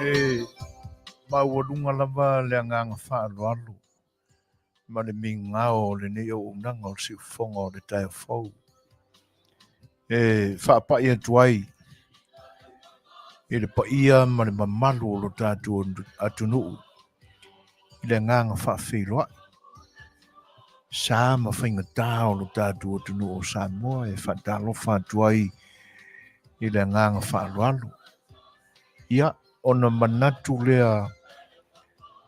E maualuga lava le agaga faaaloalo ma le migao o lenei auaunaga o le siufofoga o le taeao fou e faapai atu ai i le paia ma le mamalu o lo tatou atunuu i le agaga faafeiloai sa ma faigata o lo tatou atunuu o Samoa e faatalofa atu ai i le agaga faaaloalo. Ia, ona manatu lea,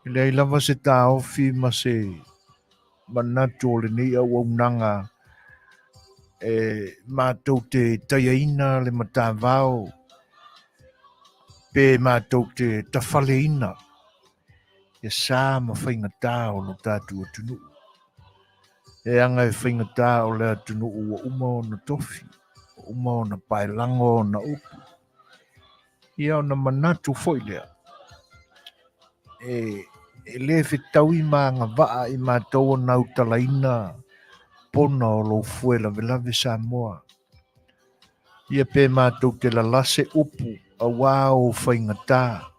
e leai lava se taofi ma se manatu o lenei auaunaga e matou te taiaina le matavao pe matou te tafaleina ia sa ma faigata o lo tatou atunuu. E aga e faigata o le atunuu ua uma ona tofi, ua uma ona paelago ona upu. Ia ona manatu foi lea, e le fetaui ma agavaa i matou ona autalaina pona o lou fue lavelave Samoa. Ia pe matou te lalase upu auā ou faigata,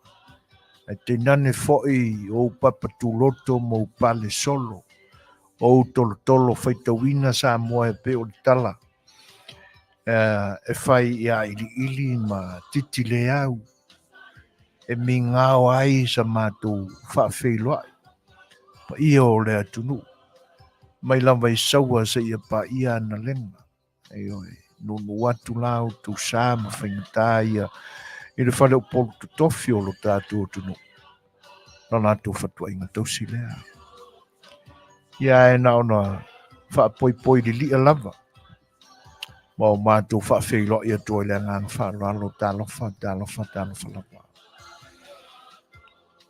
ae tainane foi ou papa tuloto ma ou pale solo, ou tolotolo faitauina Samoa e pei o le tala e fai ia iliili ma titi le au e migao ai sa matou faafeiloai paia o le atunuu mai lava i Saua seia paia Analega. Ioe, nuunuu atu la outou sa ma faigata ia i le faleupolu totofi o lo tatou atunuu la latou fatuaiga tausi lea. Ia ae na ona faapoipoi lilia lava ma o matou faafeiloai atu ai le agaga faaaloalo, talofa, talofa, talofa lava.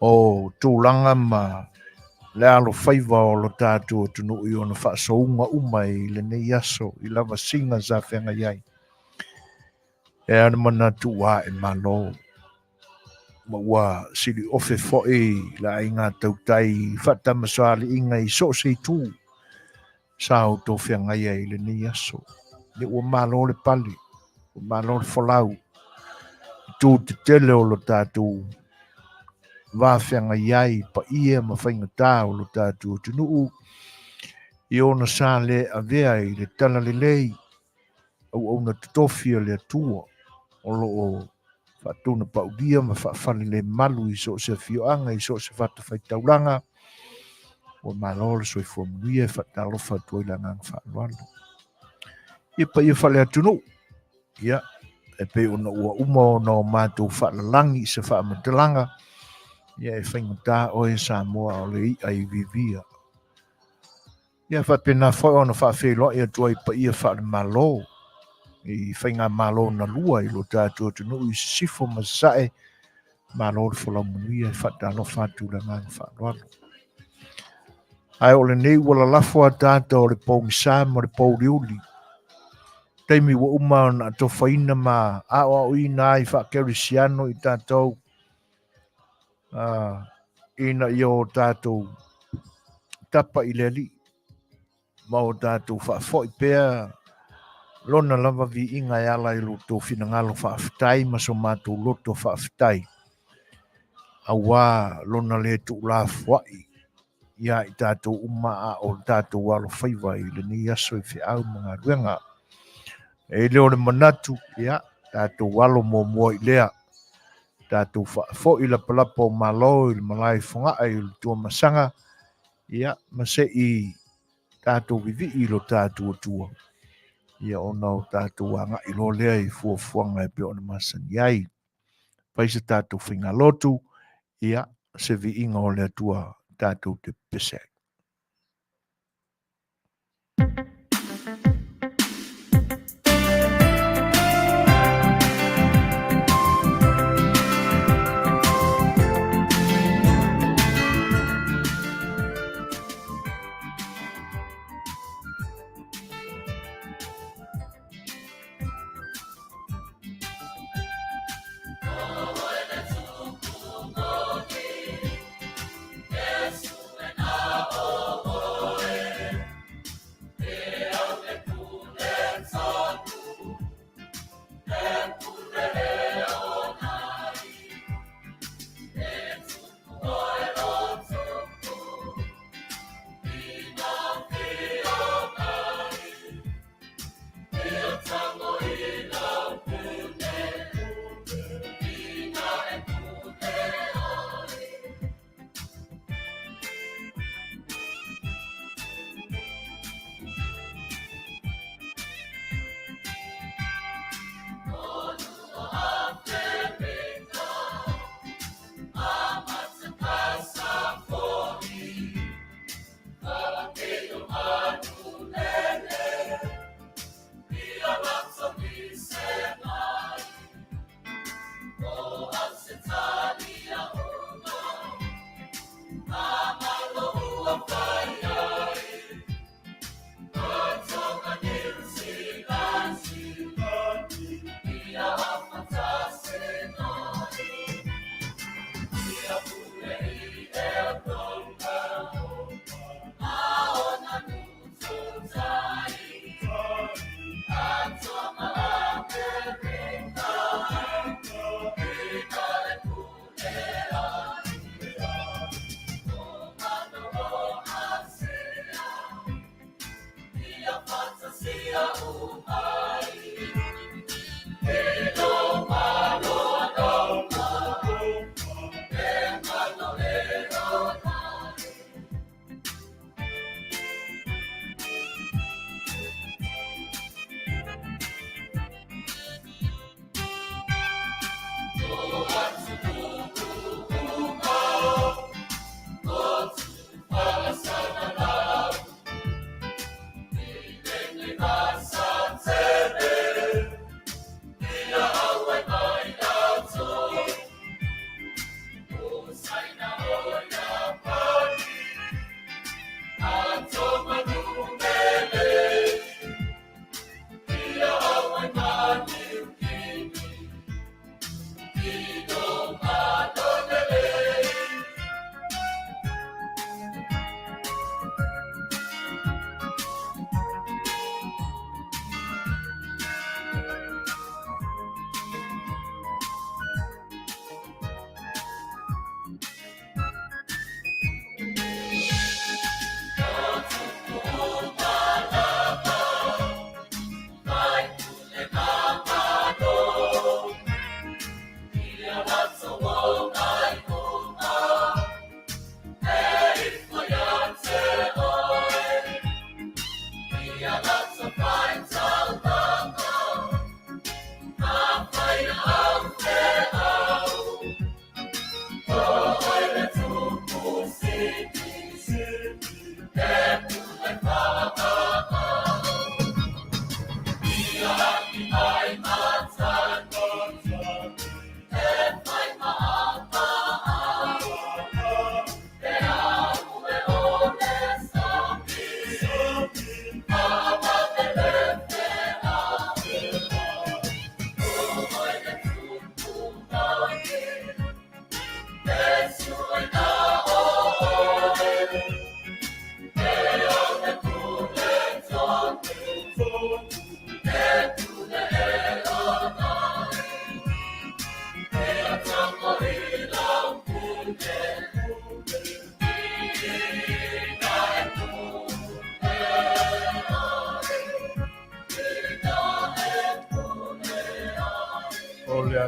O tulaga ma le alofaiva o lo tatou atunuu i ona faasouga uma i lenei aso i lavasiga sa feagai ai. E a le manatu ua ae malo ma ua siliofe foi le aiga tautai i faatamasoaliiga i so o se itu sa outou feagai ai i lenei aso. Ia ua malo le pale, ua malo le folau, i tu tetele o lo tatou va feagai ai i paia ma faigata o lo tatou atunuu, i ona sa le avea i le talalelei auauna totofi a le Atua o lo o faatunapaulia ma faafalelemalu i so o se afioaga, i so o se fatafaitaulaga. Ua malo le soifua manuia e faatalofa atu ai le agaga faaaloalo. Ia paia faale-atunuu, ia, e pei ona ua uma ona o matou faalalagi i se faamatalaga, ia e faigata oe Samoa o le i'a i vivia. Ia faapena foi ona faafeiloai atu ai paia faale-Malo i faigamalo na lua i lo tatou atunuu i Sisifo ma Sasae. Malo le folau manuia e faatalofa atu le agaga faaaloalo. Ae o lenei ua lalafo ataata o le pogisa ma le pouliuli. Taimi ua uma ona atofaina ma aoaoina ai faakerisiano i tatou ina ia o tatou tapa i le Alii ma o tatou faafoi pea lona lava viiga e ala i lo outou finagalo faafetai ma so matou loto faafetai auā lona le tuulafoai iā i tatou uma a o tatou alofaiva i lenei aso i feau ma galuega. E le o le manatu, ia, tatou alo muamua i lea tatou faafoi lapalapa o Malo i le malae i Fogaa i le Tuamasaga, ia, ma se i tatou vivii i lo tatou Atua, ia ona o tatou agai loa lea i fuafuaga e pei ona masani ai. Fai se tatou faigalotu, ia, se viiga o le Atua tatou te pepese ai.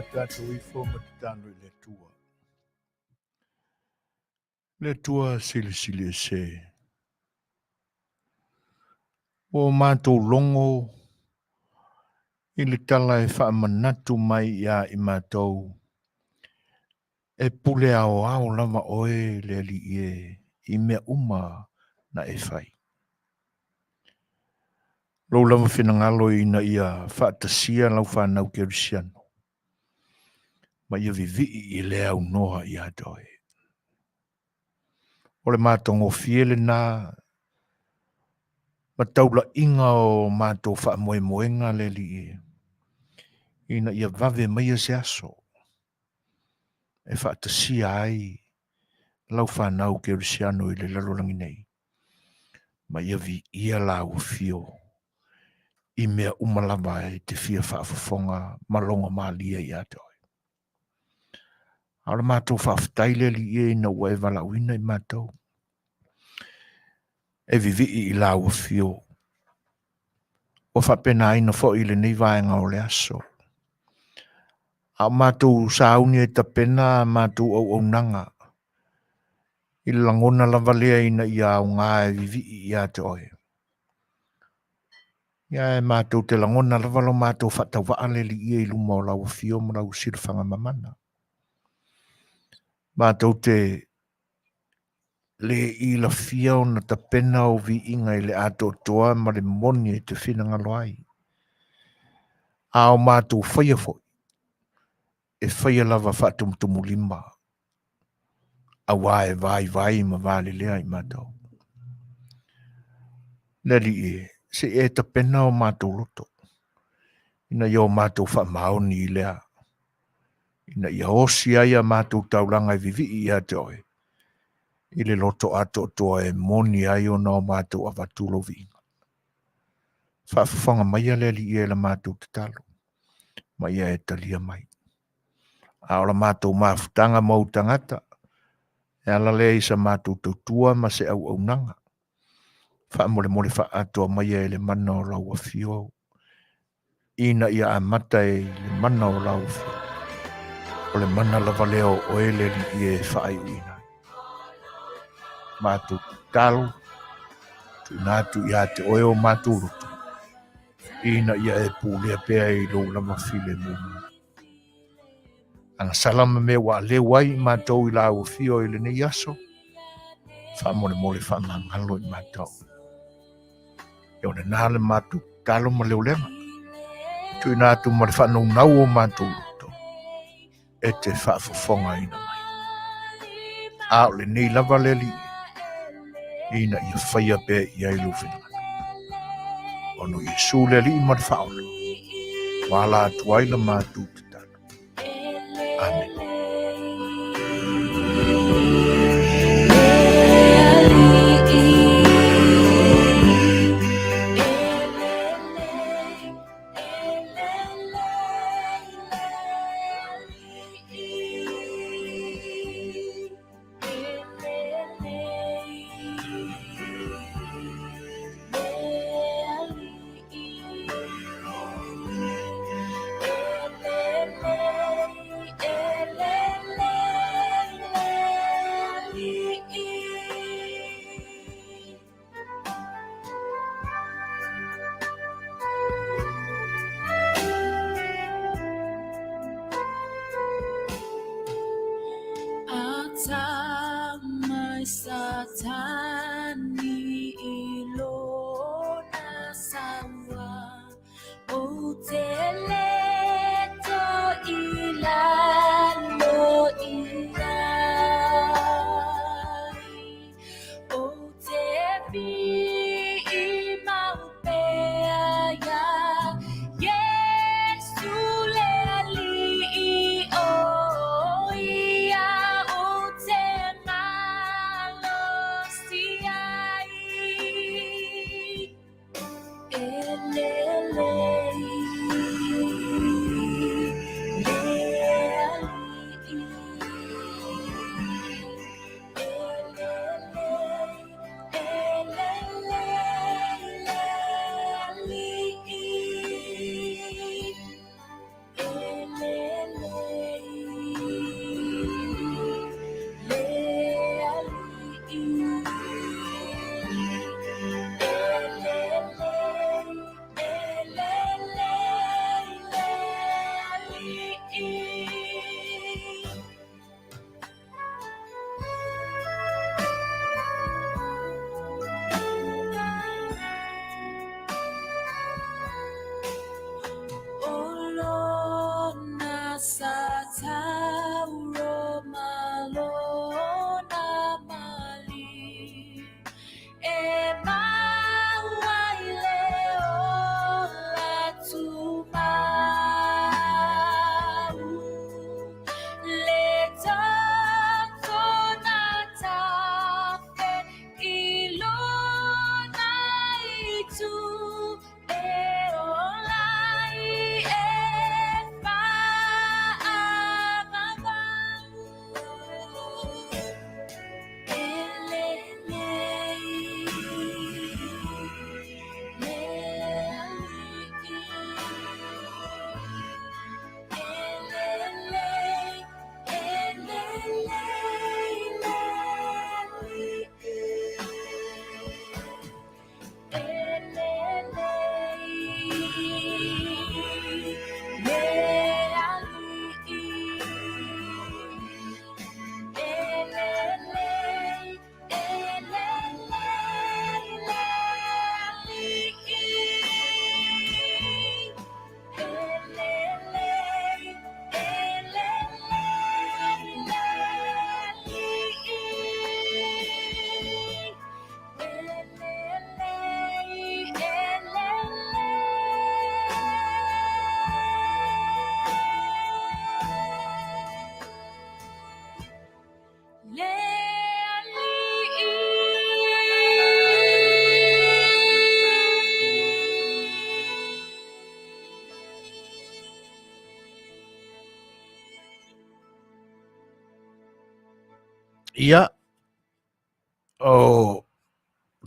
a tatou ifo ma tatalo i le Atua. Le Atua silisili ese. Ua matou logo i le tala e faamanatu mai iā i matou, e pule aoao lava oe le Alii e i mea uma na e fai. Lou lava finagalo ina ia faatasia lau fanau kerisiano ma ia vivii i le aunoa ia te oe. O le matagofie lena ma taulaiga o matou faamoemoega le Alii e, ina ia vave maia se aso e faatasia ai lau fanau kerisiano i le lalolagi nei, ma ia viia lau afio i mea uma lava e te fia faafofoga ma logo malie ia te oe. A o le matou faafetai le Alii e ina ua e valaauina i matou e vivii i lau afio. Ua faapenaina foi i lenei vaega o le aso. A o matou sauni e tapena a matou auaunaga i le lagona lava lea ina ia aoga e vivii ia te oe. Ia e matou te lagona lava lo matou faatauvaa le Alii e i luma o lau afio ma lau silafaga mamana. Matou te le ilafia ona tapena o viiga i le atoatoa ma le moni e te finagalo ai. A o matou faia foi, e faia lava faatumutumulima, auā e vaivai ma valelea i matou. Le Alii e, se i e tapena o matou loto, ina ia o matou faamaoni i lea, ina ia osi ai a matou taulaga e vivii ia te oe, i le loto atoatoa e moni ai ona o matou avatu lou viiga. Faafofoga maia le Alii e la matou tatalo, ma ia e talia mai. A o la matou mafutaga ma ou tagata, e ala lea i sa matou tautua ma se auaunaga. Faamolemole faaatoa maia e le mana o lau afio ina ia amata e le mana o lau afio. O le mana lava lea o oe le Alii e faaiuina ai. Matou tatalo, tuuina atu ia te oe o matou loto, ina ia e pulea pea i lou lava filemu. Agasala ma mea ua aleu ai i matou i lau afio i lenei aso, faamolemole faamagalo i matou. E o lena le matou tatalo ma leolega, tuuina atu ma le faanaunau o matou loto, e te faafofogaina mai. A o lenei lava le Alii, ina ia faia pea i ai lou finagalo. Ona o Iesu le Alii ma le Faaola, ua ala atu ai la matou tatalo. Amene. Ia, o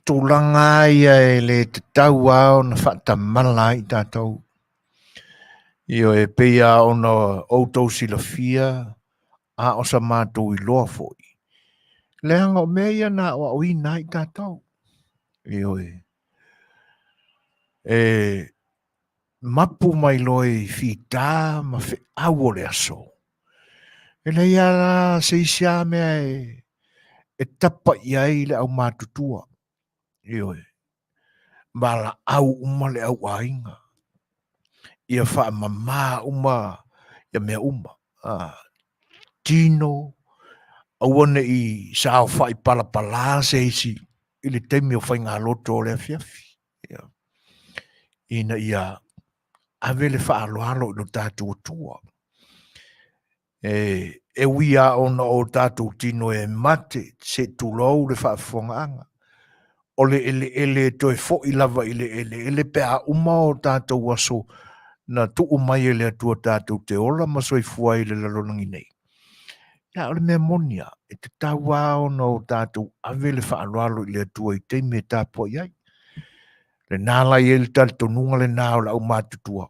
tulaga ia e le tatau lava ona faatamala ai tatou. Ioe, e pei lava ona outou silafia a o sa matou iloa foi, leaga o mea ia na aoaoina ai tatou. Ioe, e mapu mai loa i fita ma feau o le aso, e leai lava se isi lava mea e tapa i ai le aumatutua. Ioe, valaau uma le au aiga, ia faamama uma ia mea uma. Tino, aua ne i saofai palapala se isi i le taimi o faigalotu o le afiafi. Ia. Ina ia ave le faaaloalo i lo tatou Atua. E ui lava ona o tatou tino e mate, se i tulou le faafofogaaga, o le eleele e toe foi lava i le eleele pe a uma o tatou aso na tuu mai e le Atua tatou te ola ma soifua ai i le lalolagi nei. Ia, o le mea moni lava, e tatau lava ona o tatou ave le faaaloalo i le Atua i taimi e tapuai ai. Lena la i ai le talitonuga lena o le aumatutua,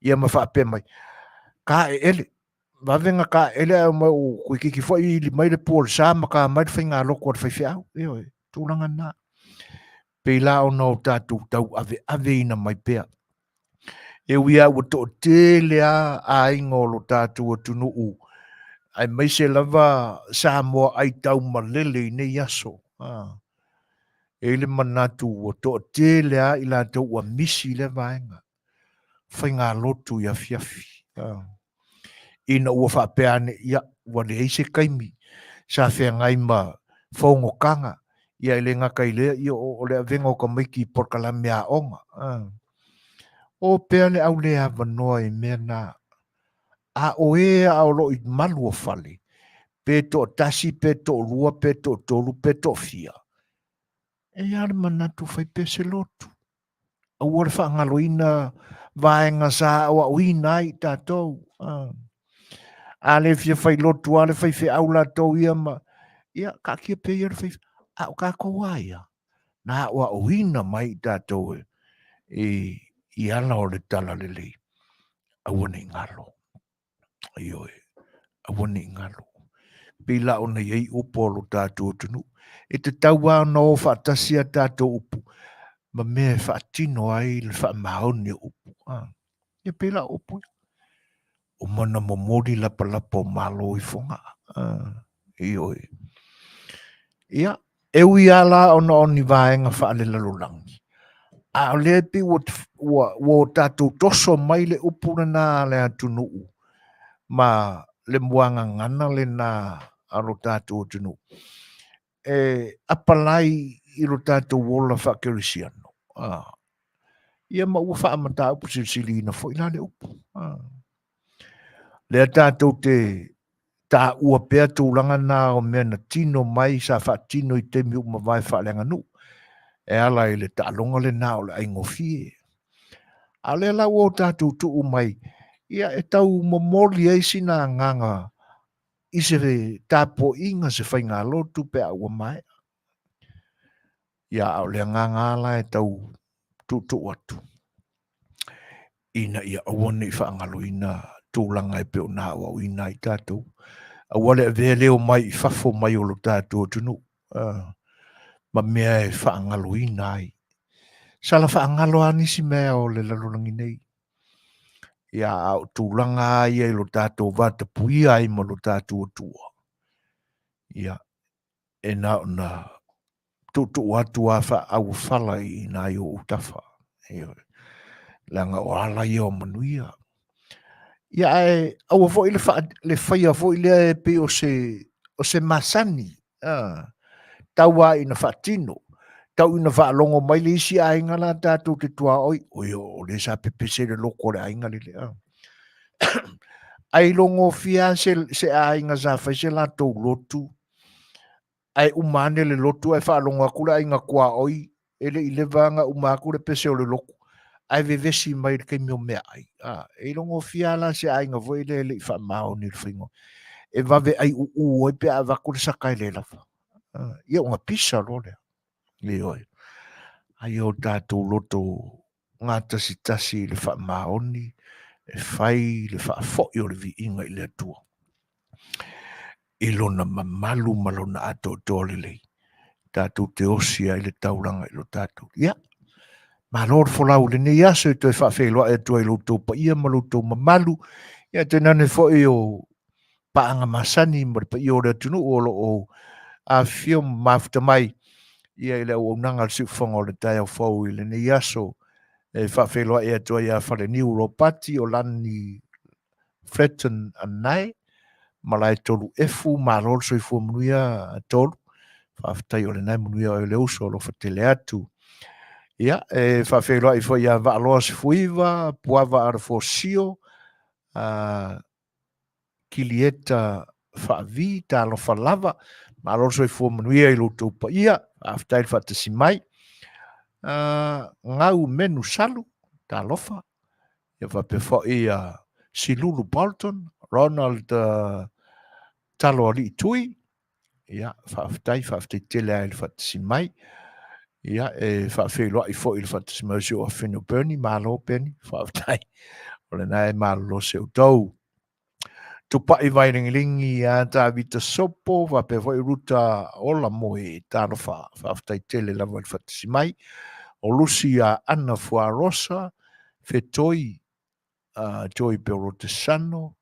ia ma faapea mai, ka eele, vave na ka eele ae omai ua toeitiiti foi ili mai le pua o le sa ma ta mai le faigalotu a le faifeau. Ioe, tulaga na. Pei la ona o tatou tauaveaveina mai pea. E ui lava ua toatele lava aiga o lo tatou atunuu, aemaise lava Samoa aitaumalele i nei aso. E i ai le manatu ua toatele lava i latou ua misi i lea vaega, faigalotu i afiafi. Ina ua faapea ane, ia, ua leai se taimi sa feagai ma fonotaga, ia e le gata i lea, ia, o le avega o tamaiti i polokalame aoga. O pea le au le avanoa i mea na. A o e a o lo o i malu o fale, pe toatasi, pe toalua, pe toatolu, pe toafia, e i ai lava le manatu fai pea se lotu. Aua le faagaloina vaega sa aoaoina ai i tatou. A le fia fai lotu lava le faifeau latou ia ma, ia taatia pea ia le fai, a o tatou lava ia, na aoaoina mai i tatou i ala o le talalelei, aua ne i galo. Ioe, aua ne i galo. Pei la ona i ai upu a lo tatou atunuu. E tatau lava ona o faatasi a tatou upu ma mea e faatino ai le faamaoni o upu. Ia pei la o upu ia. Uma ona momoli lapalapa o Malo i Fogaa. Ioe. Ia, e ui lava la ona o ni vaega faalelalolagi, a o lea e pei ua, ua, ua tatou toso mai le upu lena a le atunuu ma le muagagana lena a lo tatou atunuu e apalai i lo tatou ola faakerisiano. Ah. Ia ma ua faamataupu silisiliina foi la le upu. Ah. Lea tatou te taua pea tulaga na o mea na tino mai sa faatino i taimi ua mavae faaleaganuu e ala i le taaloga lena o le aigofie. A o lea la ua o tatou tuu mai, ia e tau momoli ai sina agaga i se tapuaiga, se faigalotu pe a ua maea. Ia, a o le agaga lava la e tau tuutuu atu, ina ia aua ne i faagaloina tulaga e pei ona aoaoina ai tatou. Aua le avea leo mai i fafo mai o lo tatou atunuu ma mea e faagaloina ai. Sala faagalo lava nisi mea o le lalolagi nei. Ia, a o tulaga lava ia i lo tatou vatapuia ai ma lo tatou Atua, ia, e na ona tuutuu atu lava faaauafala i nai ou tafa. Ioe. Leaga o ala ia o manuia. Ia ae aua foi le, fa, le faia foi lea e pei o se, o se masani. Ah, tau lava ina faatino. Tau ina faalogo mai le isi aiga la tatou te tuaoi, oi o le sa pepese le loto o le aiga lele. Ah. Ai logofie lava se, se aiga sa fai se latou lotu, ae uma ane le lotu ae faalogo atu le aiga tuaoi e le i leva ona uma atu le pese o le lotu ae vevesi mai i le taimi o meaai. A, e logofie lava la se aiga foi lea e le i faamaoni i le faiga. e vave ai uu ai pe a avatu le saka e le lava. Ia ona pisa loa lea. Ioe. Ai o tatou loto gatasitasi i le faamaoni e fai le faafoi o le viiga i le Atua i lona mamalu ma lona atoatoa lelei tatou te osi ai le taulaga i lo tatou. Ia, malo le folau i lenei aso e toe faafeiloai atu ai i lo outou paia ma lo outou mamalu. Ia, tainane foi o paaga masani ma le paia o le atunuu o lo o afifio ma mafuta mai ia i le auaunaga a le siufofoga o le taeao fou i lenei aso e faafeiloai atu ai ia Faleniu Ropati o Lani Fletton Anae Malae Tolu Efu, malo le soifua manuia Tolu, faafetai o lena e manuia oe le uso, alofa tele atu. Ia, e faafeiloai foi ia Vaaloa Sefuiva, Puava Alafosio, Kilieta Faavi, talofa lava, malo le soifua manuia i lo outou paia, faafetai le faatasi mai. Gau Menu Salu, talofa, ia faapea foi ia Silulu Bolton, Ronald Taloalii Tui, ia faafetai, faafetai tele lava i le faatasi mai. Ia e faafeiloai foi i le faatasi mai o si ou afafine o Bernie, malo Bernie, faafetai. O lena e malolo se outou. Tupai Vailingilingi ia Tavita Sopo, faapea foi Ruta Ola Moe, talofa, faafetai tele lava i le faatasi mai. O Lusi ia Ana Fuarosa, Fetoi Joy Perotesano,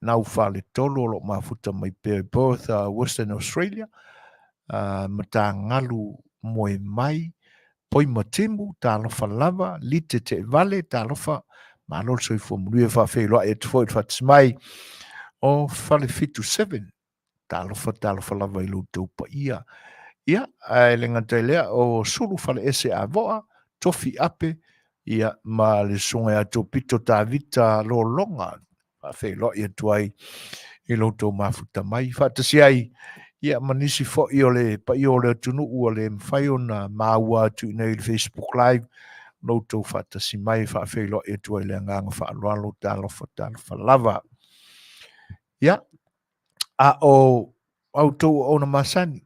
Nau Faletolu o lo o mafuta mai pea i Perth, Western Australia, Matagalu Moe Mai, Poima Timu, talofa lava, Lite Teevale, talofa, malo le soifua manuia, faafeiloai atu foi i le faatasi mai o Falefitu 7. Talofa, talofa lava i lo outou paia. Ia, ae le gata i lea, o Sulu Faleese Avoa, Tofi Ape, ia, ma le susuga ia Topito Tavita Lologa, faafeiloai atu ai i lo outou mafuta mai. Faatasi ai, ia, ma nisi foi o le paia o le atunuu ua le mafai ona maua atu i inei i le Facebook Live, lo outou faatasi mai, faafeiloai atu ai le agaga faaaloalo, talofa, talofa lava. Ia, a o outou auauna masani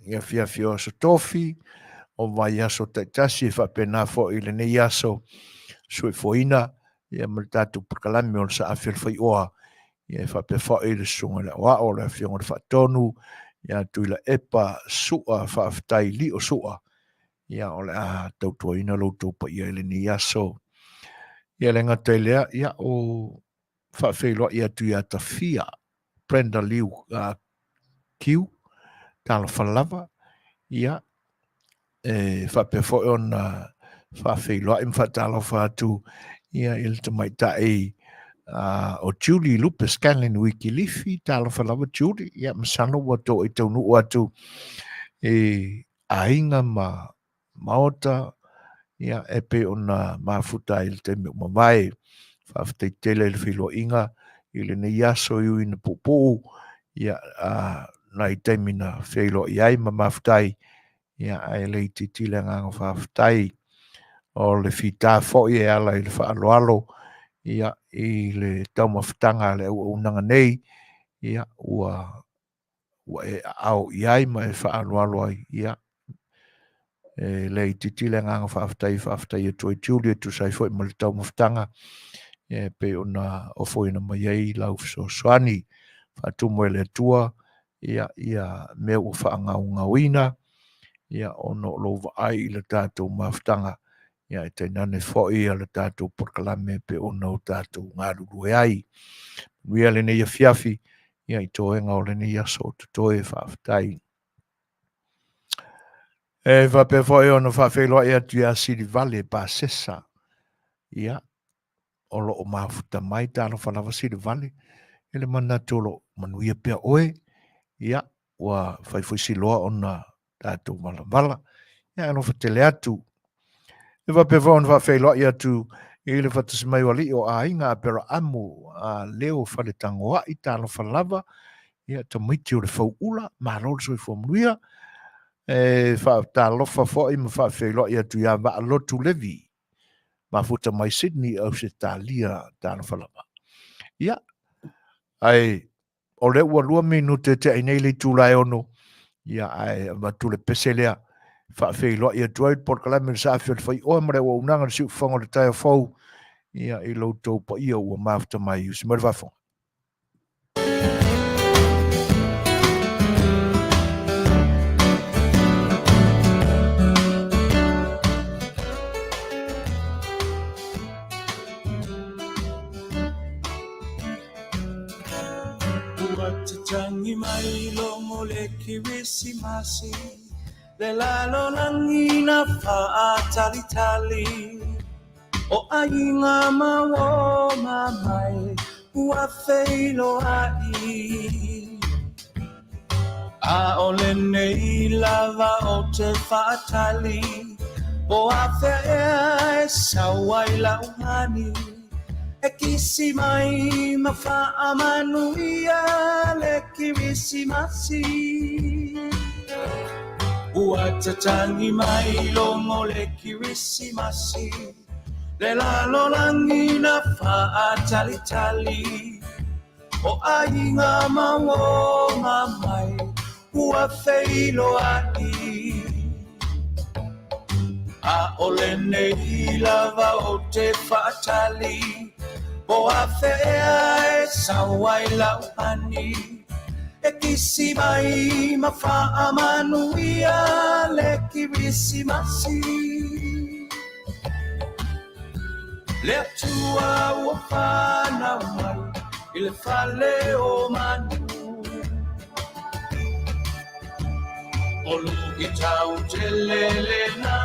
i afiafi o Aso Tofi, o vaiaso taitasi e faapena foi i lenei aso soifuaina ia ma le tatou polokalame o le Saafi o le Faioa ia e faapea foi le susuga i le Aoao, le Afioga i le Faatonu ia Tuilaepa Sua, faafetai Lio Sua ia o le a tautuaina lo outou paia i lenei aso. Ia le gata i lea, ia o faafeiloai atu ia Tafia Brenda Liu Q, talofa lava, ia, e faapea foi ona faafeiloai ma faatalofa atu ia i le tamaitai o Julie Lupe Scanlon Wikilifi, talofa lava Julie, ia masalo ua outou e taunuu atu i aiga ma Maota, ia, e pei ona mafuta ai i le taimi ua mavae. Faafetai tele i le feiloaiga i lenei aso i ui ina puupuu, ia, a, nai taimi na feiloai ai ma mafuta ai, ia, ae le itiiti le agaga faafetai. O le fita foi e ala i le faaaloalo, ia, i le taumafataga a le auaunaga nei, ia, ua ua e aao i ai ma e faaaloalo ai, ia, e le itiiti le agaga faafetai e faafetai atu ai Julie e tusa ai foi ma le taumafataga e pei ona ofoina mai ai lau fesoasoani. Faatumu e le Atua ia, ia mea ua faagaogaoina ia, ona o lou vaai i le tatou mafutaga ia, e tainane foi ia le tatou polokalame e pei ona o tatou galulue ai. Manuia lenei afiafi ia i toega o lenei aso o totoe, faafetai. E faapea foi ona faafeiloai atu ia Silivale Pasesa, ia, o lo o mafuta mai, talofa lava Silivale, e le manatu o lo o manuia pea oe, ia, ua fai foi si loa ona tatou valavala. Ia, alofa tele atu. E faapea foi ona faafeiloai atu i le faatasi mai o alii o aiga Aperaamu, a Leo Faletagoai, talofa lava, ia, tamaiti o le Fauula, malo le soifua manuia. E faatalofa foi ma faafeiloai atu ia Vaalotu Levi, mafuta mai Sydney, Ausetalia, talofa lava. Ia, ae... O lea ua 2 minute tea i nei le itula e 6, ia ae avatu le pese lea faafeiloai atu ai le polokalame le saafi o le faioe ma le auaunaga le siufofoga o le taeao fou, ia i lo outou paia ua mafuta mai usi mai le faafofoga. Ua tatangi mai logo le Kirisimasi, le lalolagi na faatalitali. O aiga ma uoma mai ua feiloai. A o lenei lava o te faatali, po afea ea e sau ai lau hani, e kisi mai ma faamanuia le Kirisimasi. Ua tatagi mai logo le Kirisimasi, le lalolagi na faatalitali. O aiga ma uoma mai ua feiloai. A o lenei lava o te faatali, po afea ea e sau ai lau hani, e kisi mai ma faamanuia le Kirisimasi. Le Atua ua fanau mai i le fale o manu. O luitau tele lena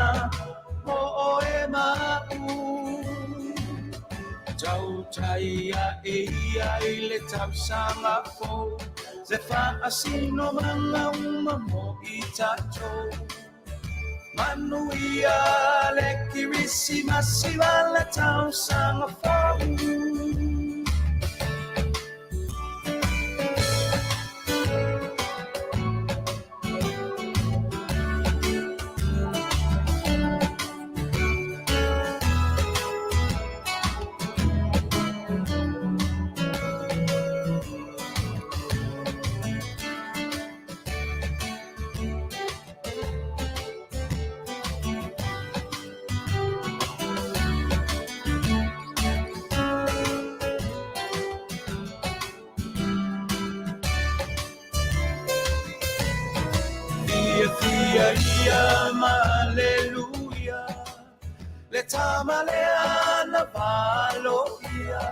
mo oe ma a'u. Tautai ae ia i le tausaga fou, le faasinomaga uma mo i tatou. Manuia le Kirisimasi ma le tausaga fou. Fiafia ia ma aleluia, le tama lea na valoia,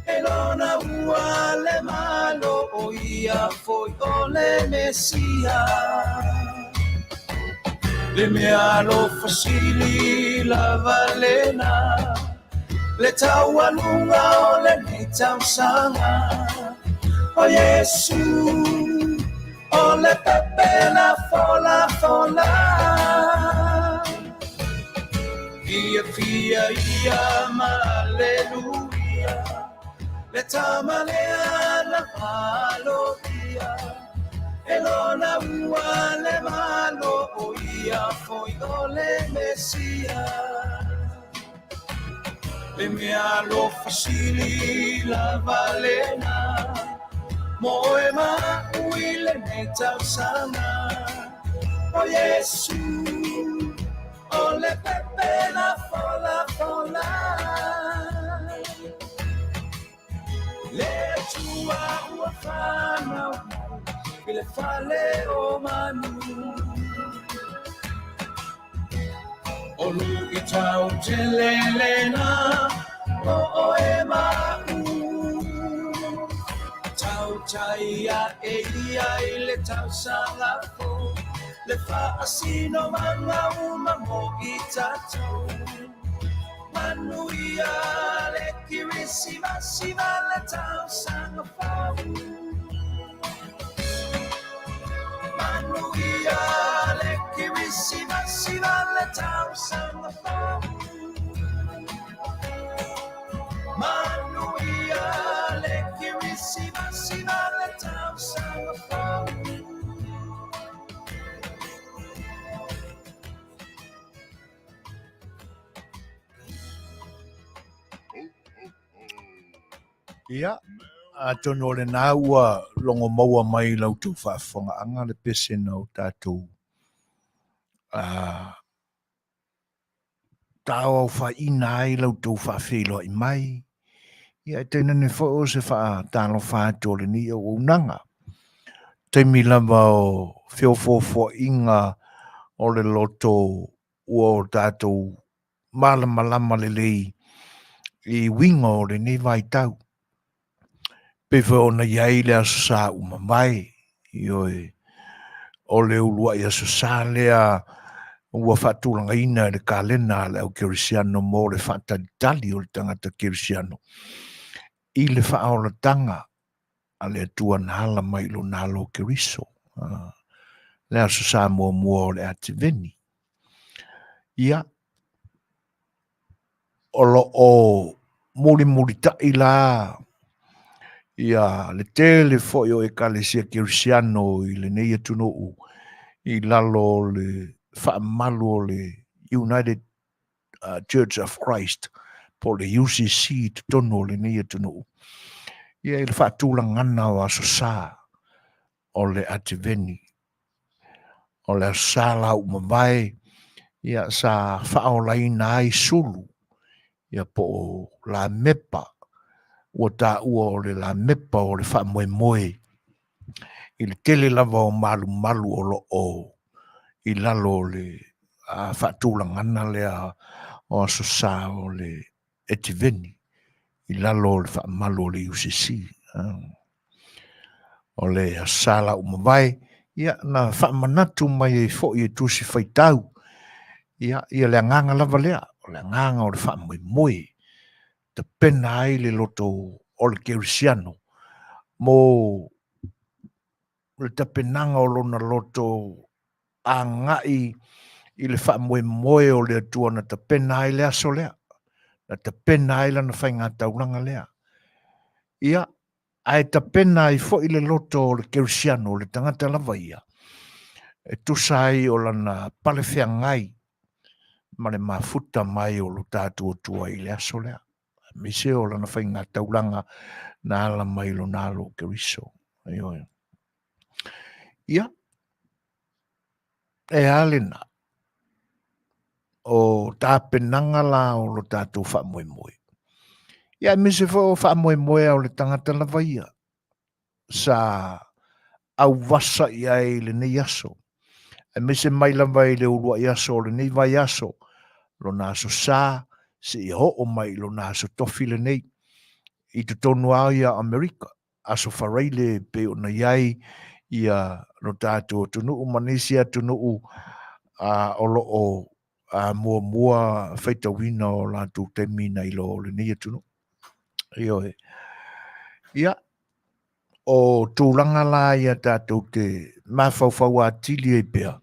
e lona ua le malo o ia foi o le Mesia. Le mea alofa sili lava lena, le taualuga o lenei tausaga. O Iesu, o le pepe na folafola. Fiafia ia ma aleluia, le tama lea na valoia, e lona ua le malo o ia foi o le Mesia. Le mea alofa sili lava lena, mo oe ma a'u i lenei tausaga. O Iesu, o le pepe na folafola. Le Atua ua fanau mai i le fale o manu. O luitau tele lena mo oe ma a'u. Tautai ae ia i le tausaga fou, le faasinomaga uma mo i tatou. Manuia le Kirisimasi ma le tausaga fou. Manuia le Kirisimasi ma le tausaga fou. Manuia le Kirisimasi ma le tausaga fou. Ia, Atonu o lena ua logo maua mai i la outou faafofogaaga le pese na o tatou taaoaofaina ai la outou faafeiloai mai, ia e tainane foi o se faatalofa atu o lenei auaunaga. Taimi lava o feofoofoaiga o le loto ua o tatou malamalama lelei i uiga o lenei vaitau. Pei foi ona i ai le Aso Sa ua mavae, ioe, o le uluai Aso Sa lea ua faatulagaina e le kalena a le au kerisiano mo le faatalitali o le tagata kerisiano i le faaolataga a le Atua na ala mai i lona alo o Keriso, le Aso Sa muamua o le Ateveni. Ia, o lo o mulimulitai la ia le tele foi o ekalesia kerisiano i lenei atunuu i lalo o le faamalu o le United Church of Christ po o le UCC i totonu o lenei atunuu ia i le faatulagana o Aso Sa o le Ateveni. O le Aso Sa la ua mavae ia sa faaolaina ai sulu ia po o lamepa ua taua o le lamepa o le faamoemoe i le tele lava o malumalu o lo o i lalo o le faatulagana lea o Aso Sa o le Etiveni i lalo o le faamalu o le UCC. O le Aso Sa la ua mavae, ia na faamanatu mai ai foi e Tusi Faitau, ia, ia le agaga lava lea, o le agaga o le faamoemoe, tapena ai le loto o le kerisiano mo le tapenaga o lona loto agai i le faamoemoe o le Atua na tapena ai le aso lea, na tapena ai lana faigataulaga lea. Ia, ae tapena ai foi le loto o le kerisiano, o le tagata lava ia, e tusa ai o lana palefeagai ma le mafuta mai o lo tatou Atua i le aso lea, aemaise o lana faigataulaga na ala mai i lona alo o Keriso. Ioe. Ia, e a lena? O tapenaga la o lo tatou faamoemoe. Ia, aemaise foi o faamoemoe o le tagata lava ia sa auvasa i ai i lenei aso. Aemaise mai lava i le uluai aso o lenei vaiaso, lona aso sa, seia oo mai i lona aso tofi lenei, i totonu lava ia Amerika. Aso Faraile e pei ona i ai ia lo tatou atunuu ma nisi atunuu o lo o muamua faitauina o latou taimi nai lo o lenei atunuu. Ioe. Ia, o tulaga la ia tatou te mafaufau atili ai pea,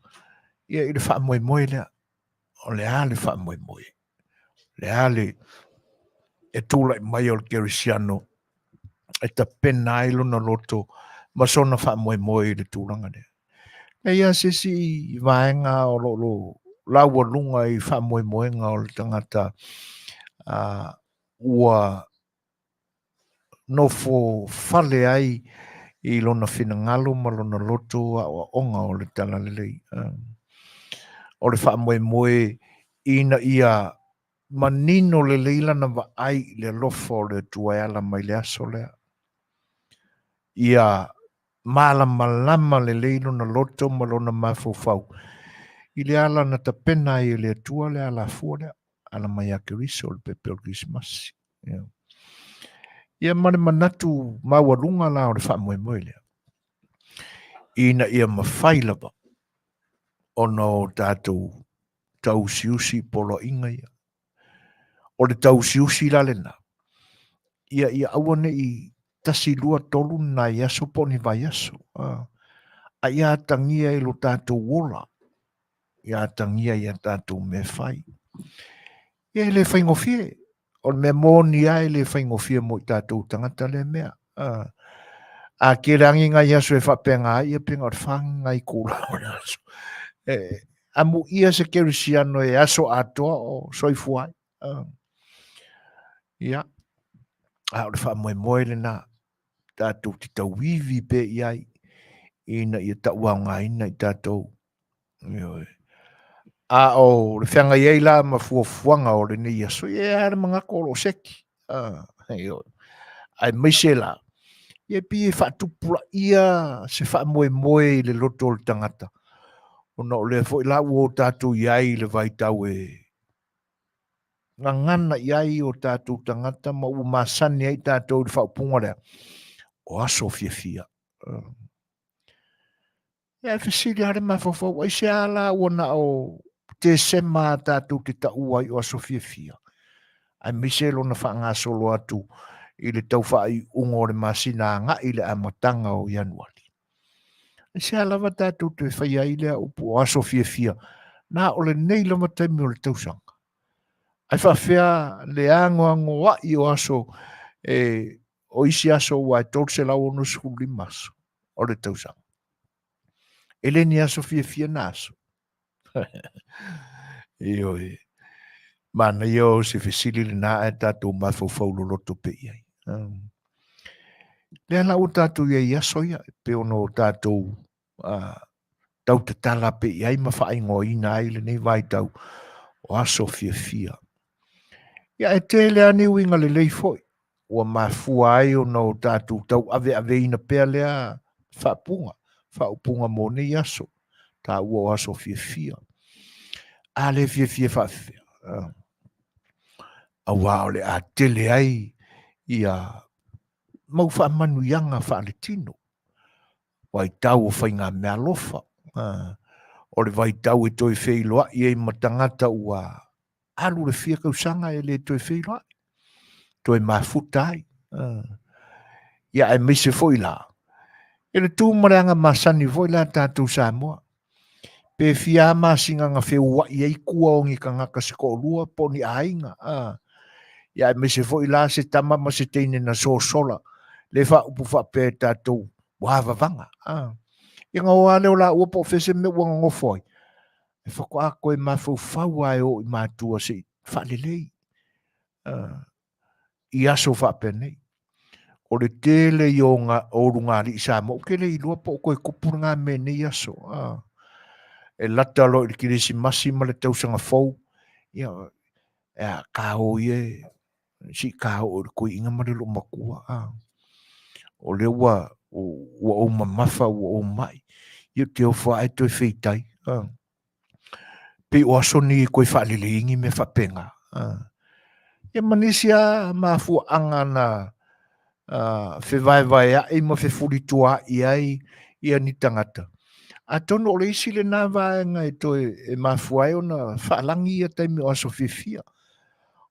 ia i le faamoemoe lea. O le a le faamoemoe? Le a le e tulai mai o le kerisiano e tapena ai lona loto ma sona faamoemoe i le tulaga lea. E i ai se isi vaega o lo o laualuga i faamoemoega o le tagata ua nofo fale ai i lona finagalo ma lona loto aoaoga o le Talalelei. O le faamoemoe ina ia manino lelei lana vaai i le alofa o le Atua e ala mai le aso lea. Ia malamalama lelei lona loto ma lona mafaufau i le ala na tapena ai e le Atua le alafua lea, ala mai ia Keriso le pepe o le Kerisimasi. Ia. Ia ma le manatu maualuga la o le faamoemoe lea, ina ia mafai lava ona o tatou tauusiusi i poloaiga ia. O le tauusiusi la lena, ia ia aua ne i 1, 2, 3 nai aso po o ni vaiaso. A ia atagia i lo tatou ola, ia atagia i a tatou mea e fai. Ia e le faigofie, o le mea moni lava e le faigofie mo i tatou tagata lea mea. A tele agi nai aso e faapena ai, ia pe na o le fa nai itula o le aso. E amuia se kerisiano e aso atoa o soifua ai. Ia, a o le faamoemoe lena. tatou te tauivi pea i ai ina ia tauaogaina i tatou. Ioe. A o le feagai ai la ma fuafuaga o lenei aso, ia e a le manatu o lo o seki. Ah, ioe. Aemaise la, ia pei e faatupulaia se faamoemoe i le loto o le tagata, ona o lea foi la ua o tatou i ai i le vaitau e gagana i ai o tatou tagata ma ua masani ai tatou i le faaupuga lea, o aso fiafia. Ia e fesili lava le mafaufau, aisea la ua na o Tesema tatou te taua ai o aso fiafia, aemaise lona faagasolo atu i le tau faaiuga o le masina agai i le amataga o Ianuari. Aisea lava tatou te faia ai lea upu o aso fiafia, na o lenei lava taimi o le tausaga. Ae faafefea le anoanoai o aso e o isi aso ua e 365 aso o le tausaga. E le ni aso fiafia na aso. Ioe. Manaia o se fesili lena ae tatou mafaufau loloto pea i ai. Lea la ua tatou i ai i aso ia, e pei ona o tatou tautatala pea i ai ma faaigoaina ai lenei vaitau o aso fiafia. Ia e tele lava ni uiga lelei foi ua mafua ai ona o tatou tauaveaveina pea lea faapuga, faaupuga mo nei aso, taua o aso fiafia. A le fiafia faafefea, auā o le a tele ai ia mau faamanuiaga faaletino, vaitau o faigameaalofa, o le vaitau e toe feiloai ai ma tagata ua alu le fia tausaga e le toe feiloai, toe mafuta ai. Ia aemaise foi la, i le tu ma le aga masani foi la tatou Samoa, pe fia lava masina na feuai ai tua o ni tagata se toalua po o ni aiga, ia aemaise foi la se tama ma se teine na sosola le faaupu faapea e tatou ua vavaga. Ia na o lava lea o laua po o fea se mea ua nonofo ai, e faatoa toe mafaufau lava e o i matua se i faalelei i aso faapenei. O le tele ia o ulugalii Samoa, ou te le iloa po o toe tupu lena mea i nei aso. E lata loa i le Kerisimasi ma le tausaga fou, ia, e a, ka o ia e, se i ka oo i le toeaina ma le loomatua. O lea ua, ua ou mamafa, ua ou mai, ia ou te ofo lava ae toe feitai. Pei o aso nei e toe faalelei ai ni mea faapena. Ia ma nisi lava mafuaaga na fevaevaeai ma fefulituaai ai ia ni tagata. Atonu o le isi lena vaega e toe e mafua ai ona faalagi ia taimi o aso fiafia.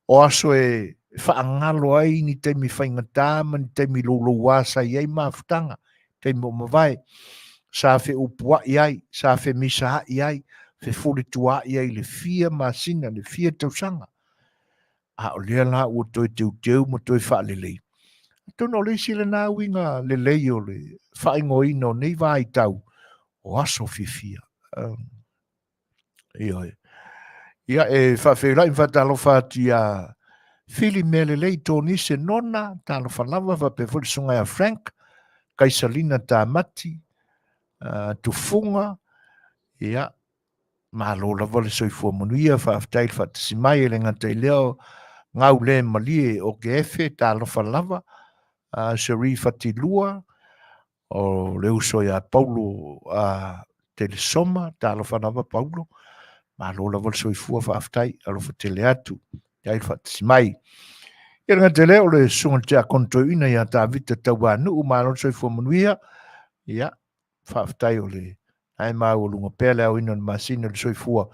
O aso e faagalo ai ni taimi faigata ma ni taimi louloua sa i ai mafutaga, taimi o mavae, sa feupuai ai, sa femisaai ai, fefulituaai ai le fia masina, le fia tausaga. A o lea la ua toe teuteu ma toe faalelei. Atonu o le isi lena uiga lelei o le faaigoaina o nei vaitau o aso fiafia. Ioe. Ia, e faafeiloai ma faatalofa atu iā Fili Mealelei Tonise Nona, talofa lava, faapea foi le susuga ia Frank, Kaisalina Tamati, Tufuga, ia, malo lava le soifua manuia, faafetai le faatasi mai, e le gata i lea o gau le malie o Keefe, talofa lava, Cherie Fatilua, o le uso ia Paulo a Telesoma, talofa lava Paulo, malo lava le soifua, faafetai, alofa tele atu, faafetai le faatasi mai. Ia le gata i lea o le susuga i le Tiakono Toeaina ia Tavita Tauanuu, malo le soifua manuia, ia, faafetai o le ae maualuga pea le aoina o le masina o le soifua,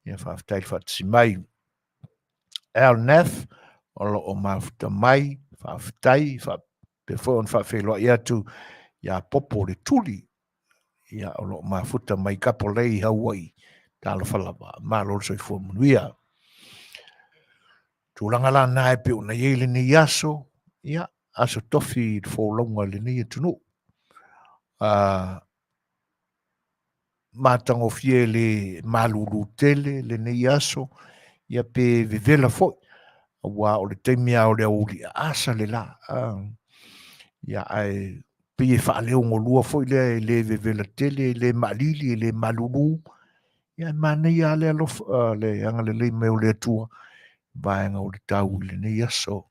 ia faafetai le faatasi mai. Al Neff, o lo o mafuta mai, faafetai, faapea foi ona faafeiloai atu ia Popo le Tuli, ia o lo o mafuta mai Kapolei i Hawaii, talofa lava, malo le soifua manuia. Tulaga la na e pei ona i ai lenei aso, ia, aso tofi i le folauga i lenei atunuu. Matagofie le malulu tele lenei aso, ia pe vevela foi, aua o le taimi lava o le aoauli aasa le la. Ia, ae pei e faaleogolua foi lea e le vevela tele, e le maalili, e le malulu. Ia, e manaia lava le alofa, le agalelei mai o le Atua i vaega o le tau i lenei aso.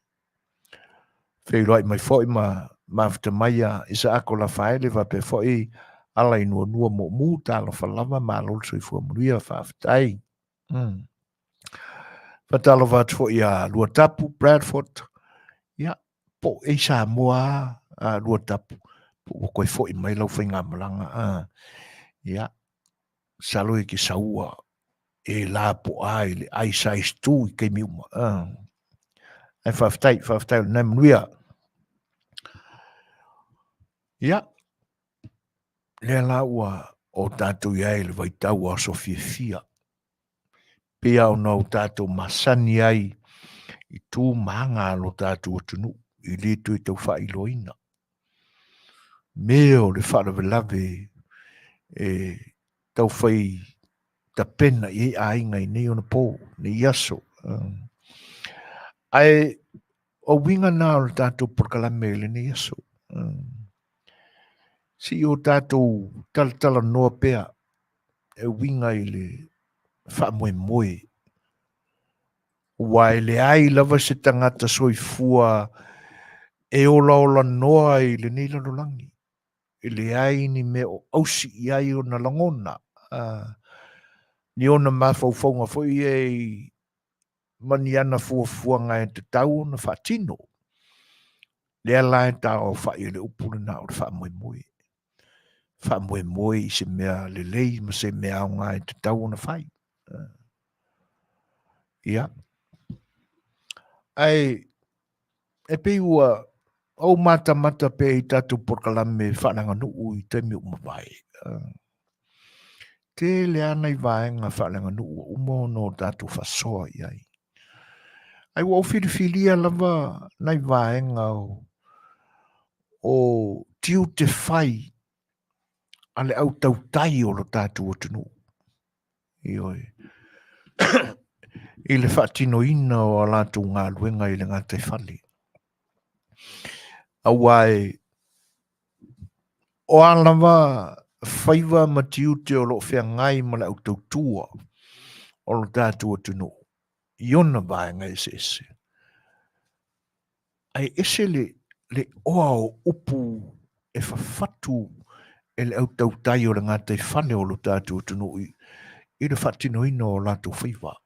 Feiloai mai foi ma mafuta mai ia Isaako Lafaele faapea foi ala i nuanua moomu, talofa lava, malo le soifua manuia, faafetai. Faatalofa atu foi ia Luatapu Bradford, ia, po o e i Samoa a Luatapu, po ua toe foi mai lau faigamalaga, a, ia, masalo e te saua e lapoa i le ai size 2 i taimi uma. A. Ae faafetai, faafetai o lena e manuia. Ia, lea la ua o tatou i ai i le vaitau o aso fiafia. Pei lava ona o tatou masani ai i tu ma aga a lo tatou atunuu e le toe tau faailoaina. Mea o le faalavelave e taufai tapena i ai aiga i nei ona po, nei aso. Ae o uiga na o le tatou polokalame i lenei aso. Se i o tatou talatalanoa pea e uiga i le faamoemoe. Aua e leai lava se tagata soifua e olaola noa i lenei lalolagi. E leai ni mea o ausi i ai ona lagona, ni ona mafaufauga foi ia i ma ni ana fuafuaga e tatau ona faatino. Lea la e taaofai e le upu lena o le faamoemoe. Faamoemoe i se mea lelei ma se mea aoga e tatau ona fai. Ia. Ae e pei ua ou matamata pea i tatou polokalame faaleaganuu i taimi ua mavae. Tele lava nai vaega faaleaganuu ua uma ona o tatou faasoa i ai. Ae ua ou filifilia lava nai vaega o tiute fai a le au tautai o lo tatou atunuu. Ioe. I le faatinoina o a latou galuega i le gataifale. Aua e o a lava faiva ma tiute o lo o feagai ma le au tautua o lo tatou atunuu i ona vaega eseese. Ae ese le, le oa o upu e fafatu e le au tautai o le gataifale o lo tatou atunuu i, i le faatinoina o latou faiva.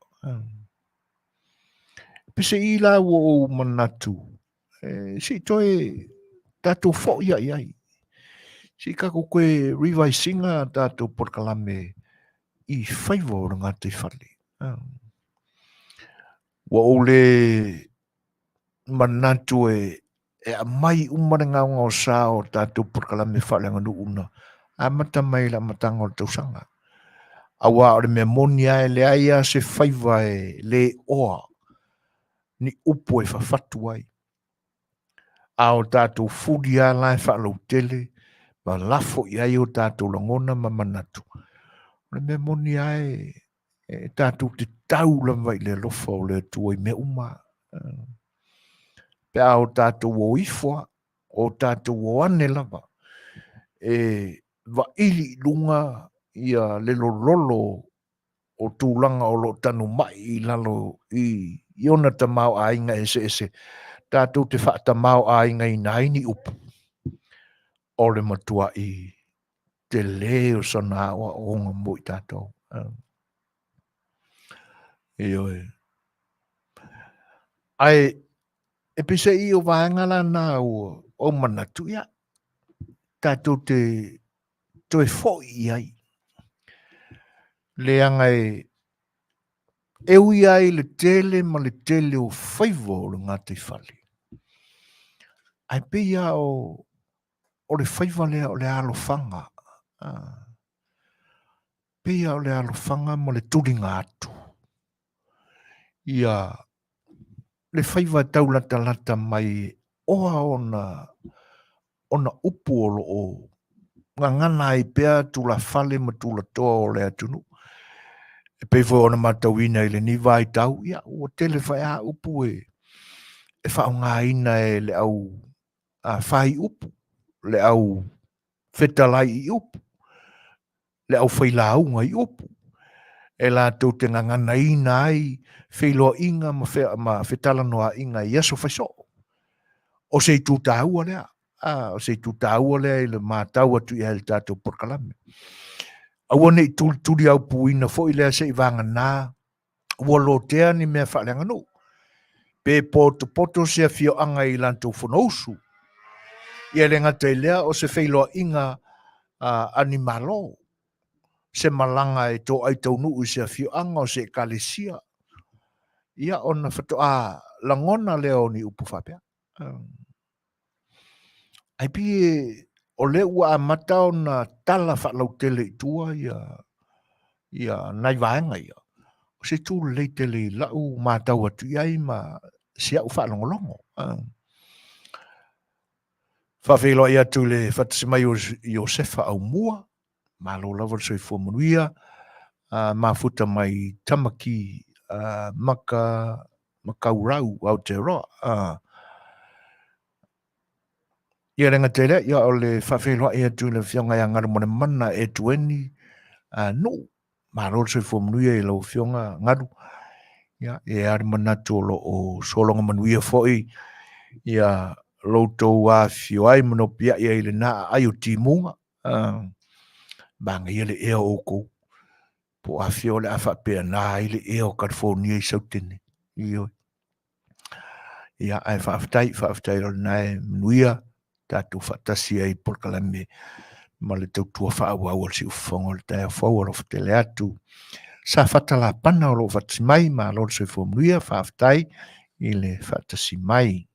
Pese i la ua ou manatu, e, se i toe tatou foi ai ai. Se i tatou toe revise ina tatou polokalame i faiva o le gataifale. Ua ou le manatu e e aumai uma le gaogaosa o tatou polokalame faaleaganuu na amata mai i le amataga o le tausaga. Aua o le mea moni lava e leai lava se faiva e le oa ni upu e fafatu ai. A o tatou fuli lava la e faalautele ma lafo i ai o tatou lagona ma manatu. O le mea moni lava e e tatou te tau lava i le alofa o le Atua i mea uma. Pe a o tatou o ifo a, o tatou o ane lava, e vaili i luga ia le lololo o tulaga o lo o tanumai i lalo i, i ona tamaoaiga eseese, tatou te faatamaoaigaina ai ni upu o le matuai tele o sana aoaoga mo i tatou. Ioe. Ae e peiseai o vaega la na ua ou manatu, ia, tatou te toe foi i ai. Leaga e e ui ai le tele ma le tele o faiva o le gataifale, ae pei lava o o le faiva lea o le alofaga, pei lava o le alofaga ma le tuliga atu ia le faiva e taulatalata mai oa ona ona upu o lo o gagana ai pea tulafale ma tulatoa o le atunuu. E pei foi ona matauina i lenei vaitau, ia ua tele foi lava upu e faaaogaina e le au fai upu, le au fetalai i upu, le au failauga i upu, e latou te gaganaina ai feiloaiga ma, fe, ma fetalanoaʻiga i aso faisoo. O se itu taua lea, a, o se itu taua lea i le matau atu i ai le tatou polokalame. Aua ne i tulituliaupuina foi lea se i vagana ua lotea ni mea faaleaganuu, pe potopoto se afioaga i latou Fonousu. Ia le gata i lea o se feiloaiga a ni Malo, se malaga e toai taunuu i se afioaga o se ekalesia, ia ona faatoa lagona lea o ni upu faapea. Ai pei o lea ua amata ona tala faalautele i tua ia ia nai vaega ia. O se itu lelei tele i lau matau atu i ai ma si au faalogologo. Faafeiloai atu i le faatasi mai o Iosefa Aumua, malo lava le soifua manuia, mafuta mai Tamaki maka Makaurau Aotearoa. Ia le gata i lea, ia o le faafeiloai atu i le Afioga ia Galumalemana Etueni Nuu. Malo le soifua manuia i lau Afioga Galu. Ia, e a le manatu o lo o sologa manuia foi ia lo outou afifio ai ma nopiai ai i lena aai o timuga. Manaia le ea o outou. Po o afea o le a faapena ai le ea o Kalifonia i Sautene. Ioe. Ia, ae faafetai, faafetai o lena e manuia tatou faatasi ai i polokalame ma le tautua faaauau a le Siufofoga o le taeao fou. Alofa tele atu. Safata Lapana o lo o faatasi mai, malo le soifua manuia, faafetai i le faatasi mai.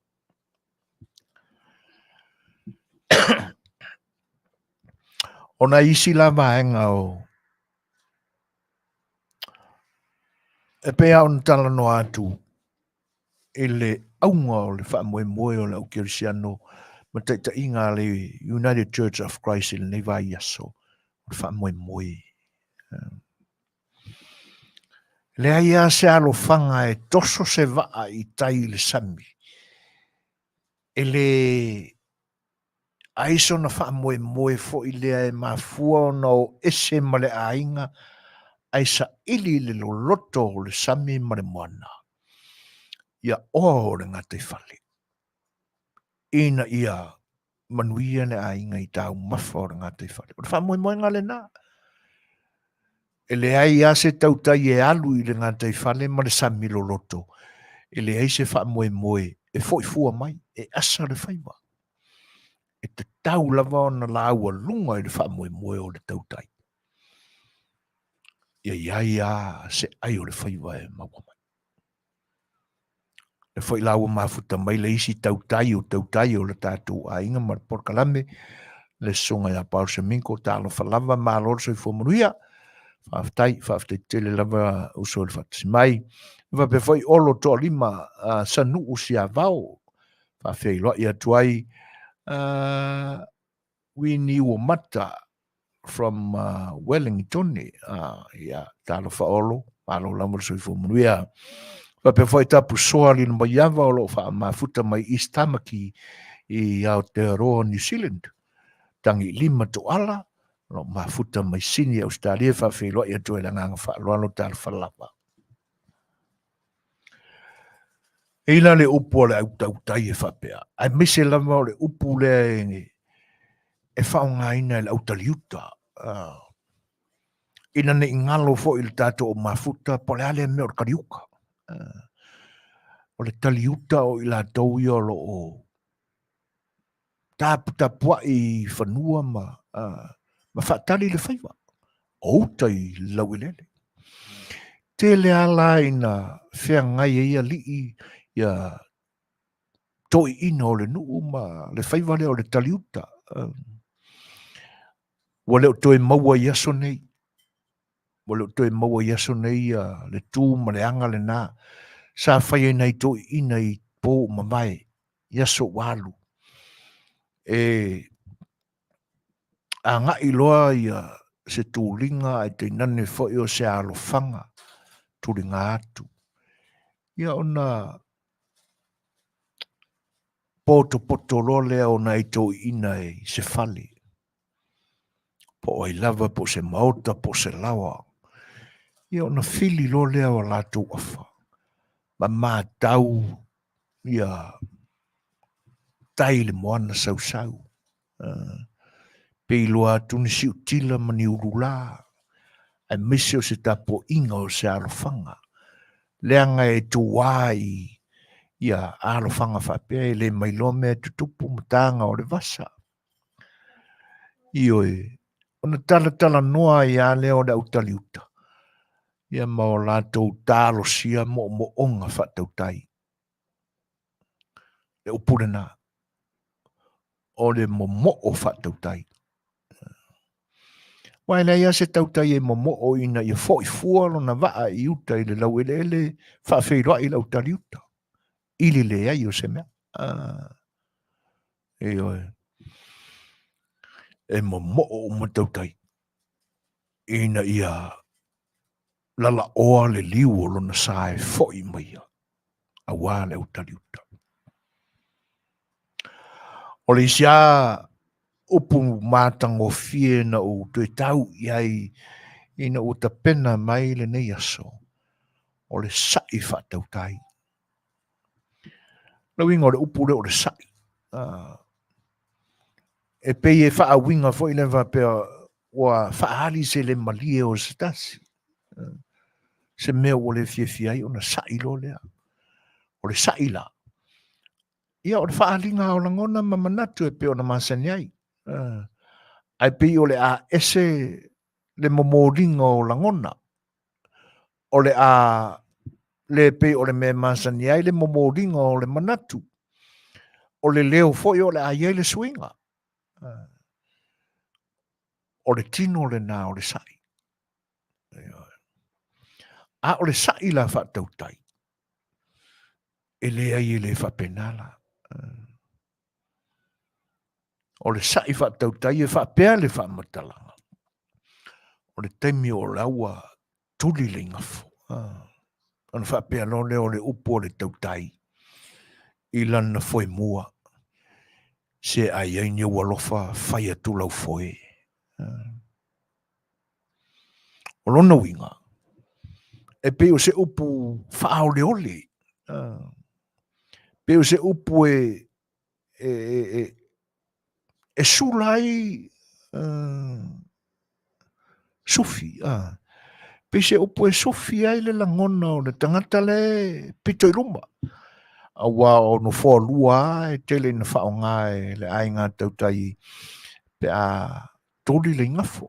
O nai isi la vaega o e pei lava ona talanoa atu i le auga o le faamoemoe o le au kerisiano ma taitaiga a le United Church of Christ i lenei vaiaso, o le faamoemoe. Leai lava se alofaga e toso se vaa i tai i le sami, e le ai sona faamoemoe foi lea e mafua ona o ese ma le aiga ae saili i le loloto o le sami ma le moana ia oa o le gataifale ina ia manuia le aiga i taumafa o le gataifale. O le faamoemoega lena. E leai lava se tautai e alu i le gataifale ma le sami loloto, e leai se faamoemoe e foi fua mai, e asa le faiva. E tatau lava ona laualuga i le faamoemoe o le tautai. Ia i ai lava se ai o le faiva e maua mai. E foi la ua mafuta mai le isi tautai o tautai o le tatou aiga ma le polokalame, le susuga ia Paul Seminko, talofa lava, malo le soifua manuia. Faafetai, faafetai tele lava uso i le faatasi mai. E faapea foi Olo Toalima Sanuu Siavao, faafeiloai atu ai Wini Uomata from Wellington. Ia, talofa Olo, malo lava le soifua manuia. Faapea foi Tapu Soa Lina Maiava o lo o faamafuta mai East Tamaki i Aotearoa, New Zealand. Tangi Lima Toala, o lo o mafuta mai Sydney, Australia, faafeiloai atu ai le agaga faaaloalo, talofa lava. E i la le upu a le au tautai e faapea, aemaise lava o le upu lea e faaaogaina e le au taliuta, ina ne i galo foi i le tatou mafuta po o le a lea mea o le taliuta. O le taliuta o i latou ia o lo o taputapuai i fanua ma, ma faatali le faiva o uta i laueleele. Tele lava la ina feagai ai alii ia toeaiina o le nuu ma le faiva lea o le taliuta. Ua le o toe maua i aso nei, ua le o toe maua i aso nei ia le tu ma le aga lena sa fai ai nai toeaiina i po ua mavae i aso ua alu. E agai loa ia se tuliga ae tainane foi o se alofaga tuliga atu. Ia ona potopoto loa lea o nai toeaiina i se fale, po o ai lava, po o se maota, po o se laoa, ia ona fili loa lea o latou afa ma matau ia tai i le moana sausau. Pe iloa atu ni siutila ma ni ulula, aemaise o se tapuaiga o se alofaga, leaga e tuā i ia alofaga faapea e le mailoa mea e tutupu ma taga o le vasa. Ioe, ona talatalanoa ai lava lea o le autaliuta, ia ma o latou talosia moomooga faatautai. Le upu lena, o le momoo faatautai. Aua e leai lava se tautai e momoo ina ia foi fua lona vaa i uta i le laueleele faafeiloai i le autaliuta, i le leai o se mea. Ioe. E momoo uma tautai ina ia lalaoa le liu o lona sa e foi mai ia aua le autaliuta. O le isi lava upu matagofie na ou toe tau i ai ina ua tapena mai lenei aso, o le sa'i faatautai. Le uiga o le upu lea o le sa'i, e pei e faauiga foi lea faapea ua faaali se le malie o se tasi, se mea ua le fiafia ai ona sa'i loa lea. O le sa'i la, ia o le faaaliga o lagona ma manatu e pei ona masani ai. Ae pei o le a ese le momoliga o lagona, o le a le pei o le mea e masani ai le momoliga o le manatu, o le leo foi o le a i ai le suiga. O le tino lena o le sa'i. A o le sa'i la faatautai, e leai e le faapena la. O le sa'i faatautai e faapea le faamatalaga, o le taimi o la ua tuli le igafo. Ona faapea loa lea o le upu o le tautai i lana foemua, se a i ai ni ou alofa, fai atu lau foe. O lona uiga, e pei o se upu faaoleole, pei o se upu e e sula ai sufi, pei se upu e sufi ai le lagona o le tagata lea e pito i luma, aua o nofoa lua lava e tele ina faaaoga e le aiga tautai pe a tuli le igafo.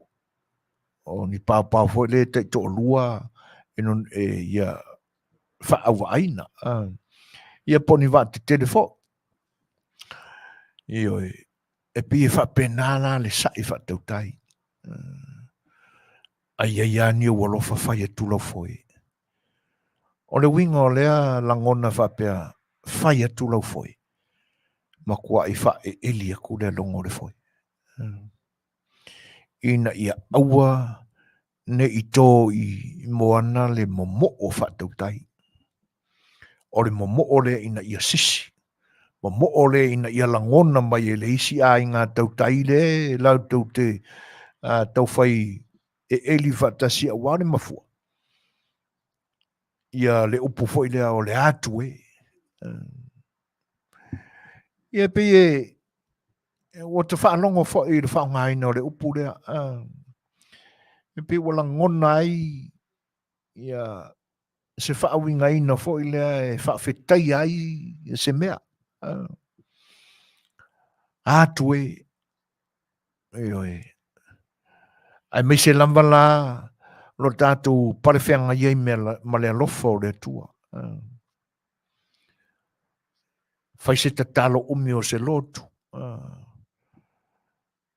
O ni paopao foi lea e taitoalua e ia faaauaaina, ia po o ni vaatetele foi. Ioe, e pei e faapena la le sa'i faatautai. A i ai lava ni ou alofa fai atu lau foe. O le uiga o lea lagona faapea, fai atu lau foe, matuai faaeeli atu le alogo o le foe. Ina ia aua ne i tō i moana le momoo faatautai. O le momoo lea ina ia sisi, momoo lea ina ia lagona mai e le isi aiga tautai le latou te taufai eeli faatasi aua le mafua. Ia le upu foi lea o le atu e. Ia pei e ua ta faalogo foi i le faaaogaina o le upu lea, e pei ua lagona ai ia se faauigaina foi lea e faafetaia ai se mea. Atu e, ioe, aemaise lava la lo tatou palefeagai ai ma le alofa o le Atua. Fai se tatalo umi o se lotu,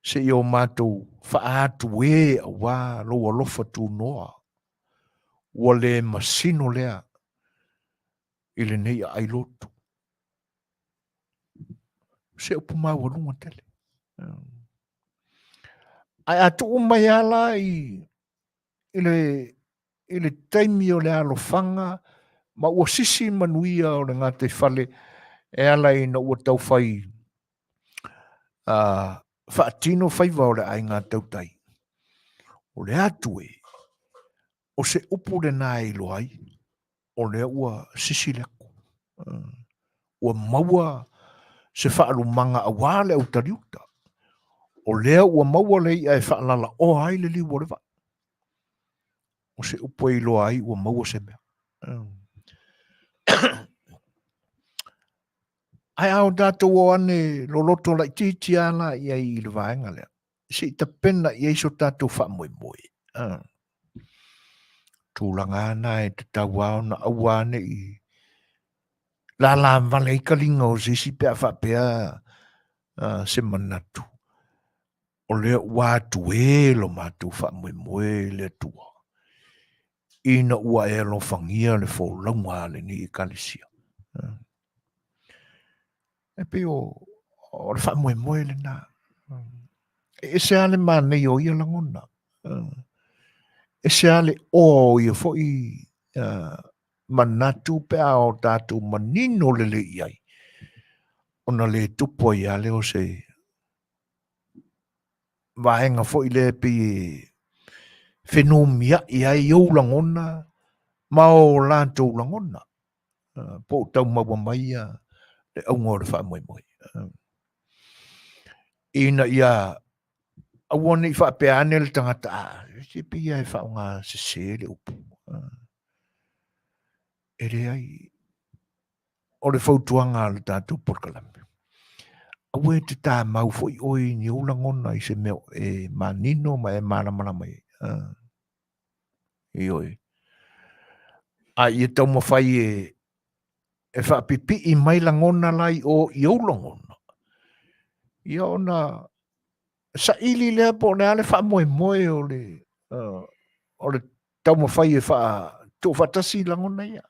seia o matou faaatu e aua lou alofa tunoa, ua le masino lea i lenei aai lotu. Se upu maualuga tele. Ae a tuu mai lava la i le taimi o le alofaga ma ua sisi manuia o le gataifale E ala ina ua taufai faatino faiva o le aiga tautai. O le atu e, o se upu lena e iloa ai, o lea ua sisili atu. Ua maua se faalumaga aua le autaliuta. O lea ua maua le i'a e faalalaoa ai le liu o le vaa. O se upu e iloa ai ua maua se mea. Ae a o tatou o ane loloto laitiiti lava la i ai i le vaega lea, se i tapena i ai so tatou faamoemoe. Tulaga lava na e tatau lava ona aua ne i lala vale ai taliga o se isi pe a faapea se manatu, o lea ua atu e lo matou faamoemoe i le Atua, ina ua e alofagia le folauga a lenei Ekalesia. E pei o le faamoemoe lena. E ese lava le manaia o ia lagona. E ese lava le oa o ia foi manatu pe a o tatou manino lelei i ai, ona le tupu ai lava lea o se vaega foi lea e pei e fenumiai ai ou lagona ma o latou lagona, po o tau maua mai le auga o le faamoemoe. Ina ia aua ne i faapea ane le tagata, a, se pei lava e faaaoga sese le upu. E leai, o le fautuaga a le tatou polokalame, aua e te tamau foi oe i ni ou lagona i se mea e manino ma e malamalama i ai. Ioe. A ia taumafai e faapipii mai lagona la i o i ou lagona, ia ona saili lea po o le a le faamoemoe o le taumafai e tuufaatasi lagona ia.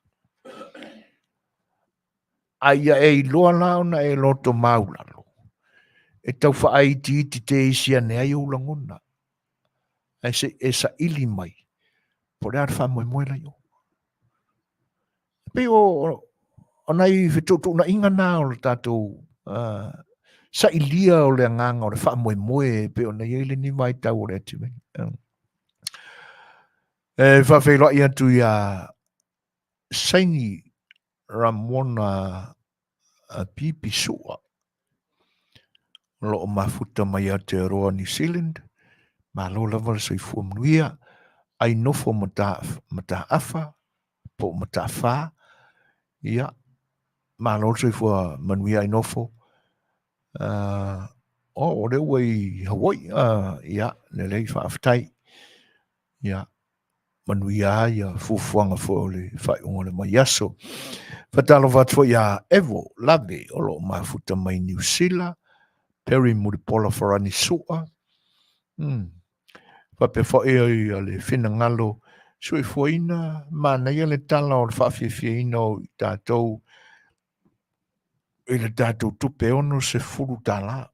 A ia e iloa la ona e loto maulalo, e tau faaitiiti teisi ane ai ou lagona, ae se i e saili mai po o le a le faamoemoe la i o. E pei o nai fetuutuunaiga na o le tatou sailia o le agaga o le faamoemoe e pei ona i ai lenei vaitau o le ativeni. E faafeiloai atu ia Saini Ramona Pipi Sua, o lo o mafuta mai Aotearoa New Zealand. Malo lava le soifua manuia, ai nofo Mataafa po o Mataafa. Ia, malo le soifua manuia ai nofo. O lea ua i Hawaii. Ia, lelei, faafetai. Ia, manuia ai ia fuafuaga foi o le faaiuga o le vaiaso. Faatalofa atu foi ia Evo Lave o lo o mafuta mai Niu Sila, Perry Mulipola Farani Sua, faapea foi ia le finagalo soifuaina, manaia le tala o le faafiafiaina o i tatou i le tatou tupe $60.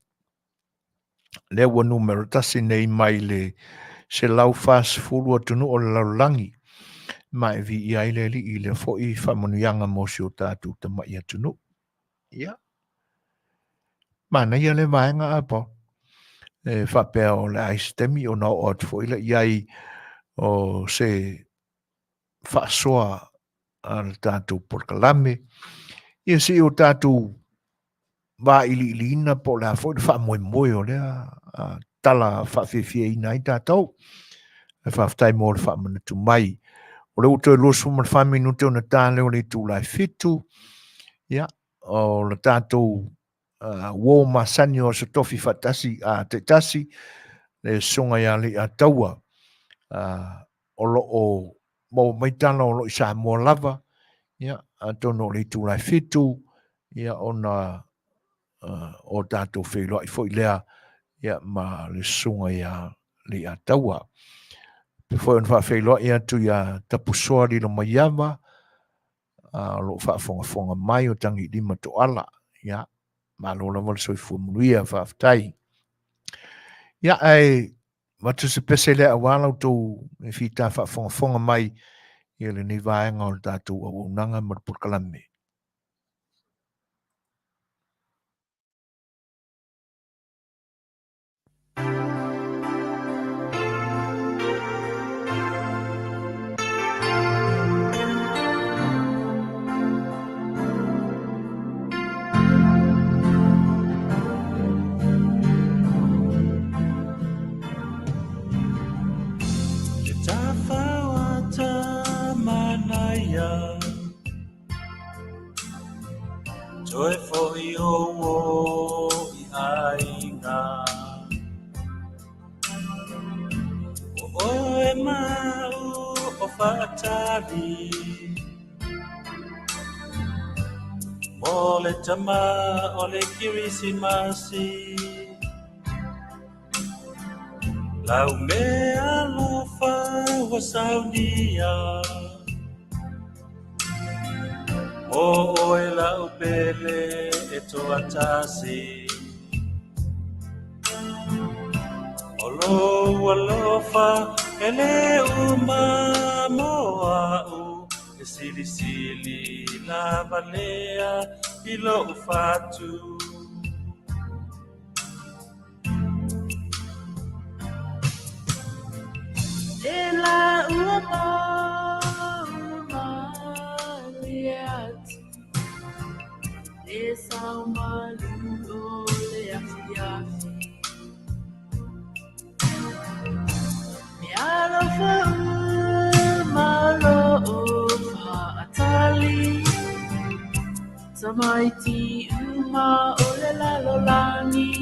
Lea ua numera 1 nei mai le 140 atunuu o le lalolagi, ma e viia ai le Alii i lea foi faamanuiaga mo si o tatou tamai atunuu. Ia, manaia lea vaega a Paul. E faapea o le a i se taimi ona oo atu foi lea i ai o se faasoa a le tatou polokalame, ia se i o tatou vailiiliina po o le a foi le faamoemoe o lea tala faafiafiaina ai tatou. E faafetai mo le faamanatu mai. O lea ua toe 24 minute ona ta lea o le itula e 7. Ia, o le tatou uo masani o Aso Tofi faatasi taitasi, le susuga ia Leiataua, o lo o maua mai tala o lo o i Samoa lava, ia, atonu o le itula e 7, ia, ona o tatou feiloai foi lea, ia, ma le susuga ia Leiataua. Pe foi ona faafeiloai atu ia Tapusoa Lilomaiava, o lo o faafogafoga mai o Tagilima Toala, ia, malo lava le soifua manuia, faafetai. Ia, ae avatu se pese lea aua la outou e fita faafogafoga mai i lenei vaega o le tatou auaunaga ma le polokalame. Toe fo'i ou i aiga. O oe mau o faatali mo le tama o le Kerisimasi. Lau meaalofa ua saunia mo oe la'u pele e toatasi. O lou alofa e lē uma mo a'u, e silisili lava lea i lo'u fatu. E la ua malie atu le sao malu o le afiafi. Meaalofa uma o lo o faatali tamaiti uma o le lalolagi.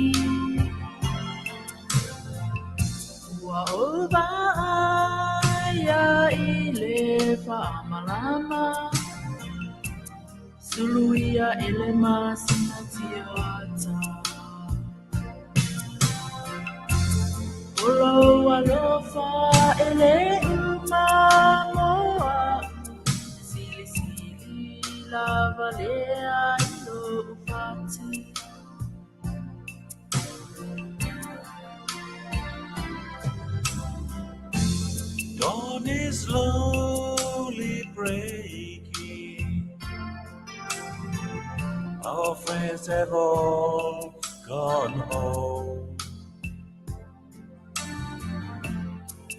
Ua ou vaaia i le faamalama suluia e le masina tioata. O lou alofa e lē uma mo a'u, e silisili lava lea i lo'u fatu. Dawn is slowly breaking. Our friends have all gone home.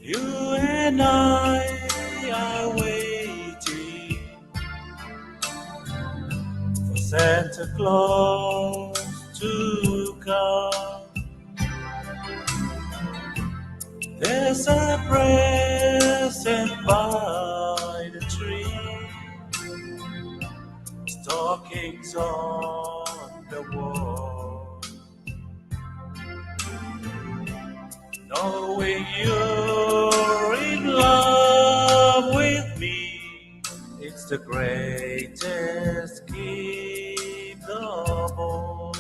You and I are waiting for Santa Claus to come. There's a present by the tree, stockings on the wall. Knowing you're in love with me, it's the greatest gift of all.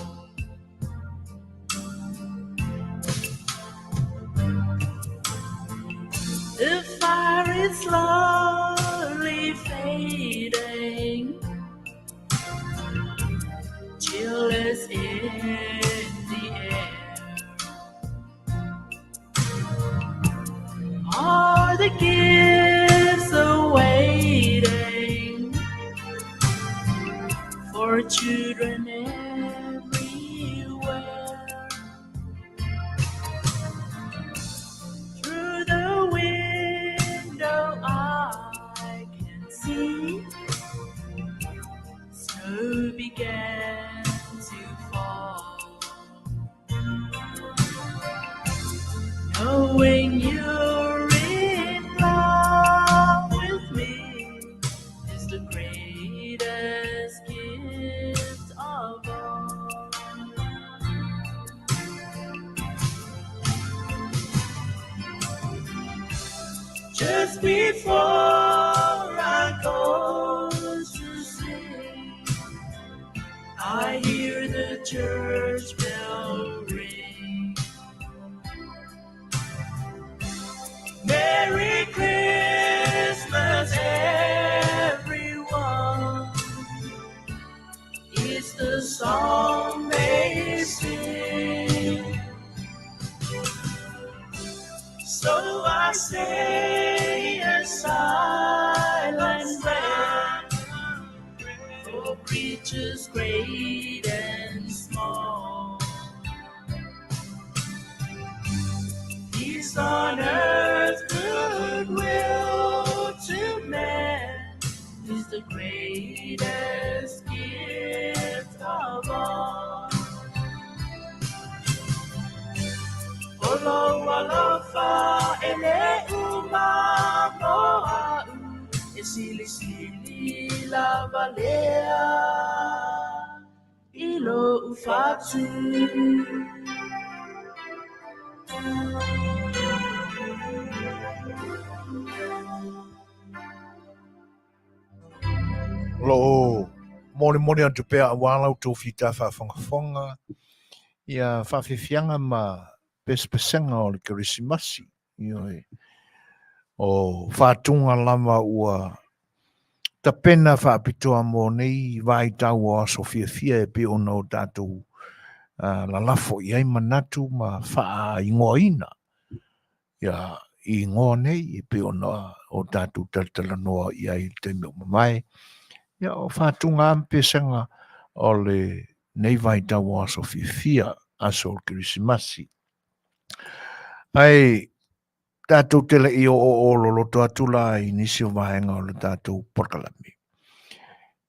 The fire is slowly fading, chill is in the air. All the gifts are waiting for children everywhere. Through the window I can see snow began to fall. Knowing you're in love with me is the greatest gift of all. Just before I go to sleep, I hear the church bell ring. Merry Christmas, everyone. It's the song they sing. So I say a silent prayer for creatures great and small. Peace on earth, goodwill to men is the greatest gift of all. O lou alofa e lē uma mo a'u, e silisili lava lea. Lou fatu. O lo o molimoli atu pea aua la outou fita faafogafoga ia faafiafiaga ma pesepesega o le Kerisimasi. Ioe. O faatuga lava ua tapena faapitoa mo nei vaitau o aso fiafia e pei ona o tatou lalafo i ai manatu ma faaigoaina ia i igoa nei e pei ona o tatou talatalanoa i ai i le taimi ua mavae. Ia o faatuga ma pesega o lenei vaitau o aso fiafia, aso o le Kerisimasi. Ae tatou te le i oo loloto atu la i nisi o vaega o le tatou polokalame.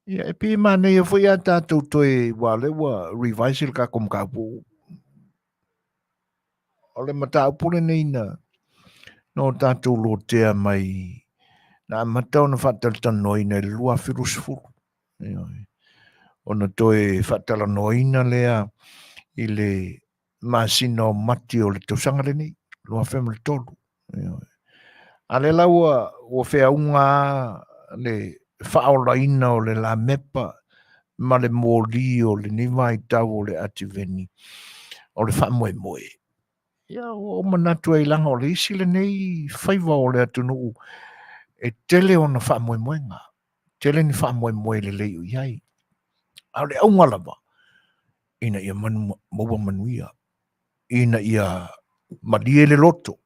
Ia, e pei e manaia foi a tatou toe, ua lea ua revise le tatou mataupu. O le mataupu lenei na no tatou lotea mai na amata ona faatalatalanoaina i le 2020. Ioe. Ona toe faatalanoaina lea i le masina o Mati o le tausaga lenei, 2003. Ioe. A lea la ua, ua feauga le faaolaina o le lamepa ma le moli o lenei vaitau o le ativeni o le faamoemoe. Ia, ua ou manatu ai leaga o le isi lenei faiva o le atunuu e tele ona faamoemoega, tele ni faamoemoe lelei o i ai. A o le auga lava, ina ia manu, maua manuia, ina ia malie le loto,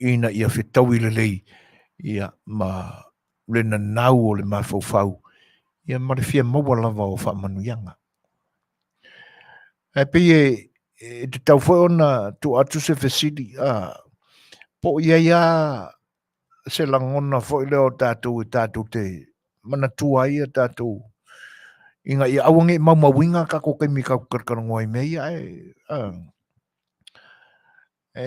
ina ia fetaui lelei ia, ma le nanau o le mafaufau, ia ma le fia maua lava o faamanuiaga. Ae pei e, e tatau foi ona tuu atu se fesili, a, po o i ai lava se lagona foi lea o tatou e tatou te manatua ai a tatou ina ia aua ne i maumauina a tatou taimi tatou te talatalanoa ai i mea ia, ae a, e,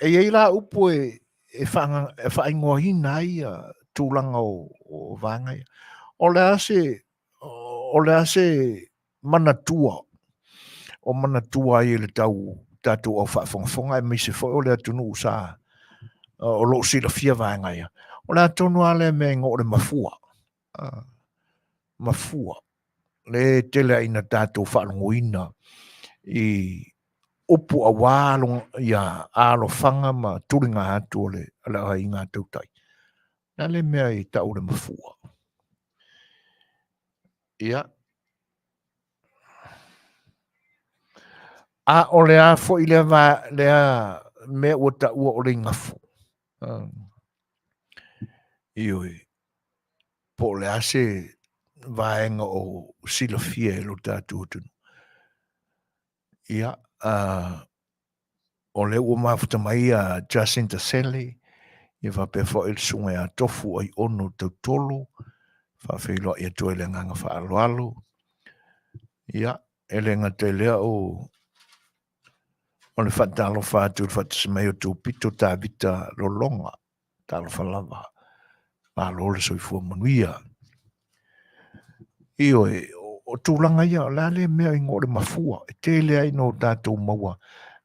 e i ai la upu e, e, whaanga, e whaingoaina ai ia tūlanga o, o vaega ia. O le a se, o le a se manatua, o manatua ai e le tau tatou au faafogafoga aemaise foi o le atunuu sa o lo o silafia vaega ia. O le a tonu lava lea mea e igoa o le mafua. Mafua. Le tele ai ina tatou faalogoina i upu aua ia alofaga ma tuliga atu o le aiga tautai. Le a le mea i tau le mafua? Ia. A o le a foi lea, va, lea mea ua taua o le igafo. Ioe, po o le a se vaega o silafia e lo tatou atunuu. Ia, o lea ua mafuta mai ia Jacinta Sele, ia faapea foi le susuga ia Tofu Aiono Tautolo, faafeiloai atu ai le agaga faaaloalo. Ia, e le gata i lea o o le faatalofa atu i le faatasi mai o Tupito Tavita Lologa. Talofa lava. Malo le soifua manuia. Ioe, o tulaga ia, o le a le mea igoa o le mafua, e tele ai no tatou maua.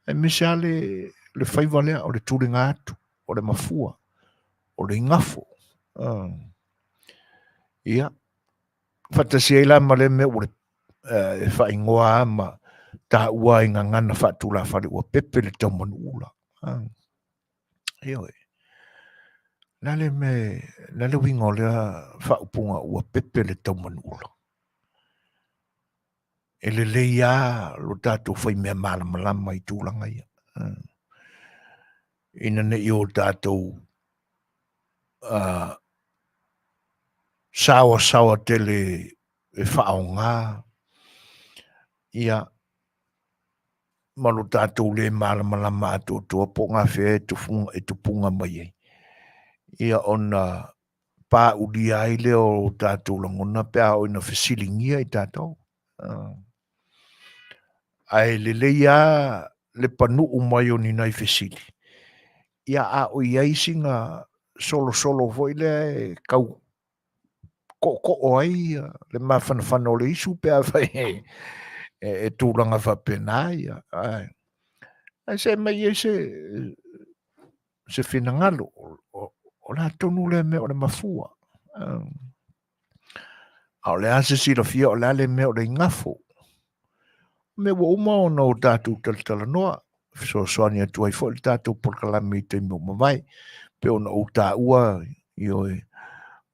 Aemaise lava le, le faiva lea, o le tuliga atu, o le mafua, o le igafo. Ia, faatasi ai la ma le mea ua le e faaigoa lava ma taua ai gagana faatulafale ua pepe le taumanuula. Ioe. Le a le mea, le a le uiga o lea faaupuga ua pepe le taumanuula? E lelei lava lo tatou fai mea malamalama i tulaga ia. Ina ne i o tatou saoasaoa tele e faaaoga ia ma lo tatou le malamalama atoatoa po o gafea e tufunga, e tupuga mai ai. Ia ona paulia ai lea o tatou lagona pe a oo ina fesiligia i tatou. Ae lelei lava le panuu mai o ni nai fesili, ia a o i ai sina solosolo foi lea e tau tootoo ai le mafanafana o le isu pe afai E tulaga faapena ia. Ae, ae se mai ai se, se finagalo, o le a tonu lea mea o le mafua. A o le a se silafia o le a le mea o le igafo. Mea ua uma ona o tatou talatalanoa, fesoasoani atu ai foi le tatou polokalame i taimi ua mavae, pei ona ou taua, ioe,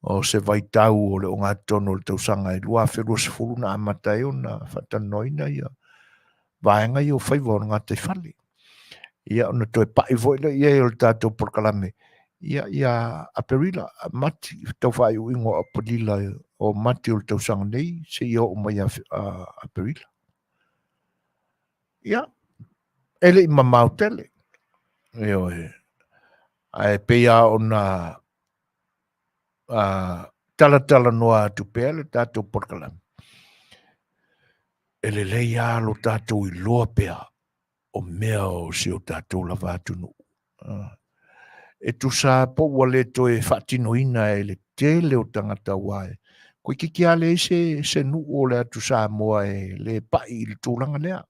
o se vaitau o le ogatotonu o le tausaga e 2020 na amata ai ona faatalanoaina ia vaega ia o faiva o le gataifale. Ia ona toe pai foi lea i ai o le tatou polokalame ia ia Aperila, Mati, tau faaiuiuga o Aperila o Mati o le tausaga nei seia oo mai ia Aperila. Ia, e le i mamao tele. Ioe. Ae pei lava ona talatalanoa atu pea le tatou polokalame, e lelei lava lo tatou iloa pea o mea o si o tatou lava atunuu. E tusa po ua le toe faatinoina e le tele o tagata aua e toeitiiti lava leai se, se nuu o le atu Samoa e le pai i le tulaga lea.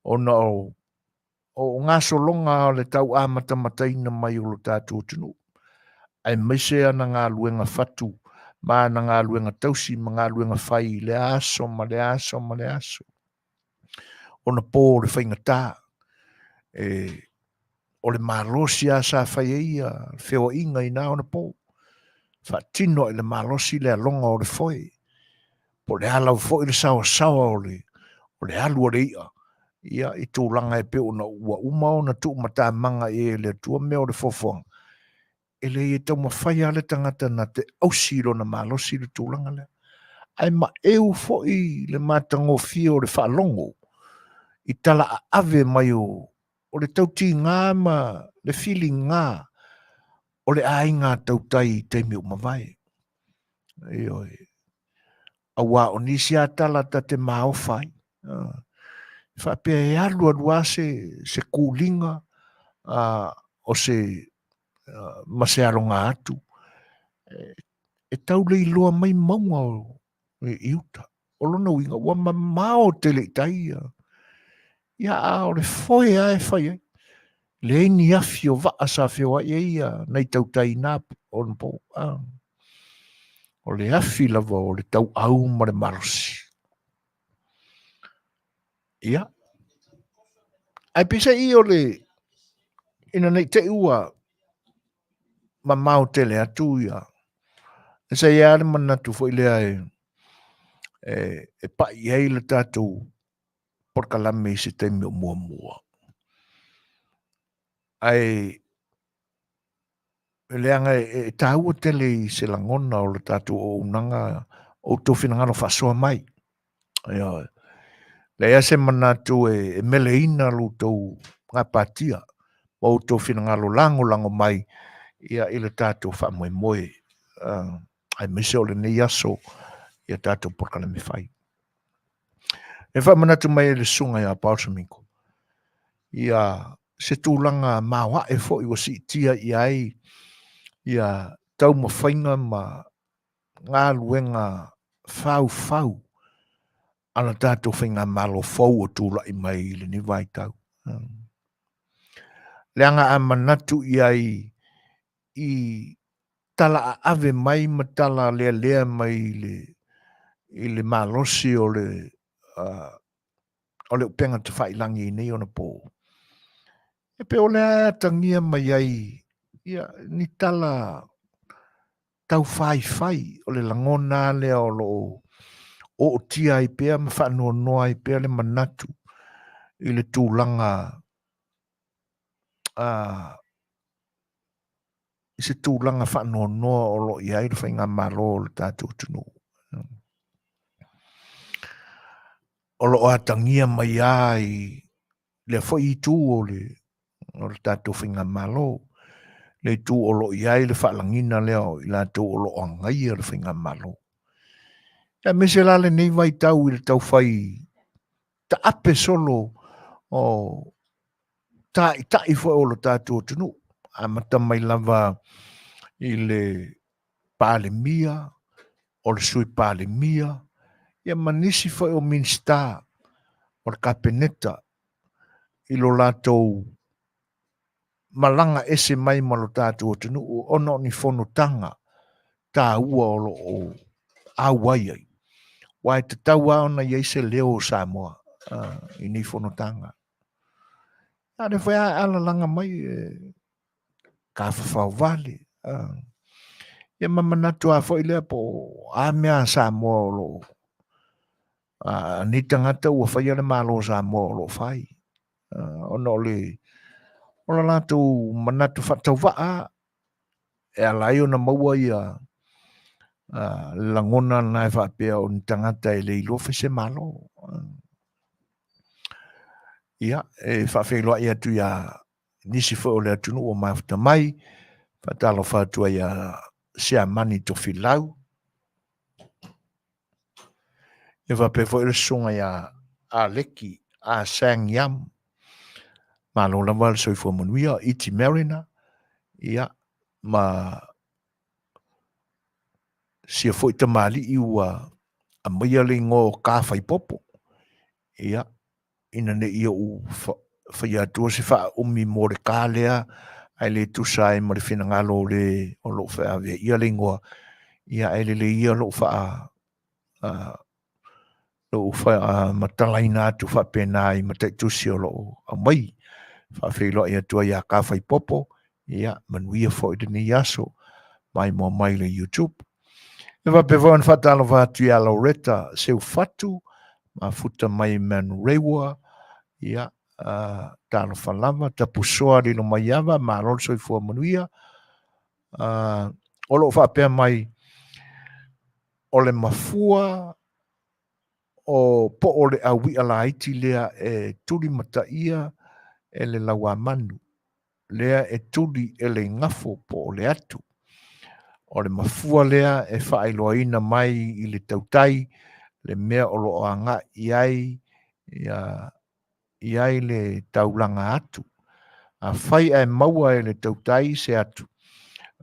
Ona o, o gasologa o le tau amatamataina mai o lo tatou atunuu, aemaise ana galuega fatu ma ana galuega tausi ma galuega fai i lea aso ma lea aso ma lea aso. Ona po o le faigata, e, o le malosi lava sa fai ai ia feoaiga i na ona po. Faatino i le malosi le aloga o le foe. Po o le a lava foi le saoasaoa o le, o le alu a le i'a, ia, i tulaga e pei ona ua uma ona tuumatamaga i ai e le Atua mea o le foafoaga, e leai e taumafai lava le tagata na te ausi i lona malosi le tulaga lea. Ae maeu foi le matagofie o le faalogo i tala aave mai o, o le tautiga ma le filiga o le aiga tautai i taimi ua mavae. Ioe. Aua o nisi lava tala ta te maofa ai. Faapea e alu alu lava se, se kūliga o se, ma se aloga atu, e tau le iloa mai mauga o, i uta. O lona uiga, ua mamao tele i tai ia. Ia, a o le foe lava e fai ai. Leai ni afi o vaa sa feoai ai ia nai tautai i na onapo. O le afi lava o le tauau ma le malosi. Ia. Ae peiseai o le ina nei te i ua mamao tele atu ia sa i ai le manatu foi lea e e, e pai ai le tatou polokalame i se taimi o muamua. Ae leaga e taua tele i se lagona o le tatou auaunaga o outou finagalo faasoa mai. Ioe. Leai lava se manatu e meleina lo outou gapatia ma outou finagalo lagolago mai ia i le tatou faamoemoe aemaise o lenei aso ia tatou polokalame fai. E faamanatu mai e le susuga ia Paul Samingo ia se tulaga maoae foi ua siitia i ai ia taumafaiga ma galuega faufau a le tatou faigamalo fou o tulai mai i lenei vaitau. Leaga a manatu i ai i tala aave mai ma tala lealea mai i le, i le malosi o le, o le upega tafailagi i nei ona po. E pei o lea e atagia mai ai ia, ni tala taufaifai o le lagona lea o lo o ootia ai pea ma faanoanoa ai pea le manatu i le tulaga i se tulaga faanoanoa o lo o i ai le faigamalo o le tatou atunuu. O lo o atagia mai lava i lea foi itu o le, o le tatou faigamalo, le itu o lo o i ai le faalagiga lea o i latou o lo o agaia le faigamalo. Aemaise la lenei vaitau i le taufai taape solo o taitai foi o lo tatou atunuu, amata mai lava i le Palemia, o le Sui Palemia, ia ma nisi foi o Minisita. o le Kapeneta i lo latou malaga ese mai ma lo tatou atunuu ona o ni fonotaga taua o lo o auai ai. Aua e tatau lava ona i ai se leo o Samoa i nei fonotaga. A lea foi a alalaga mai e tafafaovale. Ia ma manatu lava foi lea po o a mea a Samoa o lo o a nei tagata ua faia le Malo o Samoa o lo o fai. Ona o le o le latou manatu faatauvaa e ala ai ona maua ia lagona na e faapea o ni tagata e le iloa fai se Malo. Ia, e faafeiloai atu ia nisi foi o le atunuu o mafuta mai, faatalofa atu ai ia Siamani Tofilau, ia faapea foi le susuga ia Aleki A Sang Yam, malo lava le soifua manuia, Iti Mariner, ia, ma sia foi tamalii ua aumaia le igoa o Kafaipopo, ia, ina ne i ou faia atua se faaumi mo le ka lea, ae le tusa ai ma le finagalo o le o lo o feaveaia le igoa, ia ae lelei ia lou faa lou faamatalaina atu faapena i mataitusi o lo o aumai. Faafeiloai atu ai ia Kafaipopo, ia manuia foi lenei aso, maimoa mai le YouTube. E faapea foi ona faatalofa atu ia Loretta Seufatu, mafuta mai Manurewa, ia, talofa lava, tapusoa Lilomaiava, malo le soifua manuia. O lo o faapea mai, o le mafua o po o le aui'a laiti lea e tulimataia e le lauamanu, lea e tuli e le igafo po o le atu. O le mafua lea e faailoaina mai i le tautai le mea o lo o agai i ai ia i ai le taulaga atu. Afai ae maua e le tautai se atu,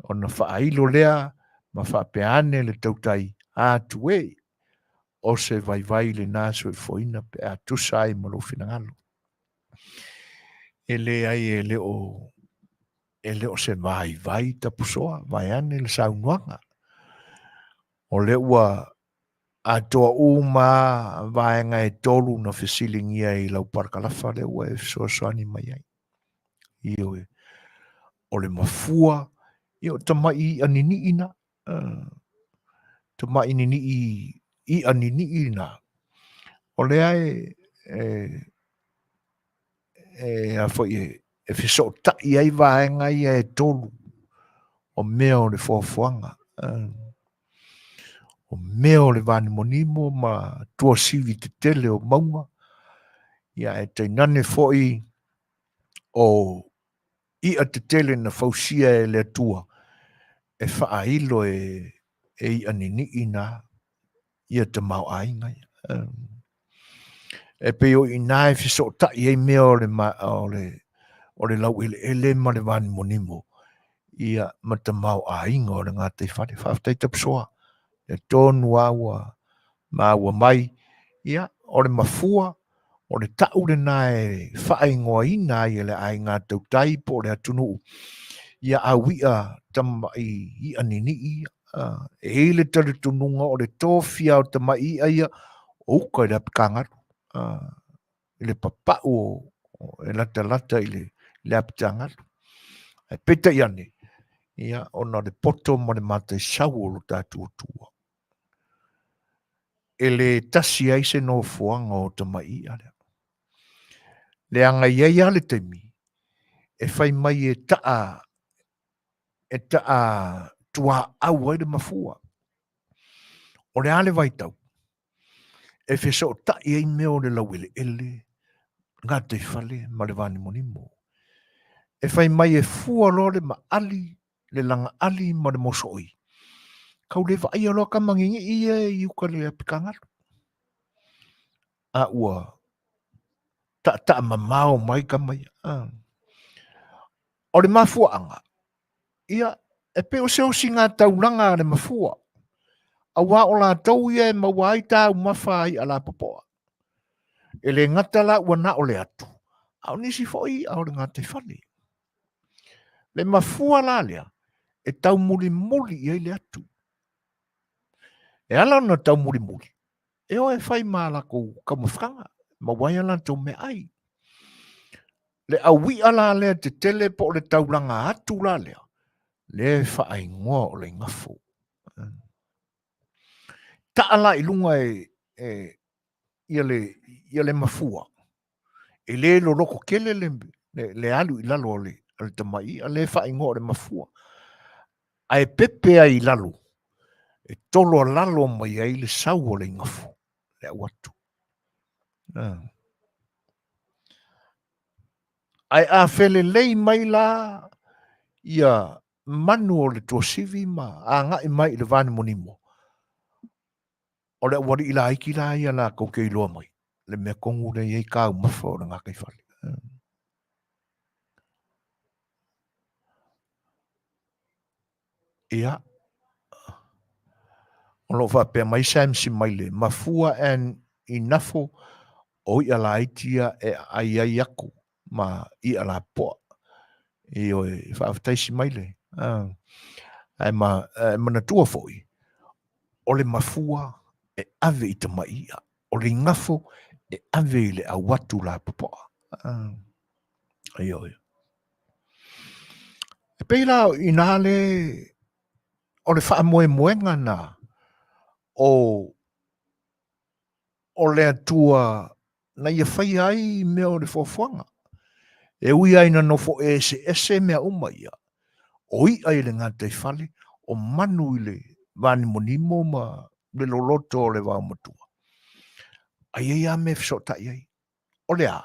ona faailo lea ma faapea ane le tautai, Atu e! O se vaivai lena soifuaina pe a tusa ai ma lou finagalo. E leai e le o e le o se vaivai tapusoa, vaeane le saunoaga. O lea ua atoa uma vaega e tolu na fesiligia i lau parakalafa lea ua e fesoasoani mai ai. Ioe, o le mafua, ia o tamai i'a nini'i na, tamai nini'i, i'a nini'i na, o lea e, e, e, a foi e, e fesootai ai vaega ia e tolu o mea o le foafoaga. O mea o le vanimonimo ma tuasivi tetele o mauga, ia ae tainane foi o i'a tetele na fausia e le Atua e faailo e i'a nini'i na ia tamaoaiga ia. E pei o i ina e fesootai ai mea o le, o le, o le laueleele ma le vanimonimo ia ma tamaoaiga o le gataifale. Faafetai Tapusoa, e tonu lava ua maua mai, ia, o le mafua, o le ta'u lena e faaigoaina ai e le aiga tautai po o le atunuu, ia aui'a tama'i i'a nini'i ia. E i ai le talitonuga o le tofia o tama'i i'a ia o uka i le apitagalu, i le papa'u o e latalata i le, le apitagalu. Ae peitai ane, ia, ona o le poto ma le mataisau o lo tatou Atua, e le tasi ai se nofoaga o tamai i'a lea. Leaga e i ai lava le taimi e fai mai e ta'a e ta'a tuaau ai le mafua. O le a le vaitau e fesootai ai mea o le laueleele, gataifale ma le vanimonimo. E fai mai e fua loa le maali le lagaali ma le mosooi, kau le vaaia loa tama gigii ia i uka i le apitagalu. A ua taataamamao mai tama ia. O le mafuaaga, ia, e pei o se osiga taulaga a le mafua, auā o latou ia e maua ai taumafa a i'a lapopoa. E le gata la ua na o le atu, a o nisi foi i'a o le gataifale. Le mafua la lea e taumulimuli i ai le atu. E ala ona taumulimuli, e o e fai ma lakou taumafataga, maua ai a latou meaai. Le aui'a la lea tetele po o le taulaga atu la lea, lea e faaigoa o le igafo. Taa la i luga e, e ia le, ia le mafua, e le loloto tele le, le, le alu i lalo o le, o le tamai i'a, lea e faaigoa o le mafua. Ae pepe ai i lalo, e tolo alalo mai ai le sau o le igafo, le au atu. Ae a felelei mai la ia manu o le tuasivi ma agai mai i le vanimonimo, o le aualii laiti la ia latou te iloa mai le mea tonu lea e i ai taumafa o le gataifale. Ia, o lo o faapea mai Sam Simaile, mafua and inafo o i'a laiti ia e aai ai atu ma i'a lapoa. Ioe, faafetai Simaile. Ae ma, ae manatua foi, o le mafua e ave i tamai i'a, o le igafo e ave i le auatu lapopoa. Ioe. E pei la i nā le o le faamoemoega na o o le Atua na ia faia ai mea o le fuafuaga. E ui lava ina nofo eseese mea uma ia, o i'a i le gataifale, o manu i le vanimonimo ma le loloto o le vaomatua, a i ai lava mea e fesootai ai. O le a?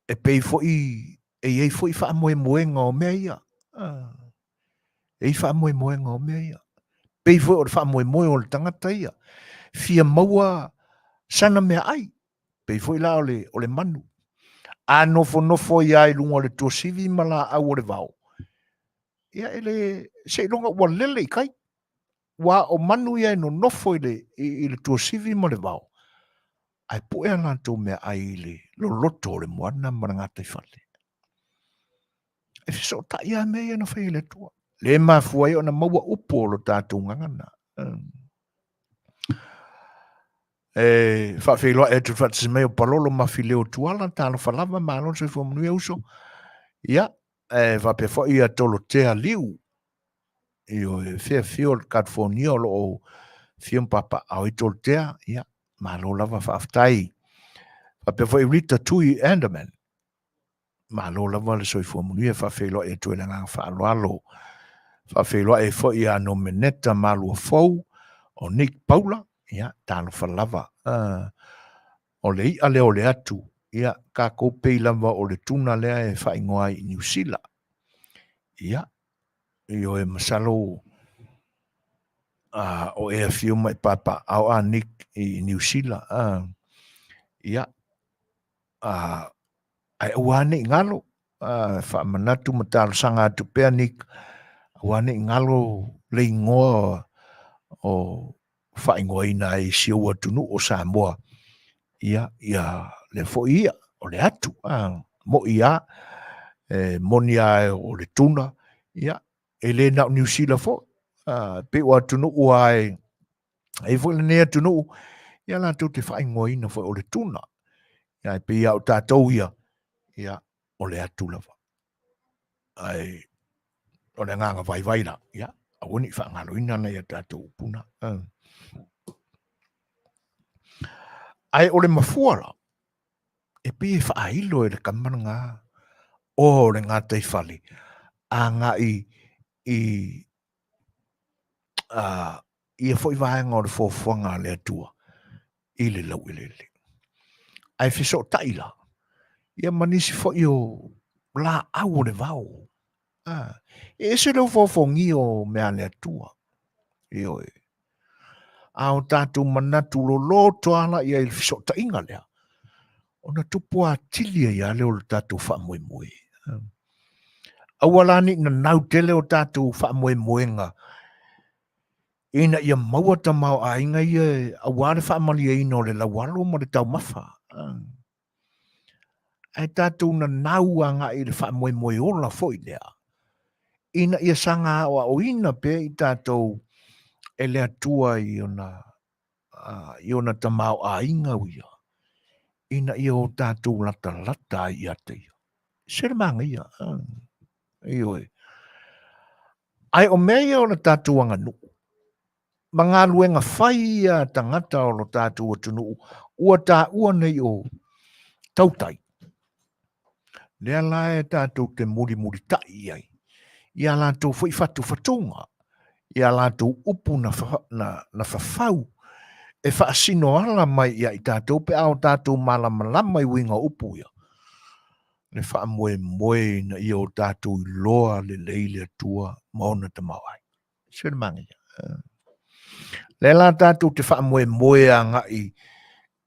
E pei foi e i ai foi faamoemoega o mea ia. E i ai faamoemoega o mea ia. Pei foi o le faamoemoe o le tagata ia. Fia maua sana meaai. Pei foi la o le, o le manu. A nofonofo ai lava i luga o le tuasivi ma laau o le vao, ia e le, seiloga ua lele i tai. Aua o manu ia e nonofo i le, i, i le tuasivi ma le vao, ae pue a latou meaai i le loloto o le moana ma le gataifale. E fesootai lava mea ia na fai e le Atua. Le mafua ai ona maua upu o lo tatou gagana. E faafeiloai atu i le faatasi mai o Palolo ma Fileo Tuala, talofa lava, malo le soifua manuia uso. Ia, e faapea foi ia Tolotea Liu, Ioe, fia afio o le California o lo o afio ma papaaao ai Tolotea, ia, malo lava faafetai. Faapea foi Rita Tui Anderman, malo lava le soifua manuia, faafeiloai atu ai le agaga faaaloalo. Faafeiloai ai foi ia Nomeneta Maluafou, o Nick Paula, ia, talofa lava. O le i'a lea o le atu, ia, tatou pei lava o le tuna lea e faaigoa ai i Niu Sila. Ia, Ioe, masalo a o e afio ma e papaaao a Nick i Niu Sila. A, ia, a, ae aua ne i galo, a, faamanatu ma talosaga atu pea Nick, aua ne i galo le igoa o faaigoaina ai i si ou atunuu o Samoa, ia, ia lea foi ia, o le atu, a, mo'i lava, e moni lava o le tuna, ia, e le na o Niu Sila foi, a, pei o atunuu lava e, e i ai foi lenei atunuu, ia latou te faaigoaina foi o le tuna, ia, ae pei lava o tatou ia, ia, o le atu lava. Ae o le agaga vaivai la, ia, aua ne i faagaloina nai a tatou upu na. Ae o le mafua la, e pei e faailo e le tama lena o le gataifale agai i ia foi vaega o le fuafuaga a le Atua i le laueleele. Ae fesootai la, ia ma nisi foi o laau o le vao. Ah, e ese le ofoofogia o mea a le Atua. Ioe. A o tatou manatu loloto lava la i ai i le fesootaiga lea, ona tupu atili ai lava lea o le tatou faamoemoe. Aua la ne i nanau tele o tatou faamoemoega ina ia maua tamaoaiga ia aua le faamalieina o le laualo ma le taumafa. Ae tatou nanau agai i le faamoemoe ola foi lea, ina ia saga aoaoina pea i tatou e le Atua i ona, i ona tamaoaiga ia, ina ia o tatou latalata ai ia te ia. Se le manaia. Ioe. Ae o mea ia o le tatou aganuu, ma galuega fai ia a tagata o lo tatou atunuu ua taua nei o tautai, lea la e tatou te mulimulitai i ai i a latou foi fatufatuga, i a latou upu na, na, na fafau e faasino ala mai ia i tatou pe a o tatou malamalama i uiga o upu ia, le faamoemoe ina ia o tatou iloa lelei le Atua ma ona tamaoaiga. Se le manaia. Lea la tatou te faamoemoe agai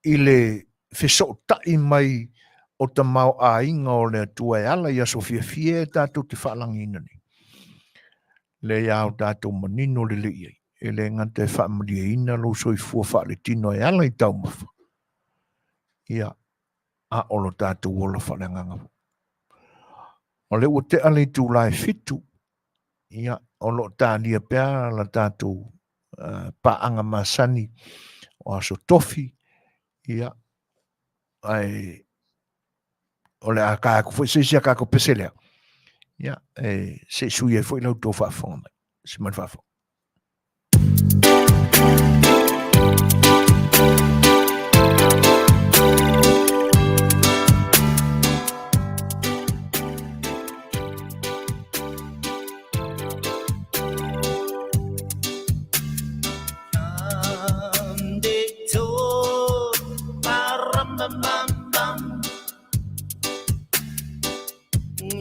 i le fesootai mai o tamaoaiga o le Atua e ala i aso fiafia e tatou te faalagiina nei. Lea ia o tatou manino lelei ai. E le gata e faamalieina lou soifua faaletino e ala i taumafa. Ia, a o lo tatou ola faaleagaga. O lea ua tea le itula e 7, ia, o lo o talia pea la tatou paaga masani o aso tofi, ia, ae o le a tae atu foi se isi a tatou pese lea, ia, e se i sui ai foi la outou faafofoga mai. Se mai le faafofoga.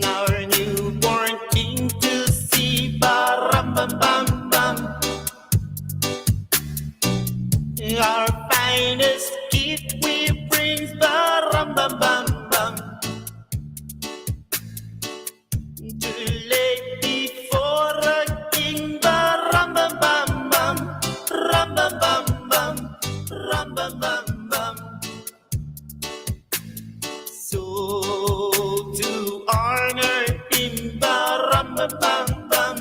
Our newborn king to see, ba-rum-bum-bum-bum. Our finest gift we bring, ba-rum-bum-bum-bum. To lay before a king, ba-rum-bum-bum-bum, rum-bum-bum-bum, rum-bum-bum-bum. So to honor him, ba-rum-bum-bum-bum,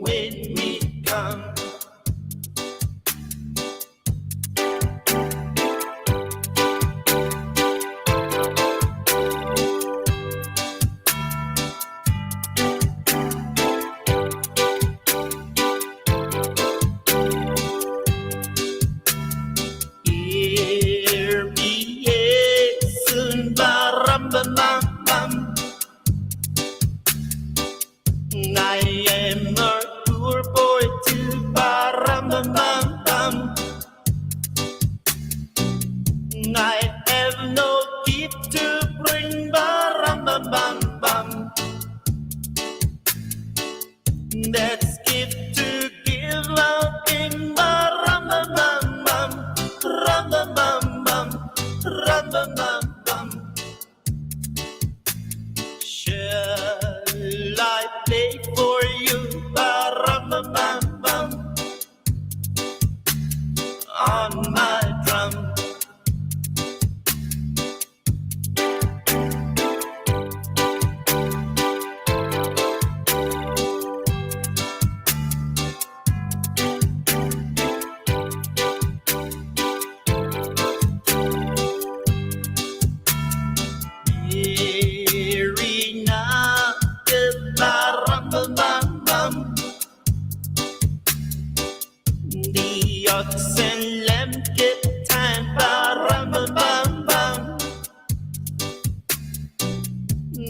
when we come. Here be soon, ba-rum-bum-bum-bum. I am a poor boy too, ba-rum-bum-bum-bum. I have no gift to bring, ba-rum-bum-bum-bum. That's gift to give out in, ba-rum-bum-bum-bum, rum-bum-bum-bum, rum-bum-bum-bum. Shall I play for you, ba-rum-bum-bum-bum, on my drum? Mary na ba-rum-bum-bum-bum. The ox and lamb get time, ba-rum-bum-bum-bum.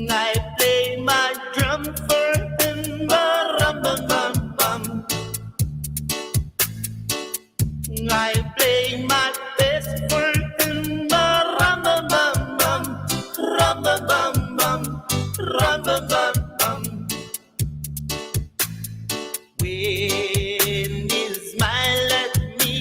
I play my drum for him, ba-rum-bum-bum-bum. I play my best for him, ba-rum-bum-bum-bum, rum-bum-bum-bum, rum-bum-bum-bum. When he smile at me,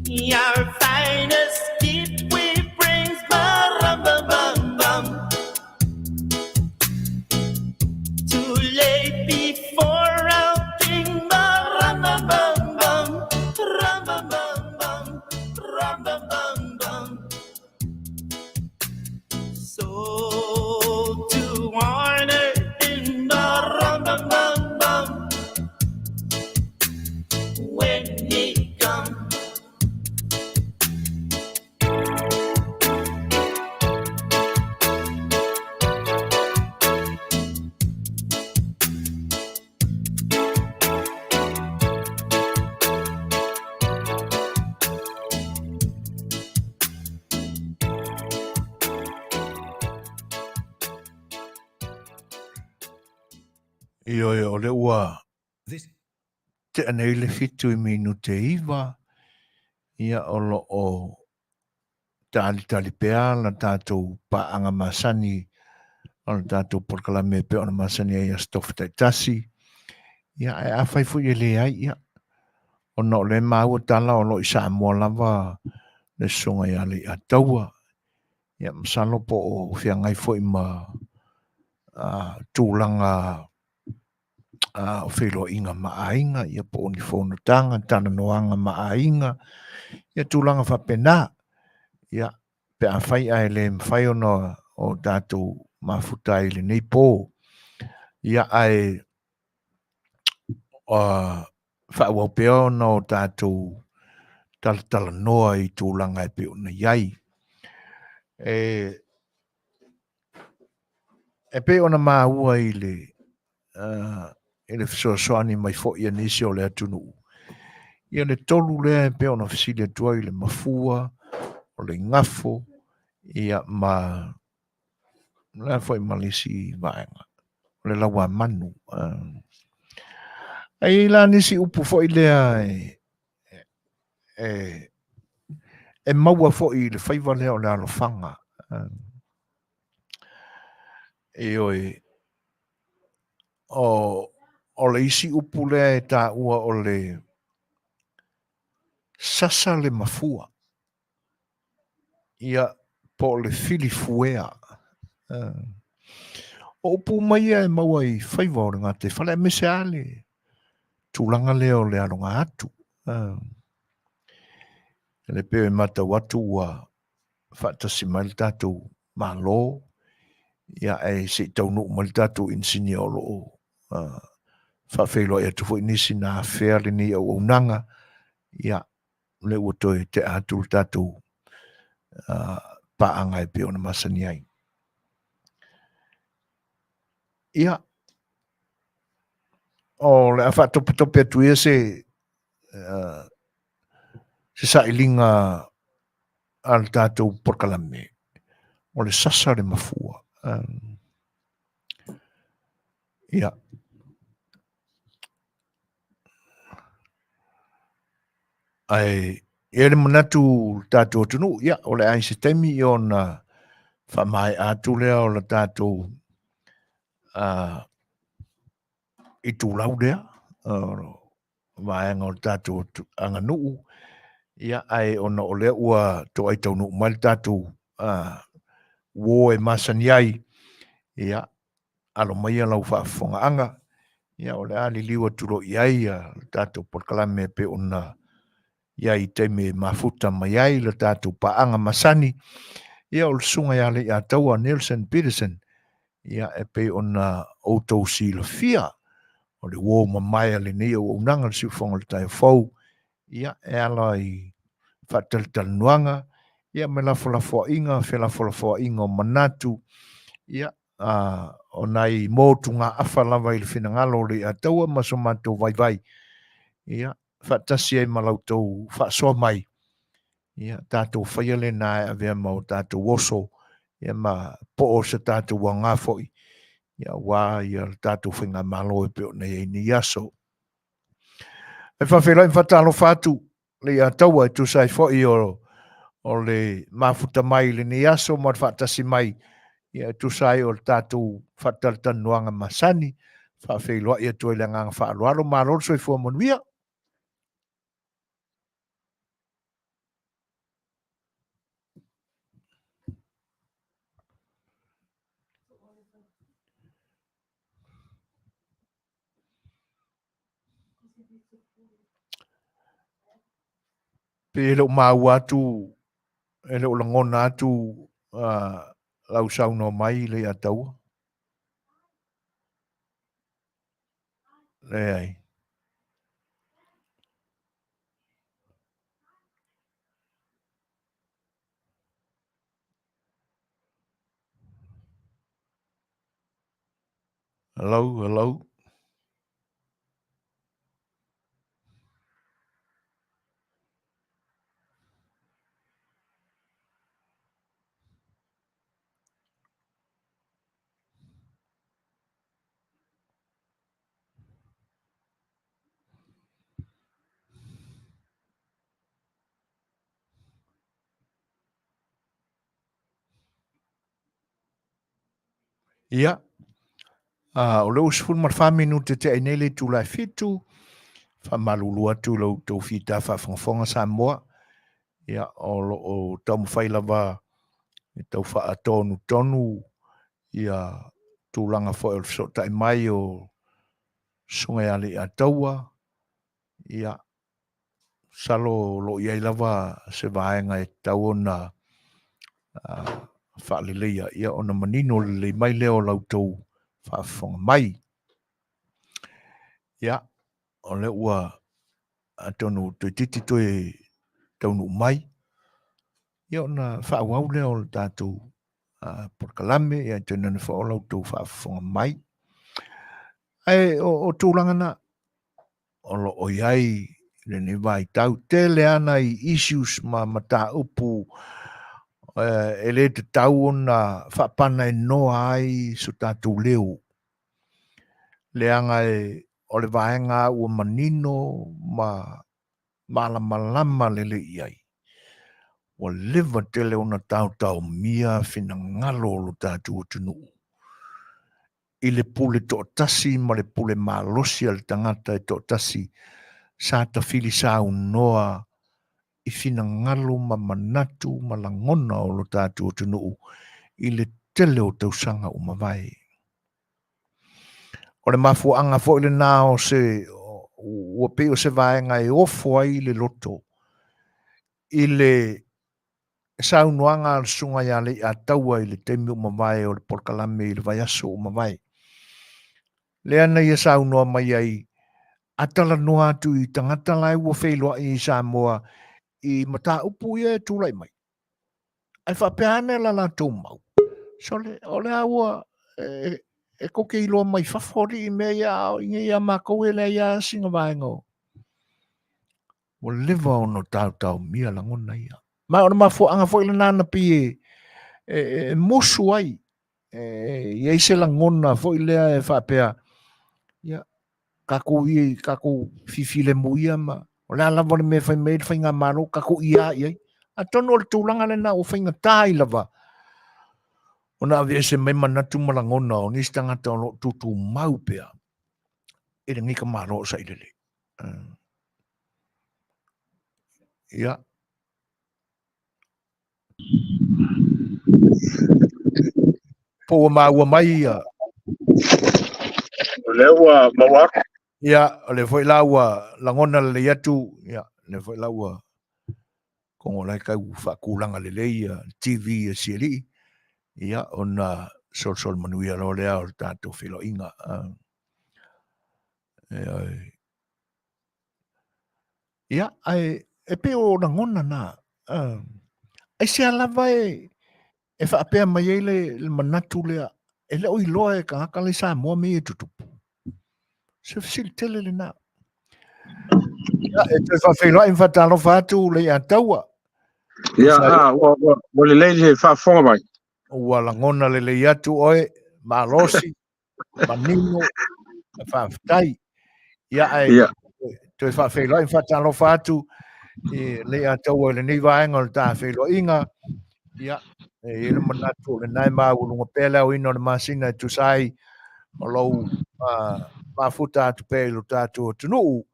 Our finest gift we brings, ba-rum-bum-bum-bum. To lay before our king, ba-rum-bum-bum-bum, rum-bum-bum-bum, rum-bum-bum-bum. So to honor him, ba-rum-bum-bum-bum, when he comes. Ioe, o le ua tea nei le 7 i minute 9, ia o lo o talitali pea la tatou paaga masani o le tatou polokalame e pei ona masani ai Aso Tofi taitasi. Ia, ae afai foi e leai, ia, ona o lea e maua tala o lo o i Samoa lava le Susuga ia Leiataua. Ia, masalo po o feagai foi ma tulaga o feiloaiga ma aiga, ia po o ni fonotaga, talanoaga ma aiga, ia tulaga faapena. Ia, pe afai ae le mafai ona o tatou mafuta ai i lenei po, ia ae faaauau pea ona o tatou talatalanoa i tulaga e pei ona i ai. E pei ona maua i le i le fesoasoani mai foi a nisi o le atunuu, ia le tolu lea e pei ona fesili atu ai i le mafua, o le igafo, ia ma le a foi ma le isi vaega, o le lauamanu. Ae i ai la nisi upu foi lea e maua foi i le faiva lea o le alofaga. Ioe, o le isi upu lea e taua o le sasa le mafua, ia, po o le filifuea. O upu uma ia e maua i faiva o le gataifale, aemaise lava le tulaga lea o le aloga atu. E pei e matau atu ua faatasi mai le tatou Malo, ia ae se i taunuu mai le tatou inisinia o lo o faafeiloai atu foi nisi na afea lenei auaunaga, ia lea ua toe tea atu le tatou paaga e pei ona masani ai. Ia, o le a faatopetope atu ia se se sailiga a le tatou polokalame, o le sasa le mafua. Ia. Ae i ai le manatu le tatou atunuu, ia, o le a i se taimi ona faamaea atu lea o le tatou itulau lea, vaega o le tatou aganuu, ia, ae ona o lea ua toai taunuu mai le tatou uo e masani ai, ia, alo maia lau faafofogaaga, ia, o le a liliu atu loa i ai le tatou polokalame e pei ona i ai i taimi e mafuta mai ai le tatou paaga masani, ia, o le Susuga ia Leiataua Nelson Peterson, ia, e pei ona outou silafia, o le uo mamae a lenei auaunaga le siufofoga o le taeao fou, ia, e ala i faatalatalanoaga, ia, ma lafolafoaiga, felafolafoaiga o manatu, ia, o nai motugaafa lava i le finagalo o Leiataua ma so matou vaivai, ia, faatasi ai ma la outou faasoa mai, ia, tatou faia lena e avea ma o tatou oso, ia, ma po o se tatou aoga foi, ia, aua ia le tatou faigamalo e pei ona i ai nei aso. E faafeiloai ma faatalofa atu Leiataua e tusa ai foi o le mafuta mai i lenei aso ma le faatasi mai, ia, e tusa ai o le tatou faatalatalanoaga masani. Faafeiloai atu ai le agaga faaaloalo, malo le soifua manuia. Pe e le o maua atu, e le o lagona atu lau saunoa mai i le Ataua. Leai. Hello, hello. Ia, o lea ua 14 minute tea nei le itula e 7, faamalulu atu i lo outou fita faafogafoga Samoa. Ia, o lo o taumafai lava e tau faatonutonu ia tulaga foi o le fesootai mai o Susuga ia Leiataua. Ia, masalo o lo o i ai lava se vaega e tatau ona faaleleia, ia ona manino lelei mai lea o la outou faafofoga mai. Ia, o lea ua atonu toeitiiti toe taunuu mai, ia ona faaauau lea o le tatou polokalame, ia tainane foi o la outou faafofoga mai. Ae o tulaga na, o lo o i ai lenei vaitau, tele lava nai issues ma mataupu e le tatau ona faapanaenoa ai so tatou leo. Leaga o le vaega ua manino ma malamalama lelei i ai, ua leva tele ona taotaomia finagalo o lo tatou atunuu i le pule toatasi ma le pule malosi a le tagata e toatasi sa tafili saunoa i finagalo ma manatu ma lagona o lo tatou atunuu i le tele o tausaga ua mavae. O le mafuaaga foi lena o se ua pei o se vaega e ofo ai le loto i le saunoaga a le Susuga ia Leiataua i le taimi ua mavae o le polokalame i le vaiaso ua mavae. Lea na ia saunoa mai ai, a talanoa atu i tagata la e ua feiloai i Samoa i mataupu ia e tulai mai. Ae faapea ane la latou mau, sole, o lea ua e tou te iloa mai fafo alii i mea ia, a o i inei ia matou e leai lava sina vaega o. Ua leva ona taotaomia lagona ia. Ma o le mafuaaga foi lena na pei e musu ai, e i ai se lagona foi lea e faapea, ia, tatou ia, tatou fifilemu ia ma o le a lava le mea e fai mai ai le faigamalo, tatou ia i ai. Atonu o le tulaga lena ua faigata ai lava ona aveese mai manatu ma lagona o nisi tagata o lo o tutumau pea i lenei tamaloa o Sailele. Ia. Po ua maua mai ia. O lea ua maua atu. Ia, o lea foi la ua lagona lelei atu, ia, o lea foi la ua kogo la e tau faatulaga lelei ia TV a si alii, ia, ona solosolo manuia loa lea o le tatou feiloaiga. Ia, ae e pei o lagona na, aisea lava e faapea mai ai le manatu lea, e le o iloa e tagata la i Samoa mea ia e tutupu. Se fesili tele lena. Ia, e toe faafeiloai ma faatalofa atu Leiataua. Ia, ua lelei le faafofoga mai. Ua lagona lelei atu oe, malosi, manino, faafetai. Ia, ae Ia. toe faafeiloai ma faatalofa atu i Leiataua i lenei vaega o le ta feiloaiga. Ia, e i ai le manatu o lena e maualuga pea le aoina o le masina e tusa ai ma lou mafuta atu pea i lo tatou atunuu.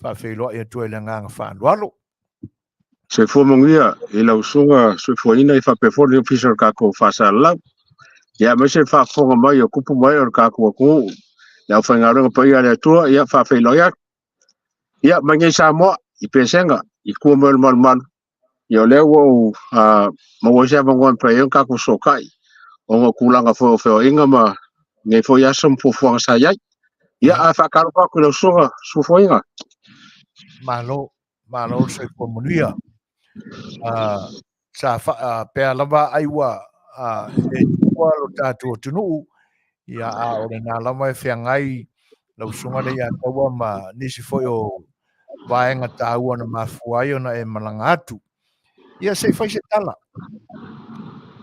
Faafeiloai atu ai le agaga faaaloalo. Soifua manuia i lau susuga soifuaina i faapea foi le ofisa o le tatou faasalalau. Ia aemaise le faafofoga mai o tupu ma ee o le tatou atunuu. Le aufaigaluega paia a le Atua, ia faafeiloai atu. Ia, mai nei Samoa, i Pesega, i kua mai o le malumalu, ia o lea ua ou maua ai se avanoa e mafai ai ona tatou fesootai, ona o tulaga foi o feoaiga ma lenei foi aso ma fuafuaga sa i ai. Ia, ae faatalofa atu i lau Susuga Sufoiga. Malo, malo le soifua manuia. Sa faapea lava ai ua e le tuua lo tatou atunuu, ia a o lena lava e feagai lau susuga Leiataua ma nisi foi o vaega taua na mafua ai ona e malaga atu. Ia se i fai se tala.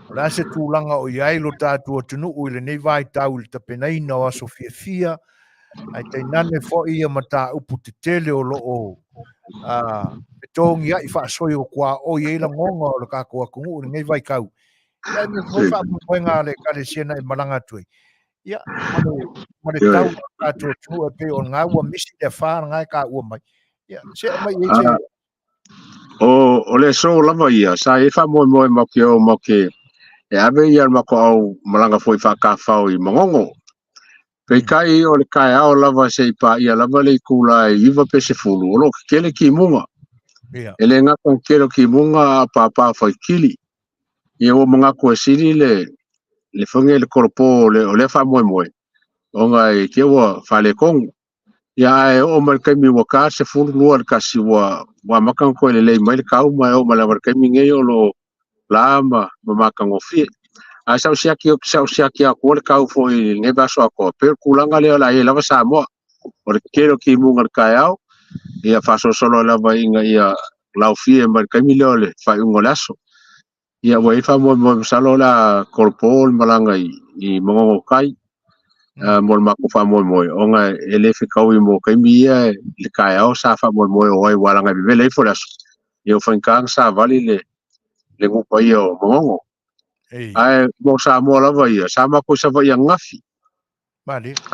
O le a se tulaga o i ai lo tatou atunuu i lenei vaitau i le tapenaina o aso fiafia, ae tainane foi ia mataupu tetele o lo o fetogiai faasoi o tuaoi ai lagona o le tatou atunuu i lenei vaitau. Ia ae foi faamoemoega a le Ekalesia na e malaga atu ai. Ia, ma le tau o le tatou atunuu e pei o lena ua misi le afa lena e taua mai. Ia, se aumai ai se... O le aso lava ia, sa i ai faamoemoe matou te o matou te e ave ia le matou au malaga foi faatafao i Manono. Peitai o le taeao lava se i paia lava le itula e 9 pe 10, o lo o tetele timuga. E le gata i le tele o timuga a o papa faitili. Ia ua manatu e sili le fai le kolopo o lea faamoemoe, ona e te ua faaletonu. Ia ae oo mai le taimi ua ta le 12 i le 1 ua amata ona toe lelei mai le tau ma e oo mai lava i le taimi nei o lo o la ma matagofie. Ae sa ou siaki, sa ou siaki atua le tau foi i lenei vaiaso atoa, pei o le tulaga lea o le a i ai lava Samoa. O le tele o timuga i le taeao, ia faasolosolo ai lava ina ia laofie mai le taimi lea o le faaiuga o le aso. Ia ua i ai faamoemoe masalo o le a kolopo le malaga i Manono Tai mo le matou faamoemoe, ona e le fetaui mo taimi ia i le taeao sa faamoemoe o ai ua laga e vevela ifo le aso. Ia ua faigata ona savali le nuu paia o Manono. Ae mo Samoa lava ia, sa matou i Savaii ananafi.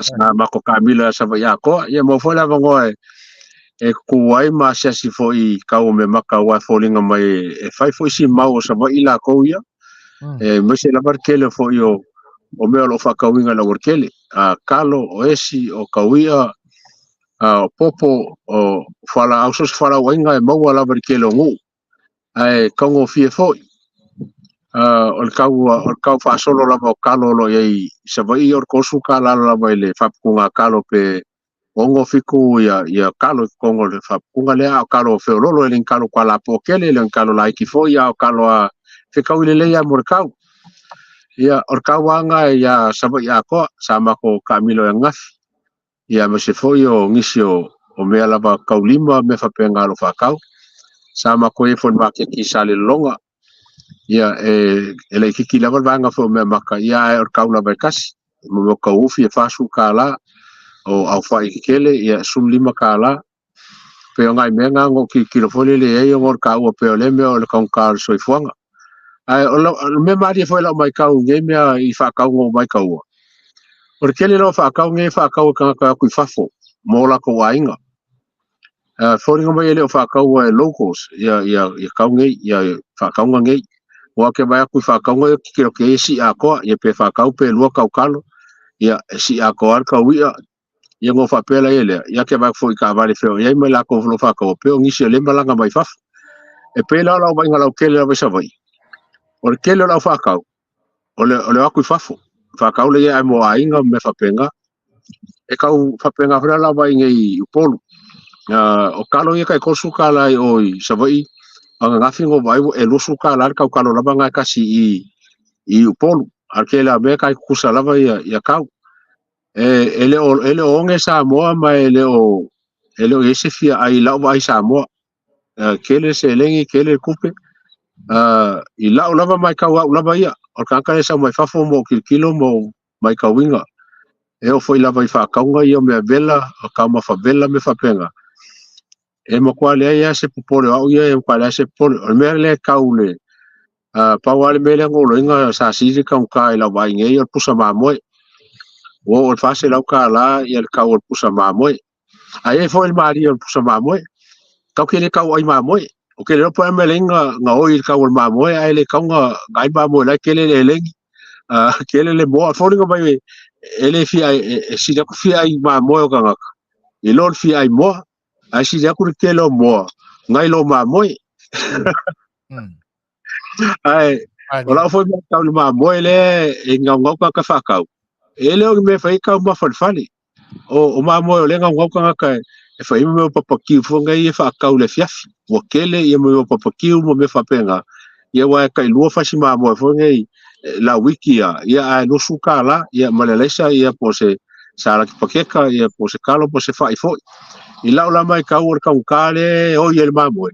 Sa matou taamilo i Savaii atoa. Ia maua foi le avanoa e tutu ai ma asiasi foi i tau o meamata aua e foliga mai e fai foi si mau o Savaii latou ia. E aemaise lava le tele foi o mea o lo o faatauina i le aualatele. Talo, o esi, o tauia, o popo, o fualaau, so o se fualaauaiga e maua lava i le tele o nuu. Ae taugofie foi. O le tau faasolo lava o talo o lo o i ai i Savaii, o le $30 lava i le faaputuga talo pe 6 7 ia talo i totonu o le faaputuga lea, a o talo feololo, e le ni talo kualapoa tele, e le o ni talo laiti foi, a o talo a fetaui lelei lava mo le tau. Ia, o le tau lava lena ia Savaii atoa, sa matou taamilo ai ananafi. Ia aemaise foi o nisi o mea lava taulima, mea faapena o lo o faatau. Sa matou i ai foi i le maketi i Salelologa, ia e laitiiti lava le vaega foi o meamata, ia ae o le tau lava e tasi. Mo mea o tauufi e $40, o aufai tetele ia $15. Pei o nai mea na na ou tilotilo foi lele i ai ona o le taua pea o lea mea o le taugata o le soifuaga. Ae o le mea malie foi i lau matau i nei mea i faatau na ou maitaua, o le tele lava o faatau nei e faatau e tagata atu i fafo mo latou aiga. Foliga mai e le o faataua e locals ia tau nei, ia faatauga nei. Aua ou te vaai atu i faatauga ia, ou te tilotilo i ai e sii atoa, ia pe faatau pe lua tautalo, ia e sii atoa lava le taui'a, ia ona ou faapea laia lea, ia te vaai atu foi i taavale feoai ai ma i latou o lo o faataua, pei o nisi o lea e malaga mai fafo. E pei la o lau vaaiga lautele lava i Savaii, o le tele o le au faatau, o le o atu i fafo, faatau lea ia mo aiga ma mea faapena. E tau faapena foi la lau vaaiga i Upolu. O talo ia tai $30 i o i Savaii, ananafi na ou vaai e $20 le tautalo lava na e tasi i Upolu. A o le tele lava o mea e tai tutusa lava ia tau. E le o oge Samoa ma e le o i ai se fia ai i lau vaai i Samoa. Tele seleni, tele tupe. I lau lava matau au lava ia, o le tagata lea e sau mai fafo ma ou tilotilo ma ou matauina. E oo foi lava i faatauga ia o mea vela, o taumafa vela ma mea faapena. E matua leai lava se popole o au ia, e matua leai se popole. O le mea lea e tau le, pau lava le mea lea na ou iloaina sa sili le taugata i lau vaai nei, o le pusa mamoe. Ua oo i le $400 ia le tau o le pusa mamoe. Ae i ai foi le malie o le pusa mamoe. Tatou te le tau ai mamoe. Ou te le iloa po o le a le mea e ala ai ona oi le tau o le mamoe, ae le tatau ona ai mamoe o la e tele le elegi, tele le moa. E foliga mai e le fia ai, e sili atu fia ai mamoe o tagata i lo le fia ai moa. Ae sili aku le tele o moa nai lo mamoe. Ae o lau foi mea tau i le mamoe lea e gaugau tagata faatau, e le o ni mea e fai ai taumafa i le fale. O mamoe o lea e gaugau tagata e fai ai mea o papakiu foi nei e faatau i le afiafi. Ua tele ia mea o papakiu ma mea faapena. Ia aua e tailua fasi mamoe foi nei lauiti lava, ia ae $20, ia ma le alaisa ia po o se salaki paketa, ia po o se talo po o se fai foi. I lau la matau o le taugata lea e oi ai le mamoe,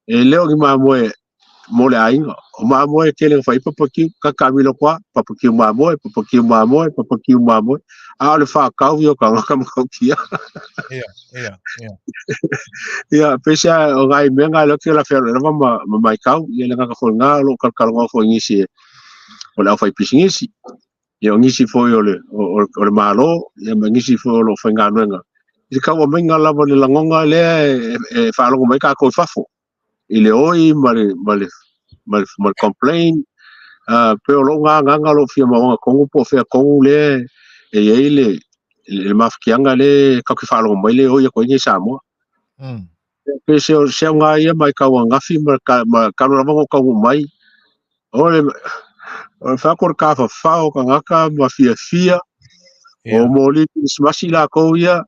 e le o ni mamoe mo le aiga. O mamoe e tele na fai ai papakiu, tatamilo atu lava, papakiu mamoe, papakiu mamoe, papakiu mamoe, a o le faatau ia o tagata matautia. Ia, ia, ia. Ia, peiseai o nai mea na lea ou te ola fealuai lava ma matau, ia le agaga foi lena o lo o talatalanoa foi i nisi o le aufaipisinisi, ia o nisi foi o le, o, o le Malo, ia ma nisi foi o lo o faigaluega. I le tauamaiga lava o le lagona lea e faalogo mai tatou i fafo, i le oi ma le, ma le, ma le, ma le complain, pei o lou agaga o lo o fia mauaga tonu po o fea tonu lea e i ai le, le mafatiaga lea tatou te faalogo mai le oi atu ai nei Samoa. Pe se se aoga ia mai kau angafi ma ma talu lava ona ou taunuu mai, o le o le fai atu o le tafafao o tagata ma fiafia, o moli kerisimasi lakou ia,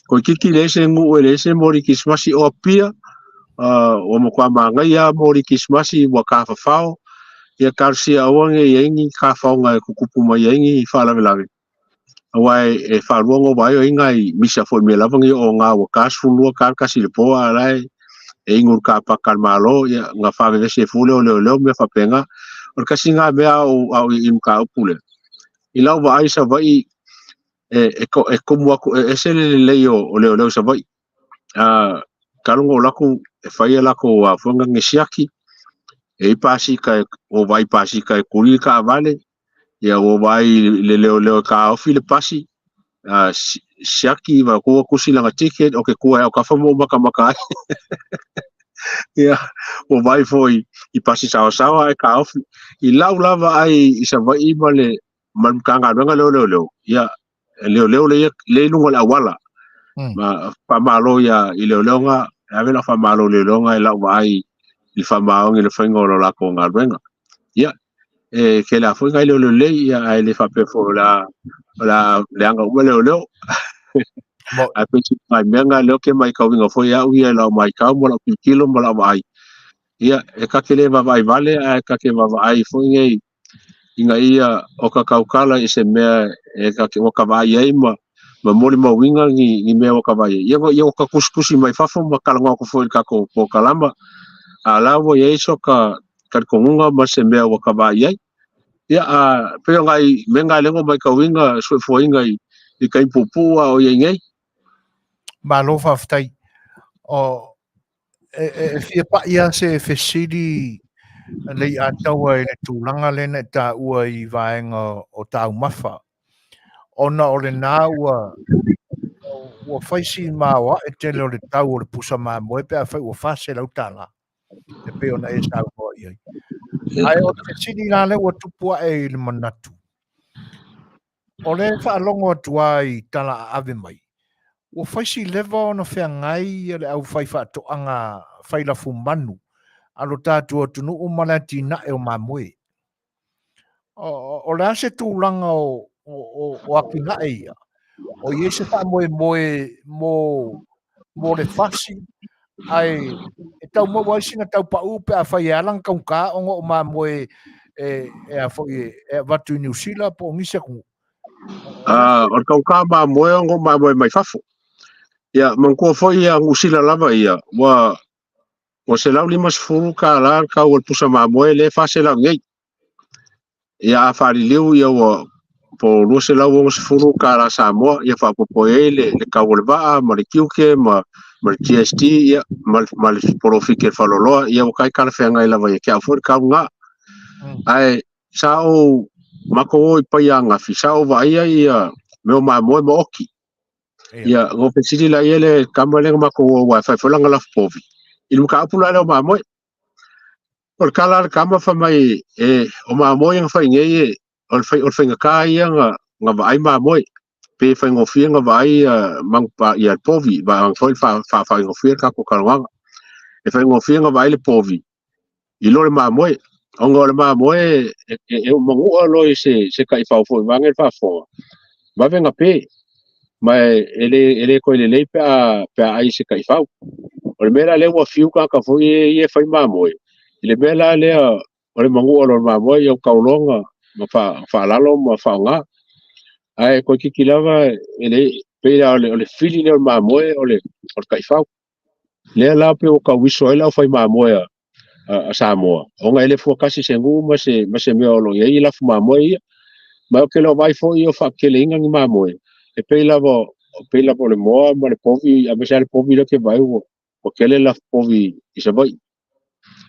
toeitiiti leai se nuu e leai se moli kerisimasi o Apia, ua matua manaia lava moli kerisimasi ua tafafao, ia talosia aua ne i ai ni tafaoga e tutupu mai ai ni faalavelave. Aua e faalua ona vaai o ai nai misa foi mea lava nei o ngā ua ka 12 ka 1 i le po a la e inu i le kapaka a le Malo, ia na faavevesi ai fua lea o leoleo ma mea faapena. O le tasi lena mea a o i mataupu lea, i lau vaai i Savaii e tumu atu, e ese le lelei o leoleo i Savaii. Talu ona ou alu atu e fai a latou foi na siaki, e i ai pasika, ua vaai i pasika e tuli le taavale, ia ua vaai i le leoleo e taofi le pasi, siaki vaeatu ua tusi lana ticket, o ke tua e autafa ma ou matamata ai. Ia, ua vaai foi i pasi saoasaoa ae taofi. I lau la vaai i Savaii ma le ma le Matagaluega lea o Leoleo, ia, leoleo lea i luga o le auala. Ma faamalo ia i leoleo nga, e ave lau faamalo i leoleo nga i lau vaai i le faamaoni i le faiga o le latou galuega. Ia, e tele lava foi nai leoleo lelei, ia, ae le faapea foi o le a leaga uma leoleo. Ae pei se nai mea na lea ou te matauina foi au ia i lau matau ma lau tilotilo ma lau vaai. Ia, e ta te le vaavaai vale, ae ta te vaavaai foi nei ina ia o ka tautala i se mea e ta te ua ka vaai ai ma ma molimauina ni mea ua ka vaai ai. Ia, ia ua ka tusitusi mai fafo ma talanoa atu foi i le tatou polokalama, a o la ua i ai so ka talitonuga ma se mea ua ka vaai ai. Ia, a pei o nai mea na lea na matauina soifuaina i taimi puupuu a o i ai nei. Malo faafetai. O, e fia pai lava se fesili Leiataua i le tulaga lea na e taua i vaega o taumafa, ona o lena ua fai si maoae tele o le tau o le pusa mamoe pe afai ua $400 e pei ona e saunoa i ai. Ae o le fesili la lea ua tupu ae i le manatu, O lea e faalogo atu lava i tala aave mai, ua fai si leva ona feagai le aufaifaatoaga fai lafumanu a lo tatou atunuu ma le atinae o mamoe. O le a se tulaga o atinae ia? O i ai se faamoemoe mo le fasi ae e tau maua ai sina tau pau pe afai e ala ona taugata ona o mamoe e a foi e avatu i Niu Sila po o nisi atunuu. O le taugata mamoe ona o mamoe mai fafo. Ia, manatua foi ia Niu Sila lava ia, ua $150 le tau o le pusa mamoe lea e $400 nei. Ia a faaliliu ia ua po o $260 Samoa, ia faaopoopo i ai le tau o le vaa ma le tiute ma le GST ia ma le polofiti a le faleoloa, ia ua tai talafeagai lava ia te au foi le tau lena. Ae sa ou matou o i Paia ananafi, sa ou vaaia ia mea o mamoe ma oti. Ia, ona fesili laia le tama lea na matou o aua e fai foi lana lafu povi i le mataupu la lea o mamoe. O le tala a le tama fai mai e o mamoe ia na fai nei e o le faigata ia na vaai mamoe. Pe faigofie ona vaai manupa ia le povi, vaai foi faafaigofie le tatou talanoaga. E faigofie ona vaai le povi i lo le mamoe. Ona o le mamoe e manua loa i se taifau foi vaeane le faafofoga, vave ona pe. Ma e le toe lelei pe a ai i se taifau. O le mea la lea ua fiu tagata foi ia e fai mamoe, i le mea la lea o le manua loa o le mamoe, ia ua tau loa ona faalalo ma faaaoga. Ae toeitiiti lava e le pei lava o le fili lea o le mamoe o le taifau. Lea la pei ua tau uiso ai le aufai mamoe a Samoa, ona e le fuatasi i se nuu ma se mea o lo o i ai lafu mamoe ia. Ma ou te le o vaai foi o faakeleina ni mamoe, e pei lava o le moa ma le povi, aemaise lava le povi lea ou te vaai ua tele lafu povi i Savaii.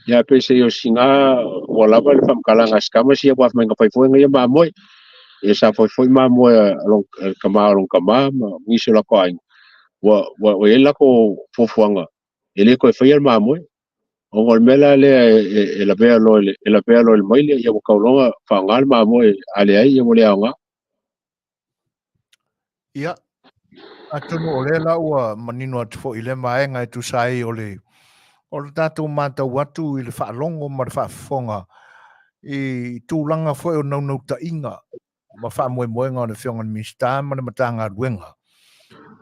Ia pei se i o sina ua lava le faamatalaga a si tama sia ua fai mai na fai foi ia mamoe. Ia sa fai foi mamoe a le tama o lona tama ma nisi o latou aiga. Ua i ai le latou fuafuaga e le toe faia le mamoe. Ona o le mea la lea e lavea loa i le maile, ia ua tau loa ona faaaoga le mamoe, a leai ia ua le aoga. Ia, atonu o lea la ua manino atu foi i lea vaega e tusa ai o le tatou matau atu i le faalogo ma le faafofoga i tulaga foi o naunautaiga ma faamoemoega o le Afioga i le Minisita ma le Matagaluega.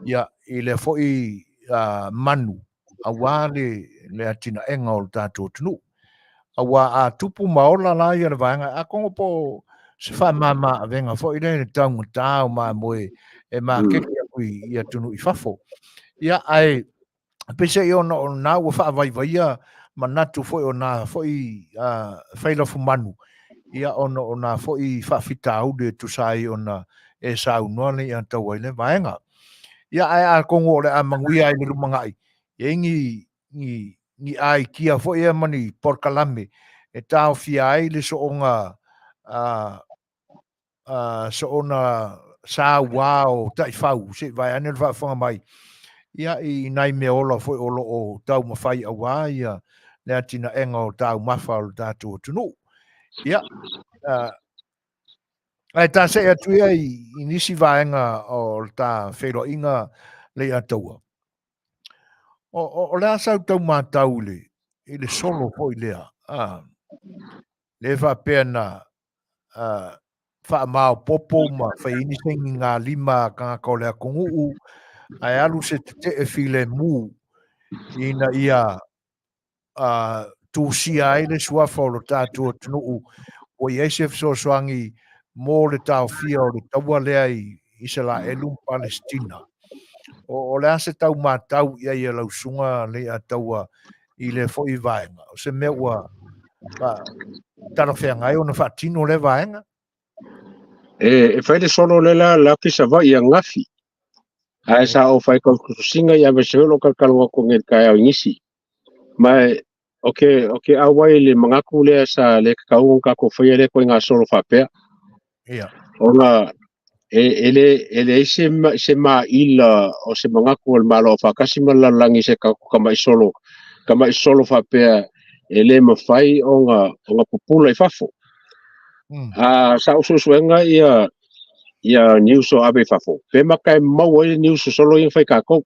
Ia, i lea foi manu aua le atinaega o le tatou atunuu. Aua a tupu ma ola la ia le vaega, atonu po o se faamama avega foi lea i le taugata o mamoe e maketi atu i atunuu i fafo. Ia, ae peiseai ona o lena ua faavaivaia manatu foi o na foi failafumanu, ia ona o na foi faafitauli e tusa ai ona e saunoa le ia tau ai le vaega. Ia, ae atonu o le a manuia ai le lumanai, e i ai ni aikia foi ia ma ni polokalame e taofia ai le soona soona sauā o taifau se i vaeane le faafofoga mai, ia i nai mea ola foi o lo o taumafai aua ia le atinaega o taumafa o le tatou atunuu. Ia, ae ta see atu ia i nisi vaega o le ta feiloaiga le ia taua. O le a sau tau matau i le solo foi lea, le faapea na faamaopoopo ma fai ai ni sainigalima a tagata o le atunuu, ae alu se tetee filemu ina ia tusia ai le suafa o lo tatou atunuu ua i ai se fesoasoani mo le taofia o le taua lea i Isaraelu ma Palesitina. O le a se tau matau i ai a lau susuga Leiataua i lea foi vaega? O se mea ua talafeagai ona faatino lea vaega? E fai le solo le la la ki Savaii ananafi. Ae sa ou fai tautusiga ia aemaise foi lou talotaloga atu nei i le taeao i nisi. Ma o ke auai le manatu lea sa le tatau ona tatou faia lea ituaiga solo faapea. Ona e leai se maila o se manatu o le Malo Aufaatasi ma le lalolagi i se tatou tamai solo faapea e le mafai ona pupula i fafo. Sa ou suesuega ia news o ave i fafo, pe mata e maua ai le news solo ia na fai tatou.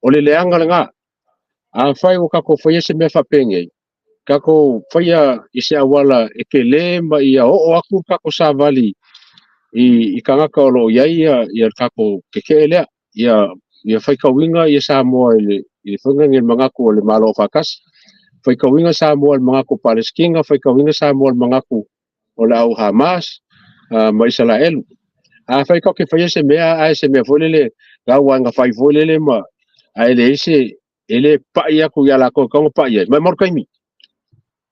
O le leaga lena. Afai ua tatou faia se mea faapenei, tatou faia i se auala e tele ma ia oo atu le tatou savali i tagata o lo o i ai ia le tatou tetee lea, ia faitauina ia Samoa i le faiga nei o le manatu o le Malo Aufaatasi, faitauina Samoa i le manatu o Palesitina, faitauina Samoa i le manatu o le au Hamas ma Isaraelu. Afai tatou te faia se mea, ae se mea foi lele, gau ai na fai foi lele ma ae leai se, e le pai atu ia latou e tatau ona pai ai. Mai mo le taimi.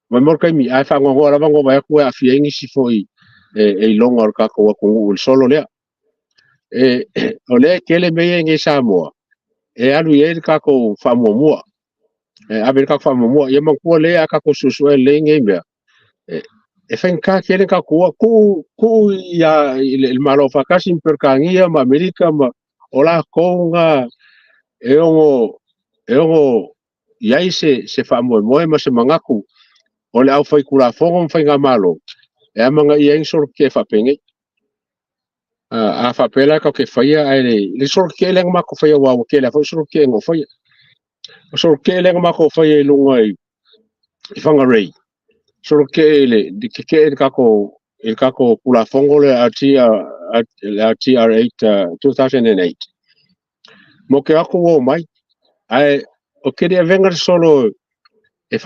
Mai mo le taimi, ae faanoanoa lava ona vaai atu e aafia ai nisi foi e iloga o le tatou atunuu i le solo lea. O lea e tele mea ia i nei Samoa, e alu i ai le tatou faamuamua. E ave le tatou faamuamua. Ia manatua lea a tatou suesue lelei nei mea. E faigata tele tatou tuu ia i le Malo Aufaatasi ma Peretania ma Amerika ma o latou na e ono i ai se faamoemoe ma se manatu o le aufaitulafono ma faigamalo e amanaia ai ni solo tetee faapenei. A faapea la tatou te faia ae le solo tetee lea na matou faia aua ua tele lava foi solo tetee na ou faia. O solo tetee lea na matou faia i luga i Whangarei, solo tetee i le tetee i le tatou Tulafono lea LTR 8 2008. Mo te o atu ua omai, ae o te le avega le solo e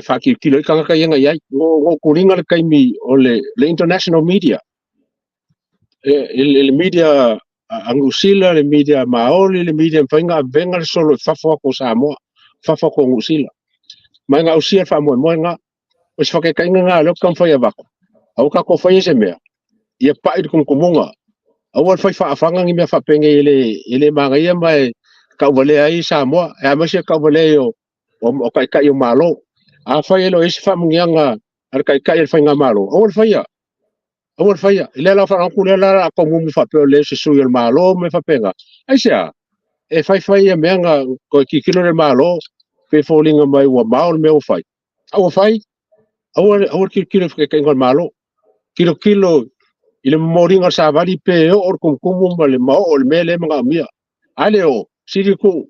faatilotilo ai tagata ia na i ai. Na ou tuliga le taimi o le international media, le media a Niu Sila, le media a Maori, le media e mafai ona avega le solo i fafo atu o Samoa, fafo atu o Niu Sila. Ma e gausia le faamoemoe lena. O se faataitaiga lena o lea ou te taumafai e avatu, aua tatou faia se mea, ia pai le tumutumuga. Aua le fai faafaga ni mea faapenei e le manaia ma e tauvalea ai Samoa, e aemaise le tauvalea o taitai o Malo. Afai e le o i ai se faamanuiaga a le taitai o le faigamalo, aua le faia. Aua le faia. I lea la faalogo atu lea la a taumu faapea o le se sui o le Malo ma mea faapena. Aisea? E faifai ia mea na toe tilotilo le Malo pe foliga mai ua mao le mea ua fai. A ua fai, aua le tilotilo i le fekeetaiga o le Malo. Tilotilo i le momoliga o le savali pe oo le tumutumu ma le maoo i le mea lea e manaomia. A le oo, sili tuu.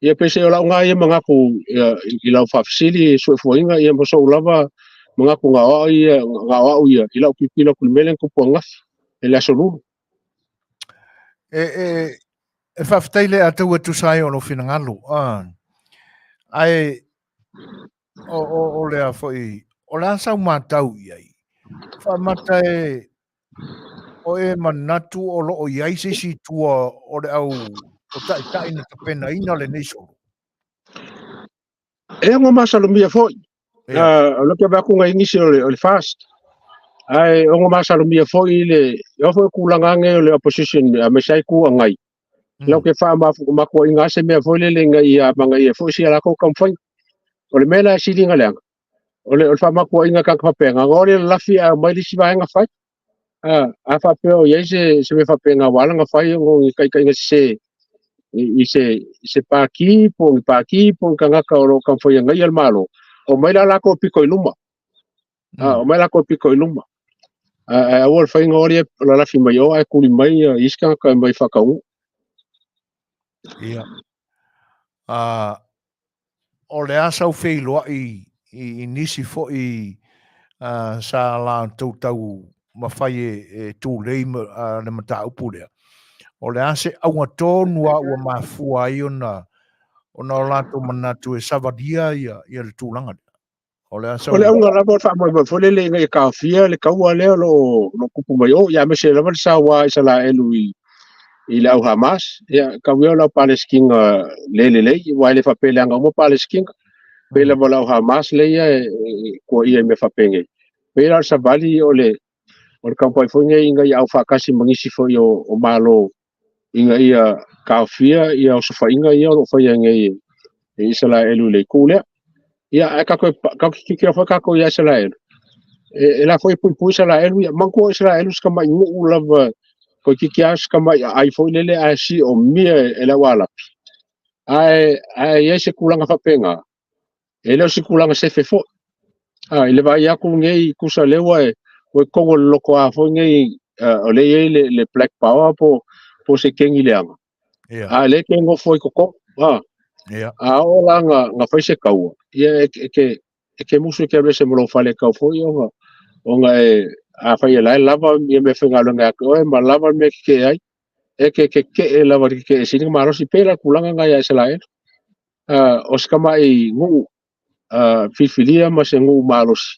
Ia peiseai o lau na ia manatu i lau faafesili suefuaina ia ma sou lava manatu na o au ia i lau tilotilo atu i le mea lea na tupu ananafi i le aso Lulu. E faafetai le Atua e tusa ai o lou finagalo. Ae o lea foi, o le a sau matau i ai? Faamata e o e manatu o lo o i ai se isi i tua o le au o taitai na tapenaina lenei solo? E ono masalomia foi. O le ke vaku ngai nisi o le fast. Ae ono masalomia foi le o foi tulaga nge o le opposition a me sai ku angai. Lau ke wha makuaʻiga se mea foi lele ina ia magaia foi si a lakou taumafaiga. O le mea la e sili ona leaga, o le faamakuaʻiga tagata faapena, na o le lalafi ae omai le isi vaega fai. A faapea o i ai se mea faapena ua ala ona fai ona o ni taitaiga sese i se pati po o ni pati po o ni tagata o lo o taumafai e agaia le Malo, omai la latou e pito i luma. Omai latou e pito i luma. Ae aua le faiga o le lalafi mai o ae tuli mai isi tagata e mai faataunuu. Ia. O le a sau feiloai i nisi foi sa latou taumafai e tulei le mataupu lea, o le a se auga tonu lava ua mafua ai ona o latou manatu e savalia le tulaga lea? O le o le auga lava o le faamoemoe foi lele ina ia taofia le taua lea o lo o tupu mai o, ia aemaise lava le saua a Isaraelu i le au Hamas. Ia, tau ia o le au Palesitina le lelei, aua e le faapea e leaga uma Palesitina. Pei lava o le au Hamas lea ia e tuuaia i mea faapenei. Pei la o le savali o le taumafai foi nei ina ia aufaatasi ma nisi foi o Malo ina ia taofia ia osofaiga ia o lo o faia nei e Isaraelu i le itu lea. Ia, ae tatou tilotilo foi tatou ia Isaraelu, e la foi e puipui Isaraelu ia. Manatua o Isaraelu si tamai nuu lava, toeitiiti lava si tamai aai foi lele ae siomia e le au Arapi. Ae i ai se tulaga faapena, e le o se tulaga sefe foi. I le vaai atu nei, tusa lea ua i totonu o le lotoa foi nei, o lea e i ai le Black Power po se keni leaga. A lea e nofo ai totonu. A oo la na fai se taua, ia e te musu e te alu ese ma lou fale tau foi ona e a fai e la e lava ia mea faigaluega ia te oe ma lava le mea e tetee ai, e te tetee lava i le tetee sili ona malosi. Pei la tulaga na ia Isaraelu. O se tamai nuu filifilia ma se nuu malosi,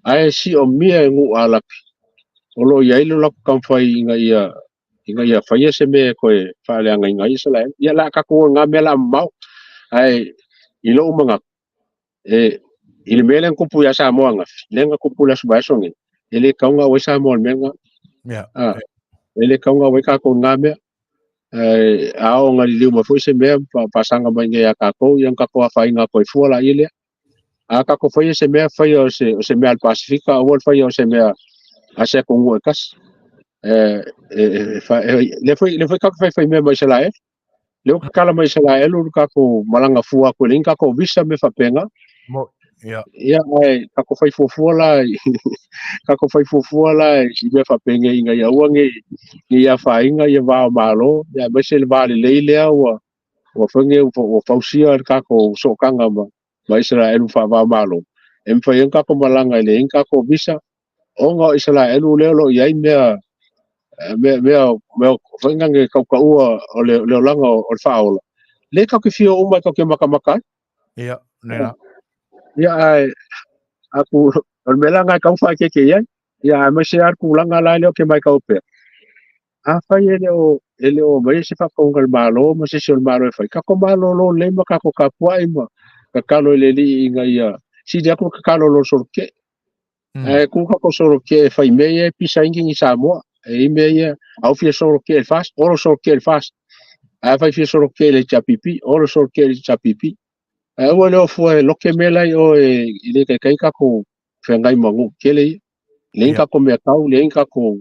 ae siomia e nuu Arapi o lo o i ai lo latou taumafai ina ia faia se mea e toe faaleagaina ai Isaraelu. Ia la tatou o i na mea la mamao, ae i lou manatu, i le mea lea na tupu ia Samoa ananafi, lea na tupu i le aso vaiaso nei, e le tatau ona auai Samoa i le mea lena. E le tatau ona auai tatou i na mea. A oo ina liliu mai foi se mea faasaga mai nei ia tatou, ia ona tatou afaina atu ai fua laia lea. A tatou faia se mea, faia o se mea a le Pasefika, aua le faia o se mea a se atunuu e tasi. Lea foi tatou faifai mea ma Isaraelu. Lea ua tatala mai Isaraelu le tatou malaga fua atu e leai ni tatou visa mea faapena. Ia, ae tatou fai fuafua la Kako fai fuafua la i si mea faapenei ina ia aua ne i afaina ia va o Malo, ia aemaise le va lelei lea ua ua fai nei ua fausia le tatou sootaga ma Isaraelu faava o Malo, e mafai ai ona tatou malaga e leai ni tatou visa, ona o Isaraelu lea o lo o i ai mea mea mea mea foi na ne tautaua o le le olaga o le faaola, lea tatou te fia o uma tatou te matamata ai. Ia, lena. Ia, ae aku o le mea la lena e tatau ona faaeteete i ai. Ia, aemaise lava le tulaga la lea ou te matau pea, afai e le o aumaia se faatauga a le Malo ma se isi o le Malo e fai, tatou malolo lelei ma tatou tapuai ma tatalo i le Alii ina ia sili atu le tatalo i lo le solotetee. Ae tu tatou solotetee e fai mea ia e pisa ai ni Samoa. E i ai mea ia, a o fia solotetee i le FAST, olo solotetee i le FAST. A fai fia solotetee i le HRPP, olo solotetee i le HRPP. Ae aua le o fua e loke mea la i o e le taitai tatou feagai ma nuu tetele ia. Leai ni tatou mea tau, leai ni tatou,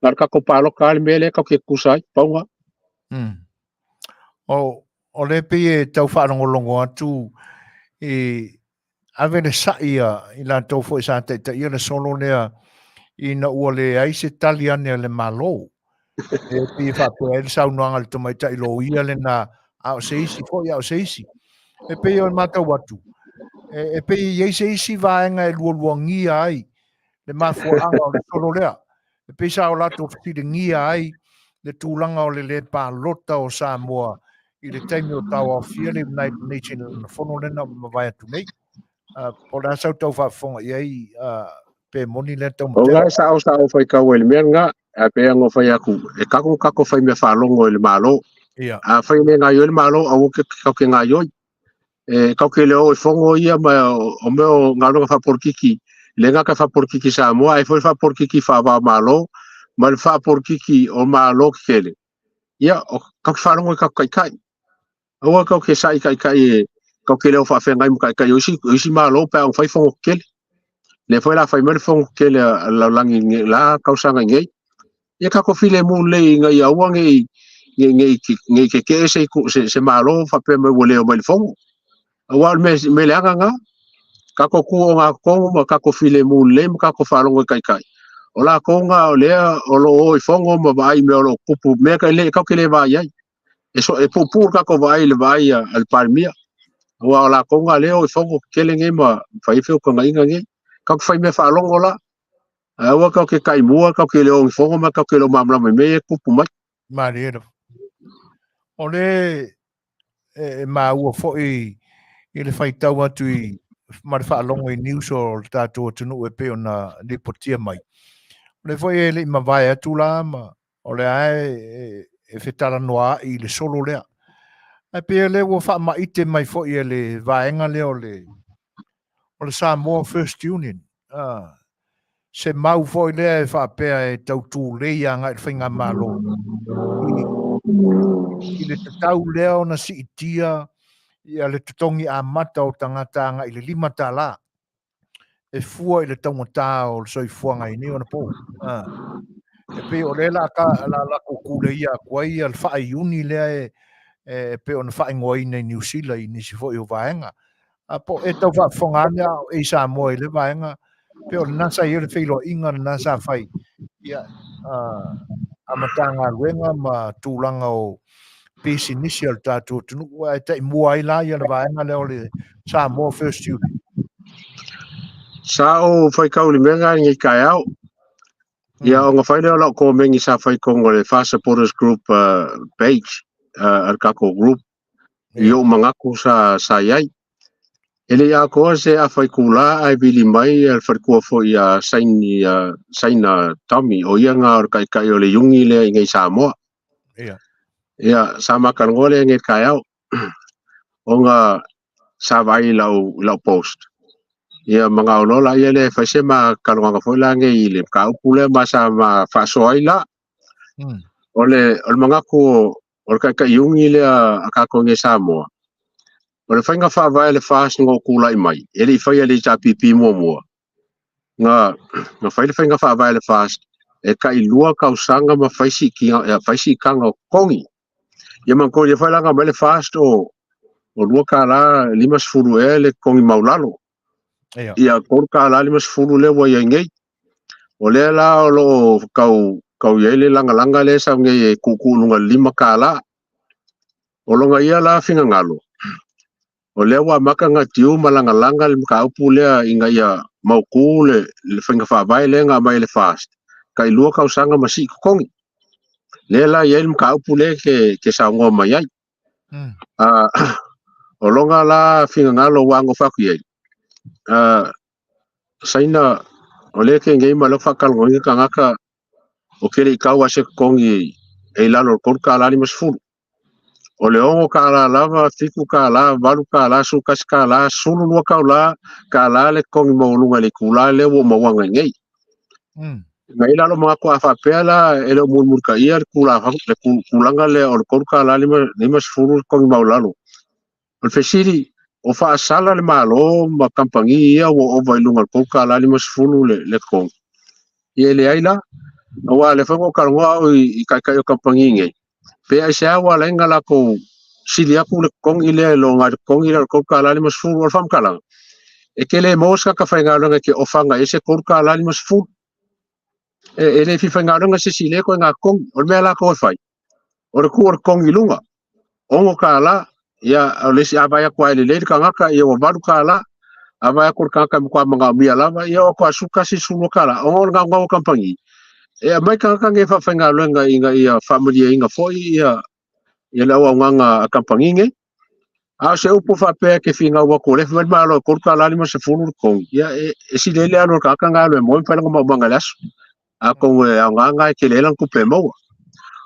na o le tatou palota lava le mea lea tatou te tutusa ai, pau lena. O lea pei e tau faalogologo atu i ave le sa'i a i latou foi sa taitaia le solo lea ina ua leai se tali ane a le Malo. E pei e faapea ai le saunoaga a le tamaitai loia lena, a o se isi foi, a o se isi. E pei o le matau atu, e pei e i ai se isi vaega e lualuagia ai le mafuaaga o le solo lea. E pei sa o latou fesiligia ai le tulaga o le lē palota o Samoa i le taimi o tauaofia le United Nations i lana fono lea na mavae atu nei. Po o le a sau tau faafofoga i ai, pe moni lea O taumatega. la sao sao faitau ai le mea lena, ae pei ona fai atu, e tatou tatou fai mea faalogo i le Malo. A fai e le gaoioi le Malo, aua tatou te gaoioi. E tatou te le o i fono ia ma o mea o galuega faapolitiki, le gata faapolitiki Samoa, ae foi faapolitiki faava-o-Malo, ma le faapolitiki o Malo tetele. Ia, o tatou te faalogo i tatou taitai. Aua tatou te sa'i taitai e tatou te le o faafeagai ma taitai o isi Malo pe a ona fai fono tetele. Lea foi la fai mai le fono tetele a le lalolagi i la tausaga nei. Ia tatou filemu lelei ina ia aua ne i tetee se Malo faapea mai ua le omai i le fono. Aua o le mea leaga lena. Tatou tu ogatotonu ma tatou filemu lelei ma tatou faalogo i taitai. O latou na o lea o lo o i fono ma vaai i mea o lo o tupu, mea tatou te le vaai ai. E so e puupuu le tatou vaai i le vaai a le Palemia. Aua o latou na lea o i fono tetele nei ma fai ai feutagaiga nei. Tatou fai mea faalogo la. Ae aua tatou te taimua, tatou te le o i fono ma tatou te le o malamalama i mea ia e tupu mai. Malie lava. O le e maua foi i le faitau atu i ma le faalogo i news o le tatou atunuu e pei ona lipotia mai. O le foi e le i mavae atu la ma o lea e fetalanoaai i le solo lea. Ae pei o lea ua faamaite mai foi e le vaega lea o le Samoa First Union. Se mau foi lea e faapea e tau tulei agai i le faigamalo i le tatau lea ona siitia ia le totogi amata o tagata agai i le $5 e fua i le taugata o le soifuaga i nei ona po. E pei o lea la la latou tuleia atu ai le faaiuni lea e pei ona faaigoaina i Niu Sila i nisi foi o vaega. A po e tau faafofoga ane a o e i Samoa i le vaega, pei o lena sa i ai le feiloaiga lena sa fai ia a Matagaluega ma tulaga o pisinisi a le tatou atunuu, ae taimua ai la ia le vaega lea o le Samoa First Union. Sa ou faitau i le mea lena i lenei taeao. Ia ona fai lea o lau komeni sa fai i totonu o le FAST Supporters Group page a le tatou group i ou manatu sa i ai. E le i atoa se afa itula ae vili mai le faletua foi ia Saini Saina Tommy, o ia lena o le taitai o le Iuni lea i nei Samoa. Ia, sa ma talanoa lea i nei taeao, ona sa vaai i lau post. Ia manao loa la ia lea e fai se ma talanoaga foi la nei i le mataupu lea ma sa ma faasoa ai la. O le manatu o le taitai Iuni lea a tatou nei Samoa, o le faiga faavae a le FAST na ou tulai mai, e le i faia e le HRPP muamua, na fai le faiga faavae a le FAST e tailua tausaga ma fai siitaga o totogi. Ia manatua ia foi la na aumai le FAST o $2.50 ea le totogi maualalo. Ia $3.50 lea ua i ai nei. O lea la o lo o kau, kau i ai le lagalaga lea e sau nei e tuutuu i luga i le $5. O lona ia la finagalo, o lea ua amata ona tiu ma lagalaga le mataupu lea ina ia mautu le, le faiga faavae lea na aumai e le FAST, tailua tausaga ma sii totogi. Lea la e i ai le mataupu lea ke, ke saunoa mai ai. O lona la finagalo ua anofo atu i ai, Saina o lea ke nei ma lea faatalanoaina tagata o ke le i tau a se totogi e i lalo o le $3.50. O le $6 lava, $7, $8, $11, 12 taula tala le totogi maualuga i le itula lea ua ou maua nei nei. Na i lalo manatu a faapea la e le o mulimulitaia le le tulaga lea o le $3.50 le totogi maualalo. O le fesili, o faasala le Malo ma kamupani ia ua ova i luga o le $3.50 le, le totogi? Ia e leai la. Aua o lea foi na ou talanoa au i, i taitai o kamupani nei, pe aisea ua ala ai ona latou sili atu le totogi lea i lo nai le totogi lea o le $3.50. O le faamatalaga, e te le maua se tagata faigaluega e te ofa agai ai se $3.50. E, e le fia faigaluega se isi i lea ituaiga totogi. O le mea latou e fai, o le tuu o le totogi i luga, $6, ia o le isi a vaai atu lava e lelei le tagata, ia ua $8, a vaai atu o le tagata e matua manaomia lava, ia ua atu lava $11, $12, ona o le gaugau o kamupani, e aumai tagata nei e faafaigaluega ina ia faamalieina foi ia ia le auaunaga a kamupani nei. A o se upu faapea e te finau atu o lea e fai mai le Malo e $3.50 le totogi, ia e, e sili ai le alu o le tagata na alu e moe ma fai lana maumaga i le aso. Atonu e aoga lena e tele ai lana tupe e maua.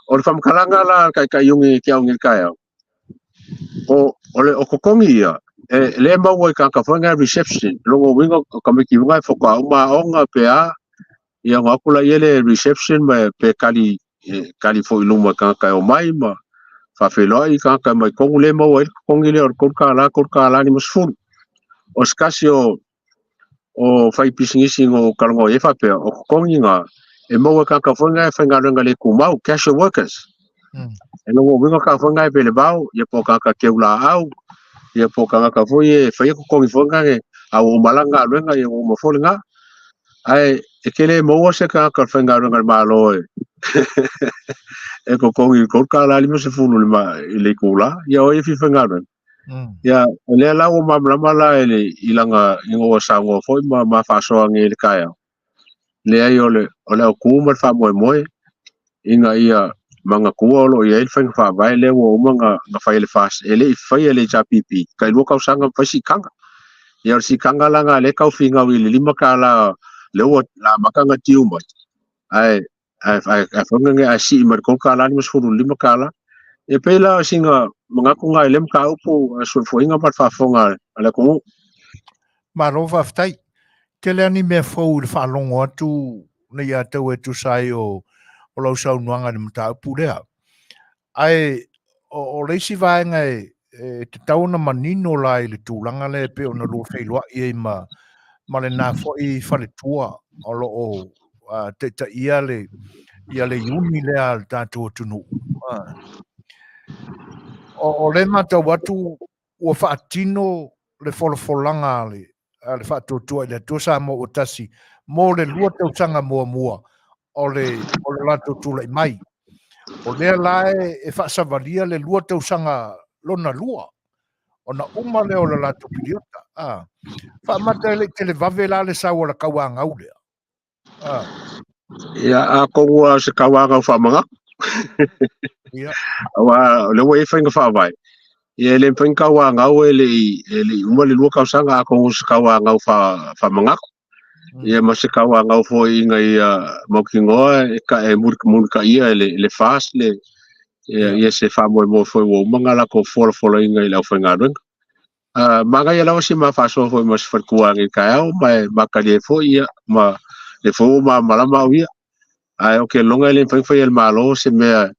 O le faamatalaga la a le taitai iuni ke au nei i le taeao, o, o le o totogi ia, e le maua i tagata foi na reception, lona uiga o tamaiti foi na e faatoa uma aoga pe a, ia ona o atu laia le reception ma pe kali, e kali foi i luma i tagata e omai ma faafeiloai i tagata mai totonu le maua ai le totogi lea o le $3, $3.50. O se tasi o o fai pisinisi na ou talanoa i ai faapea, o totogi na e maua e tagata foi na e faigaluega le tumau, casual workers. E lona uiga tagata foi na e velevao, ia po o tagata teu laau, ia po o tagata foi e faia totogi foi na e a ua uma la galuega, ia ua uma foi lena. Ae e te le maua se tagata o le faigaluega a le Malo e e totogi i le $3.50 i le i le itula, ia o ai e fia faigaluega. Ia, o lea la ua malamalama la i le i lana ina ua saunoa foi ma ma faasoa nei i le taeao. Leai o le o le autu ma le faamoemoe ina ia manatua o lo o i ai le faiga faavae lea ua uma ona na fai e le FAST, e le i faia e le HRPP, tailua tausaga ma fai siitaga. Ia o le siitaga la lena lea e tau finau i le $5 lea ua amata ona tiu mai, ae ae ae ae foi lea ae sii mai le $3.55. E pei la o sina manatu lena i lea mataupu a soifuaina ma le faafofoga a le atunuu. Malo faafetai. Tele lava ni mea fou i le faalogo atu nei ia te au e tusa ai o, o lau saunoaga i le mataupu lea. Ae o, o le isi vaega e, e tatau ona manino la i le tulaga lea e pei ona lua feiloai ai ma, ma lena foi faletua o lo o taitaia le, ia le iuni lea a le tatou atunuu. O, o le matau atu ua faatino le folafolaga a le, a le Faatuatua i le Atua Samoa ua tasi mo le 2 tausaga muamua o le, o le latou tulai mai. O lea la e, e faasavalia le 2 tausaga lona lua, ona uma lea o le latou piliota. Ah. Faamata e le i televave la le sau o le tauagau lea. Ah. Ia, atonu lava o se tauagau faamanatu. Ia. Aua o lea ua i ai faiga faavae, ia e le mafai ona tauagau e le i, e le i uma le 2 tausaga, atonu o se tauagau faamanatu. Ia ma se tauagau foi ina ia mautinoa e, ka, e mulimulitaia e le, le FAST le, ia, ia se faamoemoe foi ua uma ona latou folafolaina i le aufaigaluega. Manaia lava si ma faasoa foi ma se faletua nei i le taeao ma e matalie ai foi ia ma le foi ua malamalama au ia. Ae ou te lagona e le mafai ona faia e le Malo se mea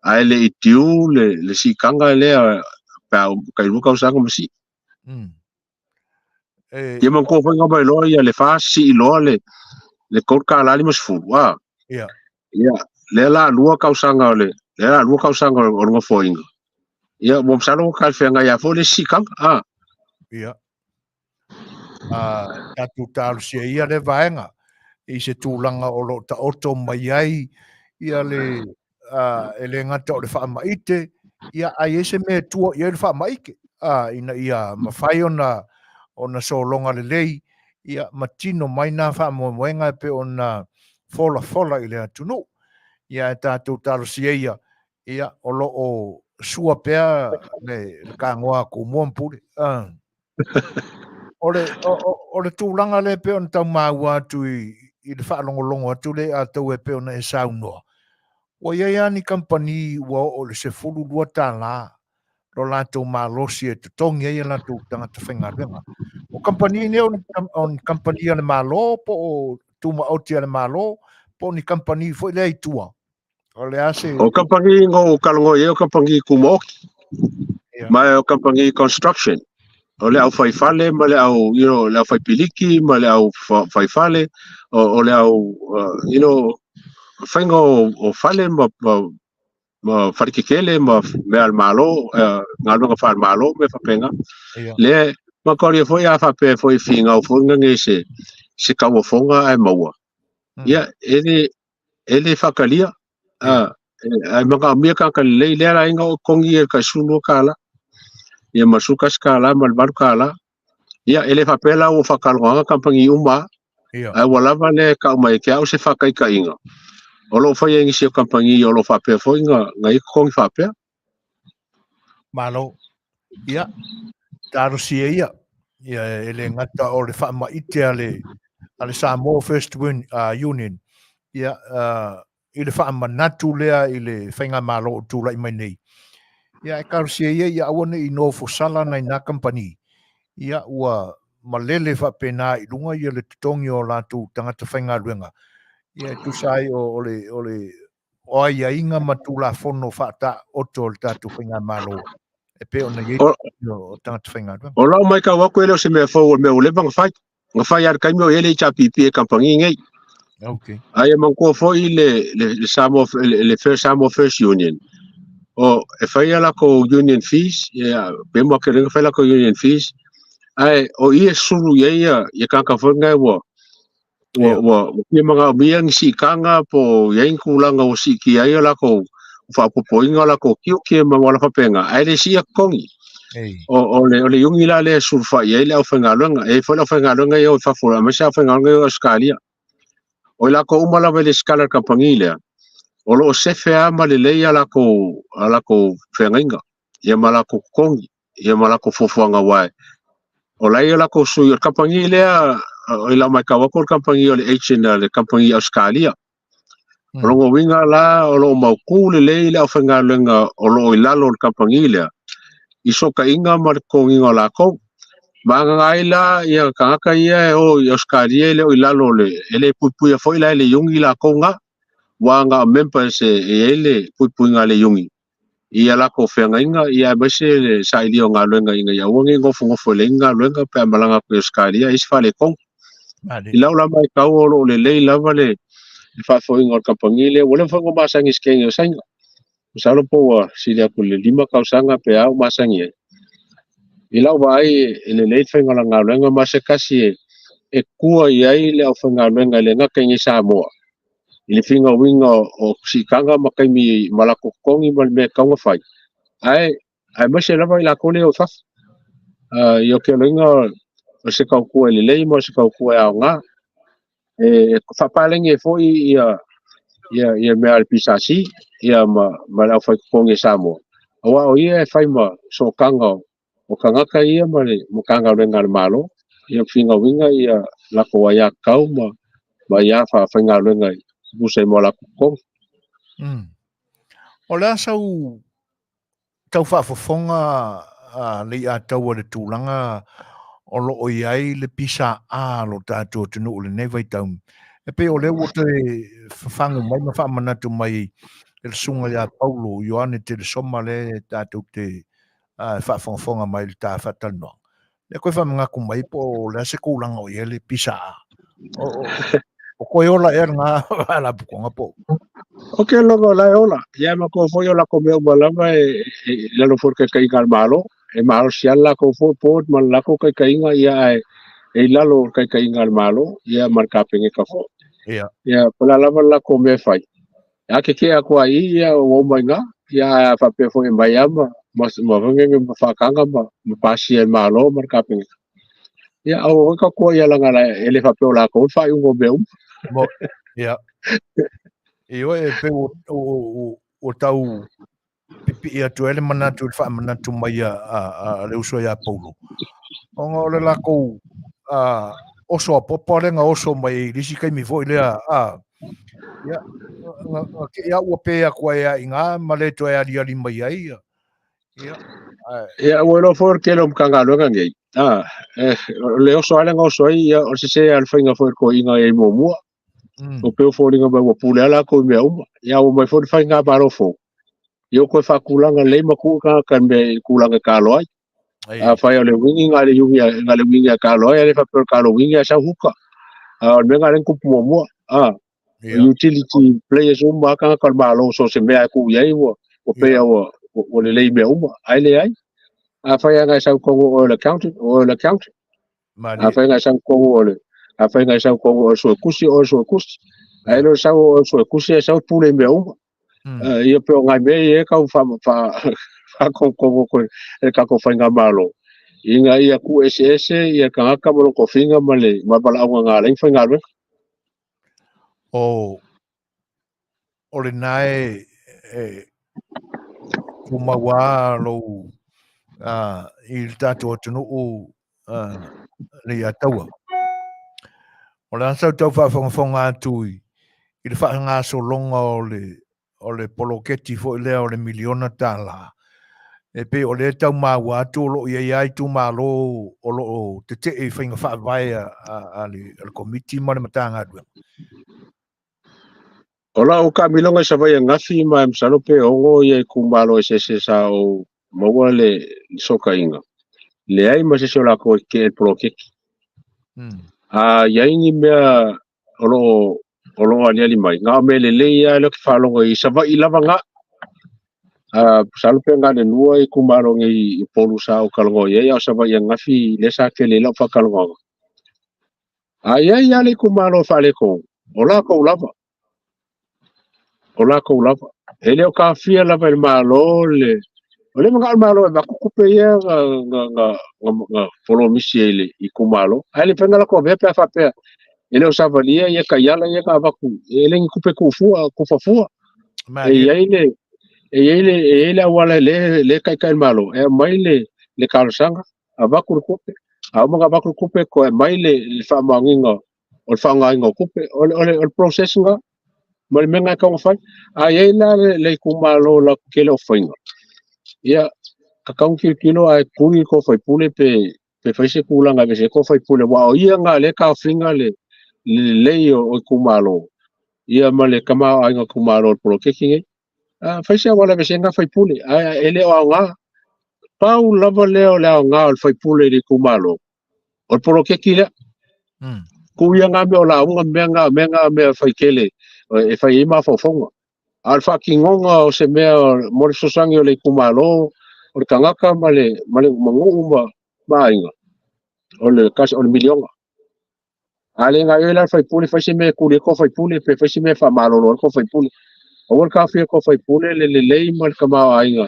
ae le i tiu le, le siitaga lea pe a tai 2 tausaga ma sii. E... Ia manatua foi na omai loa ia le FAST sii loa le le $3.50 a. Ia. Ia, lea la 2 tausaga o le lea la 2 tausaga o le nofoaiga. Ia, ua masalo ua talafeagai lava foi le isi siitaga, a. Ia. A, tatou talosia ia lea vaega. i se tulaga o lo o taoto mai ai ia le e le gata o le faamaite, ia ae i ai se mea e tua i ai le faamaite, ina ia mafai ona sologa lelei, ia ma tino mai na faamoemoega e pei ona folafola i le atunuu. Ia ae tatou talosia ia, ia o lo o sua pea le tagoa a Tumua ma Pule. O le tulaga lea e pei ona tau maua atu i le faalogologo atu lea ia te outou e pei ona e saunoa, ua i ai lava ni kamupani ua oo i le $12 lo latou malosi e totogi ai a latou tagata faigaluega. O kamupani nei o ni kamupani a le Malo po o tumaoti a le Malo po o ni kamupani foi lea i tua? O le a se... O kamupani na ou talanoa i ai o kamupani tumaoti. Ma o kamupani construction. O le au fai fale ma le au, you know, le au fai piliki ma le au fai fale, o le au, you know, faiga o fale ma falekekele ma mea a le Malo, galuega faale-Malo mea faapena. Lea, ma kaulia foi a faapea foi finau foi nganei se tauofoga ae maua. Ia, e le faatalia. Ae manaomia tagata lelei lea la ina o totogi e tai $12. Ia ma $11 ma le $8. Ia, e le faapea la ua faatalogaga kamupani uma, ae ua lava lea e tau mai e te au se faataitaiga. O lo o faia e nisi o kamupani o lo o faapea foi na ia totogi faapea. Malo. Ia, talosia ia. Ia, e le gata o le faamaite a le Samoa First Union. Ia, i le faamanatu lea i le faigamalo o tulai mai nei. Ia, e talosia ia ia aua ne i nofo sala nai nā kamupani. Ia, ua malele faapena i luga ia le totogi o latou tagata faigaluega. Ia, e tusa ai o le o aiaiga ma Tulafono faataoto o le tatou faigamalo e pei ona i ai o tagata faigaluega. O lau matau atu e le o se mea fou, o le mea ua leva ona fai. Na fai lava i le taimi o i ai le HRPP e kamupani nei. Ae manatua foi le Samoa, le First Samoa First Union, o e fai a latou union fees, ia, pe mo ke lenga fai latou union fees, ae o i e sulu i ai ia tagata foi nei ua ua fia manaomia ni siitaga po o i ai ni tulaga ua siitia ai o latou faaopoopoina o latou tiute ma wala faapena, ae le siia totogi. O le iugi la lea e sulufai ai le aufaigaluega. E i ai foi le aufaigaluega ia o i fafo, aemaise aufaigaluega ia o Ausetalia. O i latou uma lava i le lesitala i le kamupani lea, o lo o sefe lava ma lelei a latou feagaiga, ia ma latou totogi, ia ma latou fuafuaga, aua o la e i ai latou sui. O le kamupani lea, i lau matau atu, o le kamupani o le agent a le kamupani i Ausetalia. O lona uiga la, o lo o mautu lelei le aufaigaluega o lo o i lalo o le kamupani lea, i sootaiga ma le totogiina o latou. Ma agaga ai la ia tagata ia e o i Ausetalia e le o i lalo o le, e le puipuia foi la e le iuni latou na, ua na o members e i ai le puipuiga a le iuni i a latou feagaiga, ia aemaise le sailia o galuega ina ia aua ne i nofonofo e leai ni galuega pe a malaga atu i Ausetalia e i ai se faaletonu. I lau la matau o lo o lelei lava le faafoeina o le kamupani lea, ua leva foi ona masani i se kegi o Saina. Masalo po ua sili atu i le 5 tausaga pe a o masani ai. I lau vaai e lelei le faiga o le galuega ma se tasi e tua i ai le aufaigaluega e le gata i nei Samoa, i le finauina o siitaga ma taimi ma latou totogi ma le mea e tatau ona fai, ae aemaise lava i latou lea o i fafo. I o ke aloina o se tautua e lelei ma o se tautua e aoga. E faapalagi ai foi ia mea a le PSC ia ma le aufai totogi e Samoa. Aua o ia e fai ma sootaga o tagata ia ma le Matagaluega a le Malo, ia finauina ia latou aiatatau ma aia faafaigaluega e tusa ai ma o latou totogi. O le a sau tau faafofoga a Leiataua i le tulaga o lo o i ai le pisa A lo tatou atunuu i lenei vaitaimi? E pei o lea ua toe fafagu mai ma faamanatu mai e le susuga ia Paulo Ioane Telesoma lea tatou te faafogafoga mai i le ta faatalanoaga. Lea koe faamanatu mai po o le a se tulaga o i ai le pisa A. O koe ola ea lena faalapotopotoga po o? O ke logo o la e ola. Ia ma ko foi o la ko mea uma lava e lalo foi taitaiga a le Malo. E malosi lava le latou foi board ma le latou taitaiga ia ae e i lalo o le taitaiga a le Malo ia ma le Kapeneta foi. Ia. Ia, po o le a lava le latou mea e fai, a kekeʻe atu lava i i, ia ua uma i ina. Ia, ae a faapea foi e aumai lava ma, ma, ma, ma faataga ma, ma pasia e le Malo ma le Kapeneta, ia, aua foi tautua ia leaga e le faapea o latou le faaiuga o mea uma. Mo, ia. Ioe, e pei ua, ua, ua, ua tau pipii atu ai le manatu i le faamanatu mai a, a, a le uso ia Paulo. Ona o le latou a, oso a popo lea na oso mai i le isi taimi foi lea, a, ia, na, na te i au ua pē atu ai a i ina ma le toe aliali mai ai, ia, ia, ae. Ia, ua iloa foi o le tele o Matagaluega nei, a, e, o le oso lava lea na oso ai, ia, o le sese lava o le faiga foi a le toeaina i ai muamua. O pei o foliga mai ua pule lava latou i mea uma. Ia ua mai foi le faigamalo fou, ia ua toe faatulaga lelei ma tuu tagata i mea i tulaga e talo ai. Afai o le uiga na o le uiga na o le uiga e talo ai, a le faapea o le talo uiga e sau huka. A o le mea na lea na tupu muamua, a utility players uma lava tagata o le Malo so o se mea e tuu i ai ua pei lava ua lelei mea uma, ae leai. Afai lava na e sau i totonu o le accountant, o le accountant. Afai na e sau i totonu o le afai na e sau i totonu o le suetusi, o le suetusi. Ae le o le sau o le suetusi ae sau le pule i mea uma. Ia pei o nai mea ia e tau faatonutonu atu e le tatou faigamalo, ina ia tuueseese ia tagata ma lona tofiga ma le valaauga na ala ai ona faigaluega. O o lena e, e tumau lava lou i le tatou atunuu Leiataua. O le a sau tau faafogafoga atu i, i le faagasologa o le, o le poloketi foi lea o le miliona tala. E pei o lea tau maua atu o lo o i ai lava itumalo o lo o tetee i faiga faavae a, a, a, le, a le Komiti ma le Matagaluega. O lau taamiloga i Savaii ananafi ma e masalo pe ono ia itumalo eseese sa ou maua le fesootaiga, leai ma se isi o latou e tetee i le poloketi. A i ai ni mea o lo o o lo o aliali mai, na o mea lelei lava lea ou te faalogo i Savaii lava na. A masalo pe na o le lua itumalo nei i Upolu sa ou talanoa i ai, a o Savaii ananafi lea sa tele ai lau faatalanoaga. A i ai lava le itumalo e faaletonu, o latou lava. O latou lava. E le o taofia lava e le Malo le... O lea e manao le Malo e avatu tupe ia na, na, na, na, na polomisi ai i le itumalo. Ae le mafai ona latou avea pe a faapea e le o savalia ia taiala ia na avatu, e le ni tupe tuufua, tufa fua. E i ai le, e i ai le, e i ai le auala lea e taitai le Malo, e aumai le, le talosaga, avatu le tupe, a uma ona avatu le tupe, toe aumai le, le faamaoniga o le faaaogaina o tupe. O le, o le, o le process lena, ma le mea lena e tatau ona fai. A i ai la le, le itumalo latou te le o faia, ia, tatau ona tilotilo ae tuli le tou sui usufono pe, pe fai se tulaga e aveese ai tou sui usufono, aua o ia lena o lea e taofiga le, le lelei o, o itumalo, ia ma le tamaoaiga o itumalo o le poloketi lenei. A fai se auala e aveese ai lena sui usufono, ae e le o aoga. Pau lava lea o le aoga o le sui usufono i le itumalo, o le poloketi lea. Tuu ia ngā mea o lauga, mea ngā, mea ngā mea fai tele e fai ai mafaufauga. A o le faatinoga o se mea mo le fesoasoani o le itumalo, o le tagata ma le, ma le ma nuu ma, ma aiga, o le, o le miliona. A le gaoioi la le sui usufono, fai se mea e tuli ai tou sui usufono, pe fai se mea e faamalolo ai tou sui usufono. Aua le taofia tou sui usufono le lelei ma le tamaoaiga.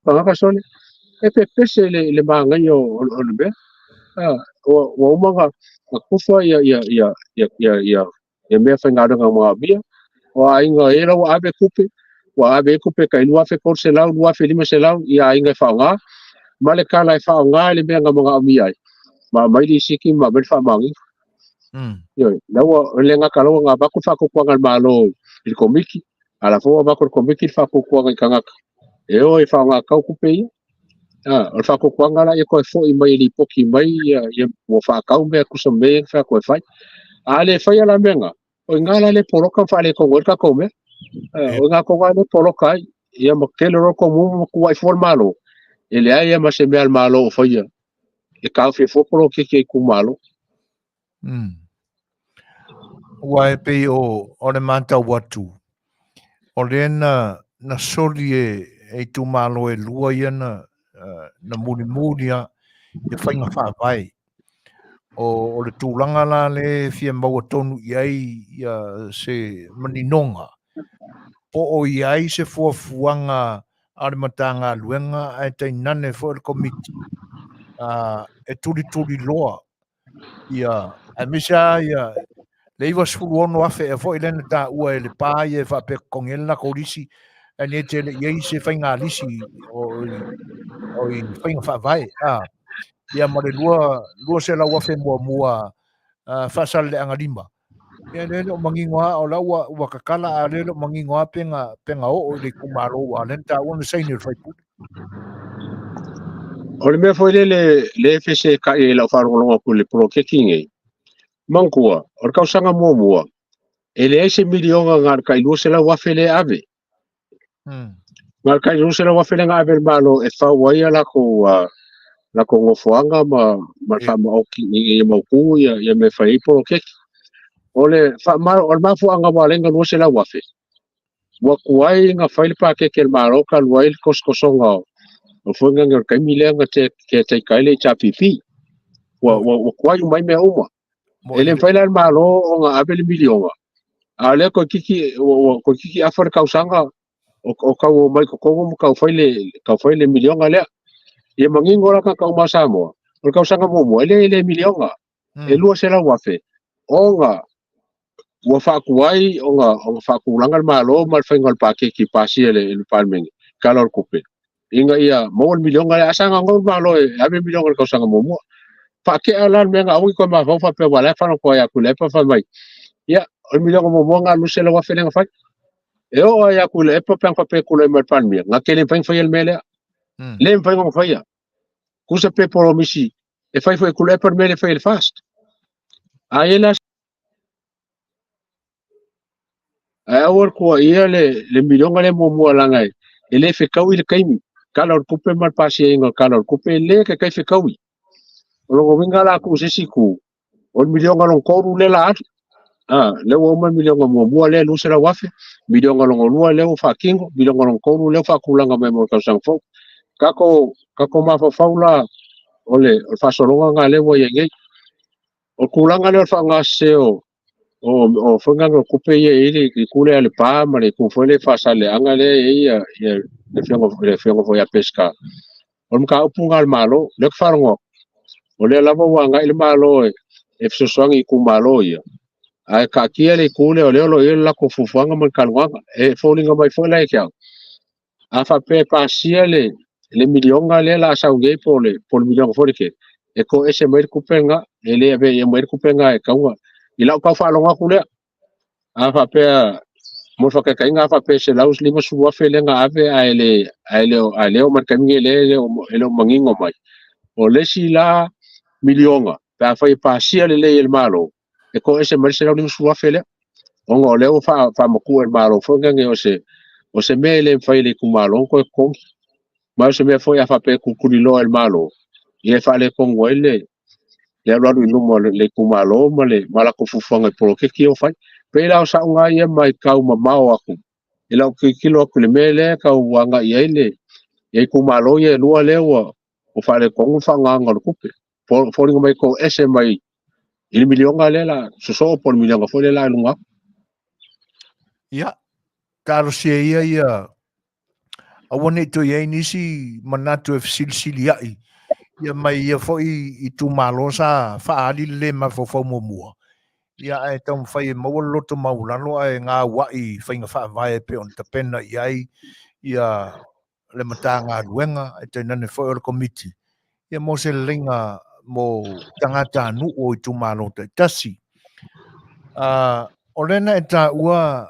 Tagata sole, e pepese le, le manaia o, o, o le mea. Ah, ua, ua uma na, na kufa ia, ia, ia, ia, ia, ia, ia mea faigaluega manaomia. O aiga e la ua ave tupe, ua ave ai tupe tai 2,300, 2,500 i aiga e faaaoga, ma le tala e faaaoga i le mea na manaomia ai, ma aumai lisiti ma aumai le faamaoniga. Ioe, la ua le gata la ua na avatu le faatuatuaga a le Malo i le Komiti, a la foi ua avatu e le Komiti le faatuatuaga i tagata e o e faaaoga tau tupe ia. A, o le faatuatuaga la ia toe foi mai e lipoti mai ia, ia ua faatau mea tusa ma mea ia na fai atu e fai. A le faia la mea na, o i ina la lea e poloka ma faaletonu ai le tatou mea. O i ina tonu lava lea e poloka ai. Ia ma tele loa le tomumu ma tuuai fua le Malo, e leai lava ma se mea a le Malo o faia e taofi ai fua poloketi a itumalo. Ua e pei o, o le matau atu, o lea na, na soli e, e itumalo e lua ia na, na mulimuli a, ia faiga faavae. O le tulaga la lea e fia maua tonu i ai ia se maninoga, po o i ai se fuafuaga a le Matagaluega ae tainane foi le Komiti e tulituliloa ia, aemaise lava ia le 96,000 ea foi lea na taua e Lepa ia e faapea e totogi ai le latou lisi, ae nei tele i ai se faiga lisi o i faiga faavae. Ia ma le 200,000 muamua Faasaleleaga 5. Ia lea le o manino lava, o la ua tatala, a o lea le o manino lava pe na oo i le itumalo, aua o lea na taua na saini e le sui usufono. O le mea foi lele le e fesetai i lau faalogologo atu i le poloketi nei, manatua, o le tausaga muamua, e leai se miliona na o le tai 200,000 lea e ave. Na o le tai 200,000 lea na ave e le Malo e fau ai a latou nofoaga ma le faamaoti ina ia mautu ia mea e fai ai poloketi. O le mafuaaga ua ala ai ona 200,000, ua tuai ona fai le paketi a le Malo talu ai le tosotosoga o foi o le taimi lea na caretaker ai le HRPP. Ua tuai uma ai mea uma. E le mafai la e le Malo ona ave le miliona, a o lea toeitiiti afa le tausaga o tau omai i totonu ma tau fai le miliona lea. Ia manino la tagata uma o Samoa, o le tausaga muamua, e le miliona, e 200,000, ona ua faatuai ona faatulaga le Malo ma le faiga o le paketi pasia e le Palemene, Tala o le Tupe, ina ia maua le miliona lea. A saga gau le Malo e ave le miliona i le tausaga muamua. Faatea la le mea na aua ne i toe mafaufau faapea ua la e fanoto ai Tuilaepa fai mai, ia, o le miliona muamua na o le 200,000 lea na fai. E oo ai Tuilaepa pe ana faapea e tulai mai le Palemia, na te le mafai ona faia le mea lea. Le mafai ona faia. Tusa pe polomisi e fai foi e Tuilaepa le mea lea e fai e le FAST. A i ai la ae aua le tuuaia le miliona lea muamua leaga e le fetaui le taimi. Tala o le tupe ma le pasiaina o le tala o le tupe e le taitai fetaui. O lona uiga la tuu i se isi itu, o le miliona lona tolu lea la alu. Lea ua uma le miliona muamua lea 200,000, miliona lona lua lea ua faatino, miliona lona tolu lea ua faatulaga mai mo le tausaga fou. Tatou mafaufau la o le faasologa lena lea ua i ai nei. O le tulaga lea o le faaaogasese o faiga o tupe ia e i ai le itu lea a Lepa ma le itu foi lea Faasaleleaga lea e i ai le afioga foi ia Peseta. O le mataupu lena a le Malo, lea ou te faalogo atu, o lea lava ua agai le Malo e fesoasoani i itumalo ia, ae taatia le itu lea o lea o lo o i ai le latou fuafuaga ma le talanoaga. E foliga mai foi la ia te au, a faapea e pasia le miliona lea la sau nei po o le miliona foi le tele, e toese mai le tupe lena, e le avea i mai le tupe lena e tauga. I lau tau faalogo atu lea, a faapea, mo le faataitaiga, a faapea 150,000 lea na ave ae le oo mai le taimi lenei lea e le o manino mai. O le isi la miliona, pe a fai e pasia lelei e le Malo, e toese mai le 150,000 lea. Ona o lea ua faamatuu e le Malo foi nei o se mea e le mafai e le itumalo ona toe totogi. Ma o se mea foi a faapea e tulituliloa e le Malo, ia e faaletonu ai le alualu i luma o le itumalo ma le latou fuafuaga i poloketi ia ua fai. Pei la o sauga ia mai tau mamao atu, i lau tilotilo atu i le mea lea tau agai i ai le itumalo ia e lua lea ua faaletonu le faaaogaina o le tupe. Foliga mai toese mai i le miliona lea la sosoo po o le miliona foi lea la i luga atu. Ia, talosia ia ia aua ne i toe i ai nisi manatu e fesilisiliai ia mai ia foi itumalo sa faaali le le mafaufau muamua. Ia ae taumafai e maua le loto maualalo ae gauai i faiga faavae e pei ona tapena i ai ia le Matagaluega e tainane foi o le Komiti ia mo se leleiga mo tagatanuu o itumalo taitasi. O lea na e taua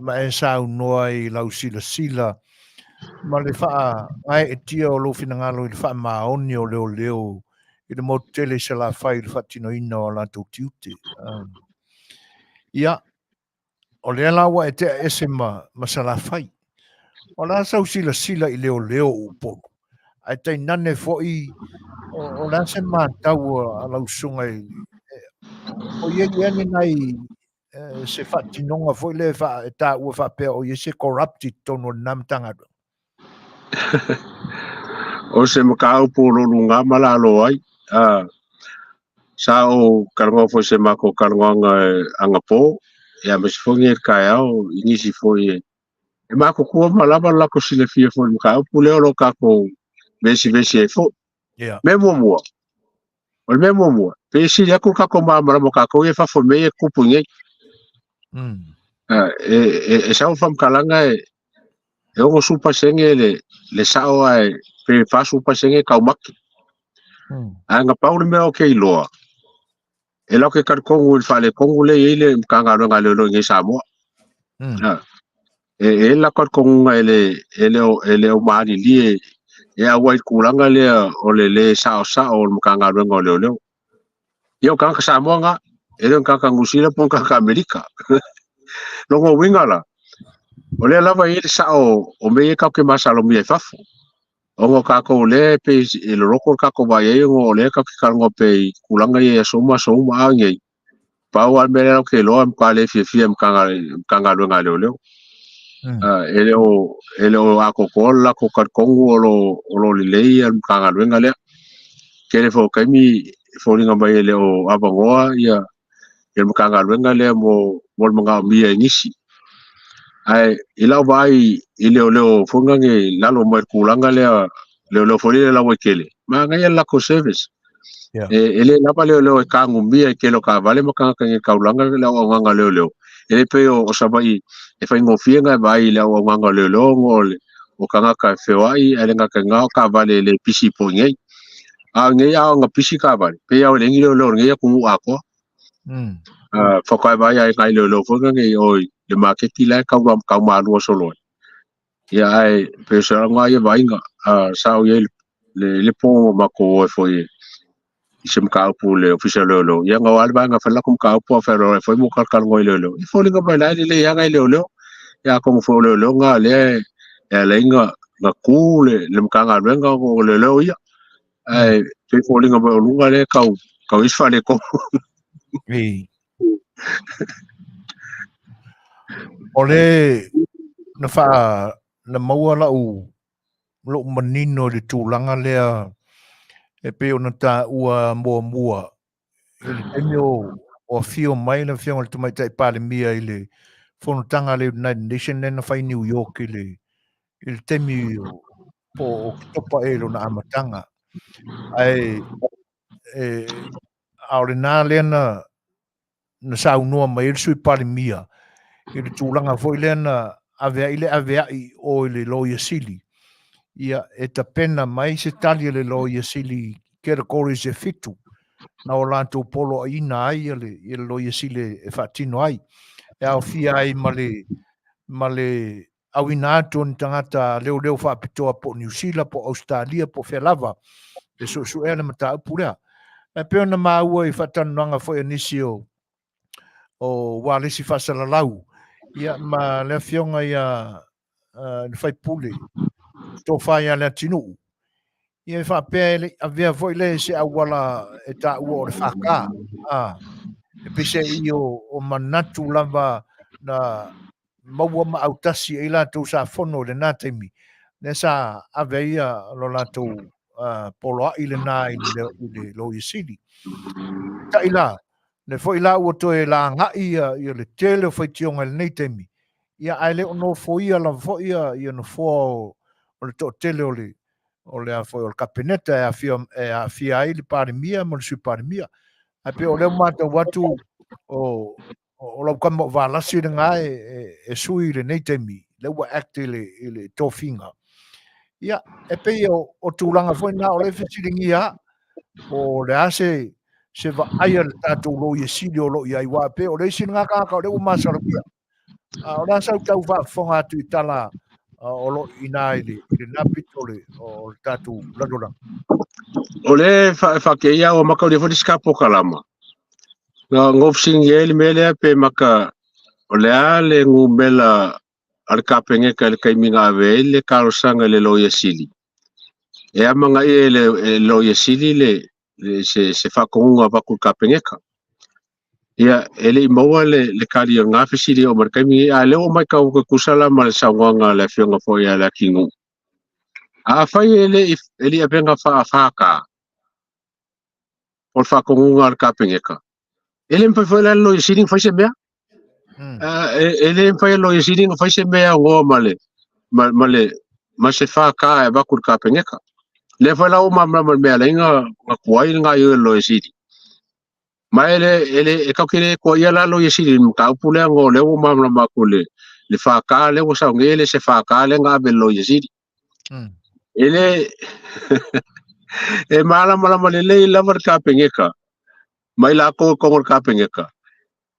ma e saunoa i lau silasila ma le faagaeetia o lou finagalo i le faamaoni o leoleo i le motu tele i Salafai i le faatinoina o latou tiute. Ia, o lea la ua e tea ese ma Salafai. O le a sau silasila i leoleo o Upolu, ae tainane foi o le a se matau a lau susuga i o i ai ea ni nai se faatinoga foi lea e taua faapea o i ai se corrupt i totonu o lena Matagaluega? O se mataupu o lo o luga ma lalo ai. Sa ou talanoa foi i se matou talanoaga anapo, ia aemaise foi nei i le taeao i nisi foi e matutua ma lava le latou silafia foi i le mataupu lea o lo o tatou vesivesi ai foi. Mea muamua, o le mea muamua, pei e sili atu le tatou malamalama o tatou ia i fafo i mea ia e tutupu i inei. E sau le faamatalaga e 60% le sao ae pe 40% e taumate. Ae na pau le mea ou te iloa, e latou te talitonu i le faaletonu lea e i ai le Matagaluega a Leoleo i inei i Samoa. E i ai le latou talitonuga e le o malilie e auai i le tulaga lea o le le saosao o le Matagaluega o Leoleo. Ia o tagata Samoa na, e le o ni tagata Niu Sila po o ni tagata Amerika. Lona uiga la, o lea lava e i ai le sao o mea ia tatou te masalomia i fafo. Ona o tatou lea e pei e loloto le tatou vaai ai ona o lea tatou te talanoa pea i tulaga ia i aso uma aso uma, a o nei, pau lava le mea lea ou te iloa e matua le fiafia i Matagaluega a Leoleo. E le o atoatoa le latou talitonu o lo o lelei le Matagaluega lea. Tele foi o taimi e foliga mai e le o avanoa ia le Matagaluega lea mo le manaomia e nisi. Ae i lau vaai i leoleo foi lea i lalo mai le tulaga lea, leoleo foi lea lauaitele, manaia le latou service. E le lava leoleo e tagumia i tele o taavale ma tagata i taulaga le auaunaga a leoleo. E le pei o Savaii e faigofie ona e vaai i le auaunaga a leoleo ona o tagata e feoai ae le gata i lena o taavale e le pisi po i nei. A o nei a ona pisi taavale, pei lava e leai ni leoleo o lenei atunuu atoa. Faatoa e vaai lava i nai leoleo foi nei o i le maketi la e tau malua solo ai. Ia ae pei o se lagona ia vaaiga, sa ou i ai le po matou o ai foi i se mataupu i le Ofisa o Leoleo. Ia na o lava le vaega e fai le latou mataupu a fealuai foi mo talatalanoa i leoleo. E foliga mai la e lelei lava nai leoleo. Ia atonu foi o leoleo na lea e ala ai na tu le Matagaluega o leoleo ia. Ae pei foliga mai o luga lea tau i ai se faaletonu. Ei. O le na faa na maua lau lou manino i le tulaga lea e pei ona taua muamua i le taimi o afio mai le afioga i le Tamaitai Palemia i le fonotaga a le United Nations lea na fai i New York i le taimi po o Oketopa ea i lona amataga. Ae a o lena lea na saunoa mai ai le Sui Palemia i le tulaga foi lea na aveai le aveai o i le Loia Sili. Ia, e tapena mai se tali a le Loia Sili i categories e 7 na o latou poloaiina ai ia le Loia Sili e faatino ai. E aofia ai ma le auina atu o ni tagata leoleo faapitoa po o Niu Sila, po o Ausetalia, po o fea lava e suesuea le mataupu lea. E pei ona maua i faatalanoaga foi a nisi o ualesi faasalalau, ia ma le afioga ia le faipule tofa ia Leatinuu, ia e faapea e le i avea foi lea i se auala e taua o le FK. E peiseai o manatu lava na maua ma autasi ai latou sa fono i lena taimi, lea sa ave ai lo latou poloai lena i le Loia Sili. Tai la, le foi la ua toe lagai ia le tele o faitioga i lenei taimi, ia ae le o nofoia lava foi ia nofoa o le toatele o le o le a foi o le Kapeneta e aafia ai le Palemia ma le Sui Palemia. Ae pei o lea ua matau atu o lau tama o Valasi lena e sui i lenei taimi, lea ua act i le tofiga. Ia, e pei o tulaga foi na o lea e fesiligia po o le a se vaai a le tatou Loia Sili o lo o i ai, aua e pei o le isi lena tagata o lea ua masalomia. O le a sau tau faafofoga atu i tala o lo o i ina i lena pito o le tatou lalolagi. O le faakeia ua maka o le foi le sikapo kalama. Na ngofsilingia ai le mea lea pe maka o le a le numera a le Kapeneta i le taimi na ave ai le talosaga i le Loia Sili. E amanaia e le Loia Sili le se faatonuga avatu i le Kapeneta. Ia, e le i maua le tali o lena fesili o ma le taimi, a lea ua matau atu e tusa la ma le saunoaga a le afioga foi ia Leatinuu. Afai e le i avega faa-FK, o le faatonuga a le Kapeneta, e le mafai foi la e le Loia Sili ona fai se mea. E le mafai e le Loia Sili ona fai se mea e aunoa ma le ma, ma le ma se FK e avatu i le Kapeneta. Lea foi la ua malamalama i le mea e ala ai ona tuai le gaoioi a le Loia Sili. Ma e le e le e tatou te le tuuaia la le Loia Sili i le mataupu lea ona o lea ua malamalama atu i le FK lea ua sau nei e le se FK lea na ave i le Loia Sili. E le e malamalama lelei lava le Kapeneta ma i latou i totonu o le Kapeneta,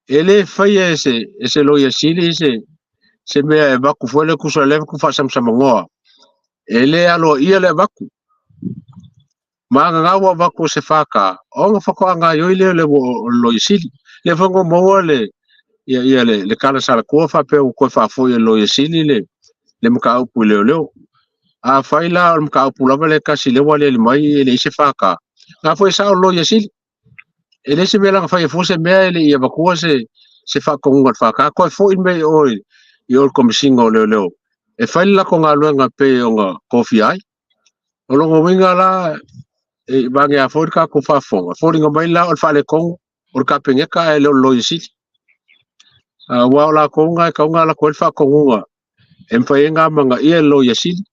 e le faia e se Loia Sili se mea e avatu foi lea tusa lea avatu faasamsamanoa. E le aloaia le avatu. Ma gagau ua avatu o se FK, ona faatoa gaoioi lea o le Loia Sili. Lea foi na maua le ia, ia le tala salatua faapea ua toe faafoi e le Loia Sili le mataupu i leoleo. Afai la o le mataupu lava le tasi lea ua aliali mai e leai se FK, na foi e sao le Loia Sili. E leai se mea la na fai e fua se mea e le i avatua se faatonuga i le FK, toe foi le mea i o i o le Komesina o Leoleo e fai le latou galuega pei ona tofia ai. O lona uiga la, e vaegea foi le tatou faafofoga, foliga mai la o le faaletonu o le Kapeneta ae le o le Loia Sili. Aua o latou na e tatau ona alu atu ai le faatonuga e mafai ai ona amanaia e le Loia Sili,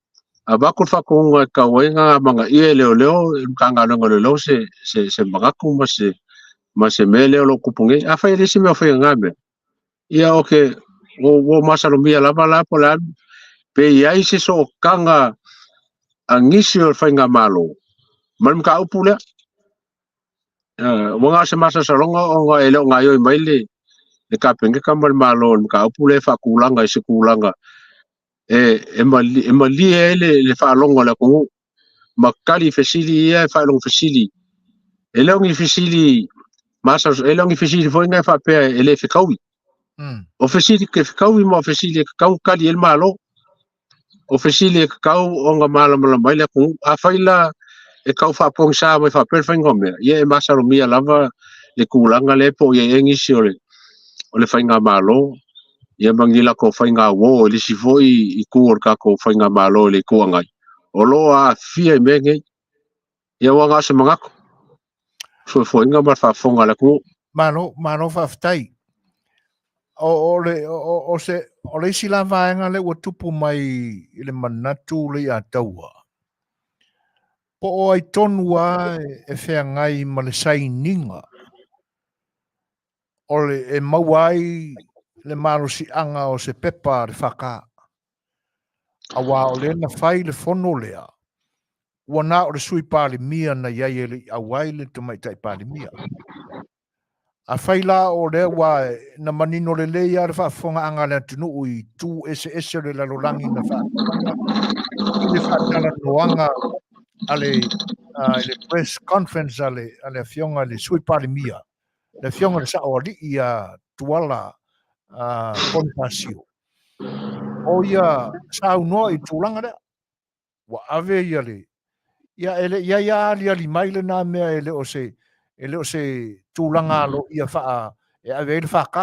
avatu le faatonuga e tatau ai ona amanaia e leoleo, e le Matagaluega o Leoleo se manatu ma se mea lea o lo o tupu nei. Afai e leai se mea o faia i lena mea, ia o ke ua masalomia lava la po o le a pe i ai se sootaga a nisi o le faigamalo ma le mataupu lea. Ua na o se masalosaloga ona e le o gaoioi mai le Kapeneta ma le Malo i le mataupu lea e faatulaga i se tulaga e malie ai le faalogo a le atunuu ma tali fesili ia e faailoga fesili. E le o ni fesili e le o ni fesili foi na e faapea e le fetaui. O fesili ke fetaui ma o fesili e tatau ona tali ai le Malo. O fesili e tatau ona malamalama ai le atunuu. Afai la e tau faapogisa mai faapea le faiga o mea, ia e masalomia lava le tulaga lea po o i ai ea nisi o le faigamalo, ia ma ni latou faiga uo i le isi foi itu o le tatou faigamalo i le Itu Agai, o lo o aafia i mea nei. Ia ua na o se manatu, fuefuaiga ma le faafofoga a le atunuu. Malo, malo faafetai. O, o, le, o, o, se, o le isi la vaega lea ua tupu mai i le manatu le ia taua. Po o ai tonu lava e feagai ma le sainiga o le e maua ai le malosiaga o se pepa a le FK. Aua o lea na fai le fono lea, ua na o le Sui Palemia na i ai e le i auai le Tamaitai Palemia. Afai la o lea ua na manino lelei lava le faafofogaaga a le atunuu i itu eseese o le lalolagi na faatulaga i le faatalanoaga a le, i le press conference a le Afioga i le Sui Palemia, le Afioga i le Saoalii ia Tuala Ponifasio, o ia saunoa i tulaga lea. Ua ave ia le, ia e le i ai a aliali mai lena mea e le o se, e le o se tulaga aloaia faa, e ave ai le FK.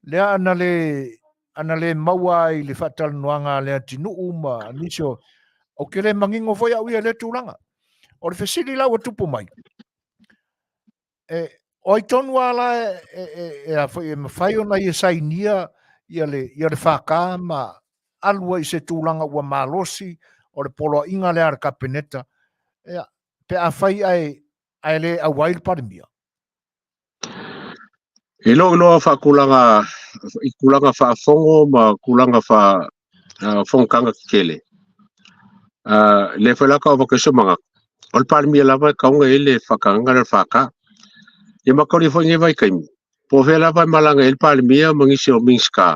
Lea ana le, ana le maua ai le faatalanoaga a Leatinuu ma nisi o, ou te le manino foi au ia i lea tulaga. O le fesili la ua tupu mai, e, o ai tonu lava la e, a foi, e mafai ona ia sainia ia le FK ma alu ai i se tulaga ua malosi o le poloaiga lea a le Kapeneta, ia, pe afai ae le auai le Palemia? I lou iloa faatulaga i tulaga faafogo ma tulaga faa fonotaga tetele, lea foi la tau avatu ai se manatu, o le Palemia lava e tatau ona i ai le faatagaga lea o le FK. Ia ma talia foi lenei vaitaimi, po o fea lava e malaga i ai le Palemia ma nisi o Minisita,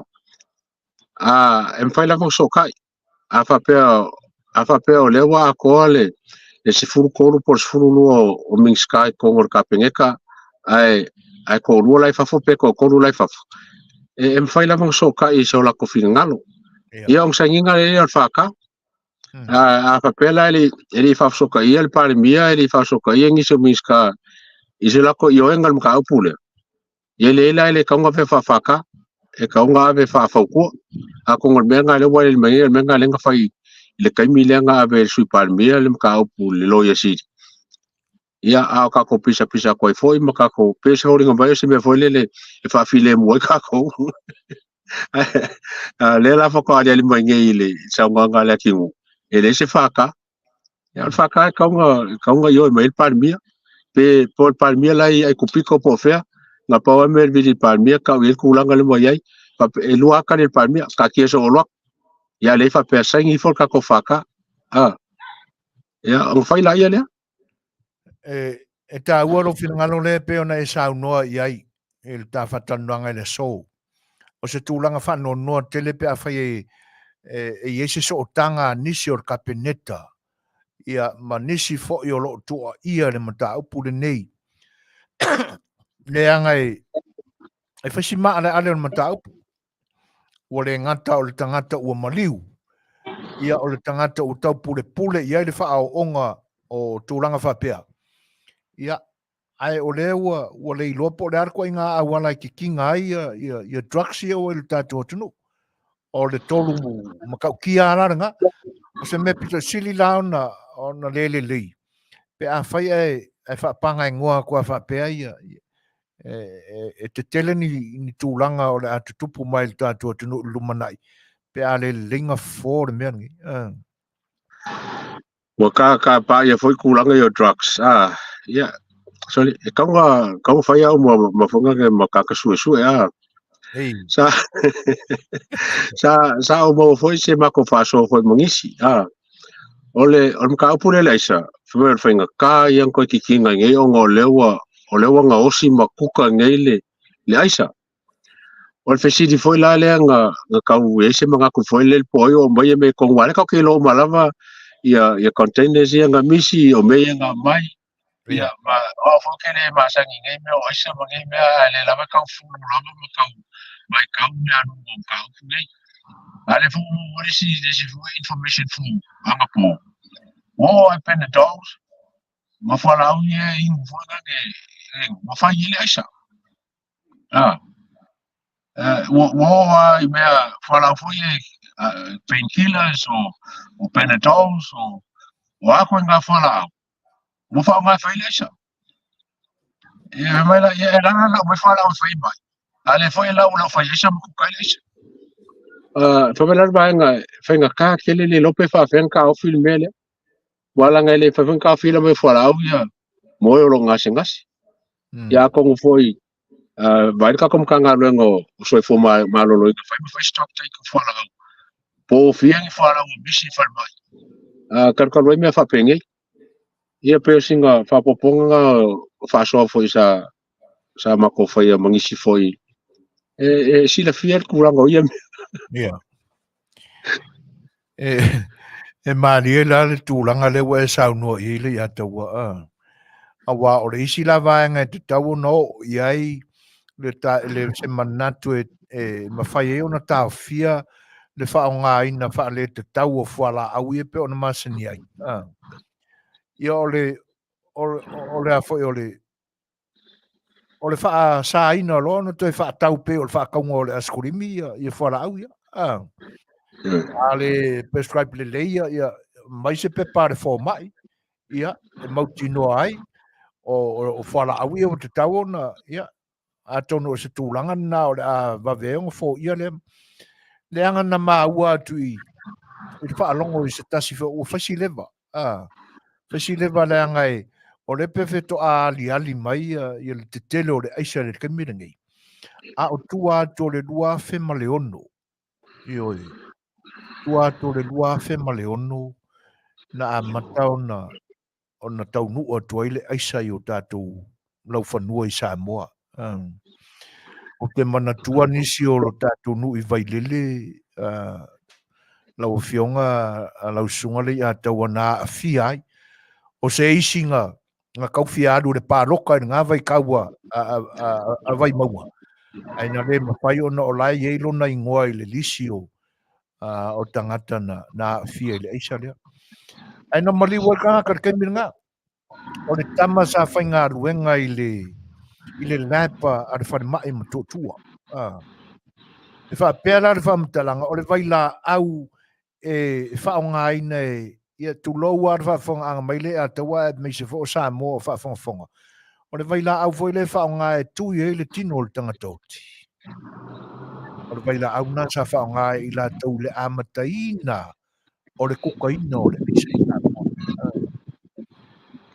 e mafai lava ona sootai. A faapea o lea ua atoa le 13 po o le 12 o Minisita i totonu o le Kapeneta, ae toalua la i fafo pe toatolu la i fafo, e mafai lava ona sootai i so latou finagalo. Ia ona sainiga lea o le FK. A faapea la e le i faafesootaia le Palemia, e le i faafesootaia nisi o Minisita i se latou ioega i le mataupu lea, ia leai la e le tatau ona ave faa-FK, e tatau ona ave faafautua. Atonu o le mea lena lea ua aliali mai ai, o le mea lena lea na fai i le taimi lea na ave e le Sui Palemia le mataupu i le Loia Sili. Ia, a o kākou pisapisa atu ai foi ma kākou, pei o se foliga mai o se mea foi lele e faafilemu ai kākou. A lea la faatoa aliali mai nei i le saunoaga a Leatinuu, e leai se FK. Ia, o le FK e tatau ona, e tatau ona ioe mai ai le Palemia. Pe po o le Palemia la e i Aikupito po o fea, na pau lava le mea e vili i le Palemia, tau i ai le tulaga lea ua i ai. Faapea, e lua lava tali a le Palemia, taatia soo loa. Ia, a leai faapea saini ifo le tatou FK. A, ia, ona fai laia lea. E, e tāua lou finagalo lea pei ona e saunoa i ai i le ta faatalanoaga i le aso. O se tulaga faanoanoa tele pe afai e, e, e i ai se sootaga a nisi o le Kapeneta ia, ma nisi foi o lo o tuuaia le mataupu lenei. Leaga e, e fai si maaleale o le mataupu. Ua le gata o le tagata ua maliu, ia o le tagata ua taupulepule i ai le faaooga o tulaga faapea. Ia, ae o lea ua, ua le iloa po o le a le ituaiga auala e kikiga ai ia, ia, ia drugs ia ua i le tatou atunuu. O le tolu matautia lava la lena. O se mea pito sili la ona, ona le lelei, pe afai ae, ae faapagaegoa atu lava faapea ia, ia e tetele ni, ni tulaga o le a tutupu mai i le tatou atunuu i le lumanai pe a le lelei gafofo le mea lenei. Ua ka ka paia foi tulaga ia o drugs. Ah, ia, sorry, e tau na tau na fai au ma ma fonga ke ma kaka suesue ah. Ei. Sa sa sa o maua foi se makou faasoa foi ma nisi. Ah. O le o le mataupu lea i le aisa, fai mai o le faigata ia ona toe kikiga i nei ona o lea ua o lea ua gaosi ma kuka nei le le aisa. O le fesili foi la lea na na tau i ai se manatu foi lele po o ai o aumai ia mea i totonu aua o lea tatou te iloa uma lava ia ia containers ia na misi, o mea ia na aumai. Ia, ma o au foi ou te le masani i nei mea o aisa ma nei mea, ae lea lava e tau fulu lava ma tau matau le aluga o mataupu nei. A o lea foi ua maua le isi, le isi foi information fou anapo, ua oo lava i Panadols ma fualaau ia e inu foi lea ua fai ai le aisa. Ua oo lava i mea fualaau foi ia painkillers o Panadols o a ituaiga fualaau, ua faaaoga e fai le aisa. Ia fai mai la, ia e lana lau mai fualaau e fai mai. A lea foi e lau lau fai aisa ma kuka ai le aisa. Fai mai la le vaega, faigata tele le iloa pe faafefea ona taofi le mea lea. Aua leaga e le mafai foi ona taofia le mai fualaau ia mo e o lo o gasegase. Ia atonu foi vaai le tatou Matagaluega o Soifua Maloloina fai ma fai stock take o fualaau. Po o fia ni fualaau ua misi i falemai. Talu talu ai mea faapenei. Ia pei o sina faaopoopoga na o faasoa foi sa sa matou faia ma nisi foi e, e silafia le tulaga o ia mea. Ia. E, e malie la le tulaga lea ua e saunoa i ai le ia taua. Aua o le isi la vaega e tatau ona oo i ai le, ta, le se manatu e, e mafai ai ona taofia le faaaogaina faaletatau o fualaau ia pei ona masani ai. Ia o le, o, o le a foi o le, o le faasaina loa ona toe faatau pei o le faatauga o le asikolimi ia, ia fualaau ia. A le prescribe lelei ia, ia mai se pepa a le fomai, ia, e mautinoa ai, o, o, o fualaau ia ua tatau ona, ia, atonu o se tulaga lena o le a vave ai ona foia lea leaga na maua atu i i le faalogo i se tasi foi ua fai si leva a fai si leva leaga e o lea pe fetoa aliali mai ia, ia le tetele o le aisa i le taimi lenei a o tua atu o le 2006 Ioe. Tua atu o le 2006 na amata ona ona taunuu atu ai le aisa i o tatou laufanua i Samoa. Ou te manatua nisi o lo tatou nuu i Vailele, lau Afioga a lau Susuga Leiataua na aafia ai. O se isi na, na tau fia alu i le paloka i lena vaitau a, a, a, a Vaimauga, ae na le mafai ona o la e i ai lona igoa i le lisi o, o tagata na, na aafia i le aisa lea. Ae na maliu ai le tagata i le taimi lena. O le tama sa faigaluega i le, i le lab a le falemai i Motootua. E faapea la le faamatalaga, o le vailaau e faaaogaina e, Ia, tulou lava le faafofogaaga mai le Ataua aemaise foi o Samoa o faafogafoga. O le vailaau foi lea e faaaoga e tui ai le tino o le tagata oti. O le vailaau lena sa faaaoga e i latou i le amataina o le kukaina o le aisa i Samoa.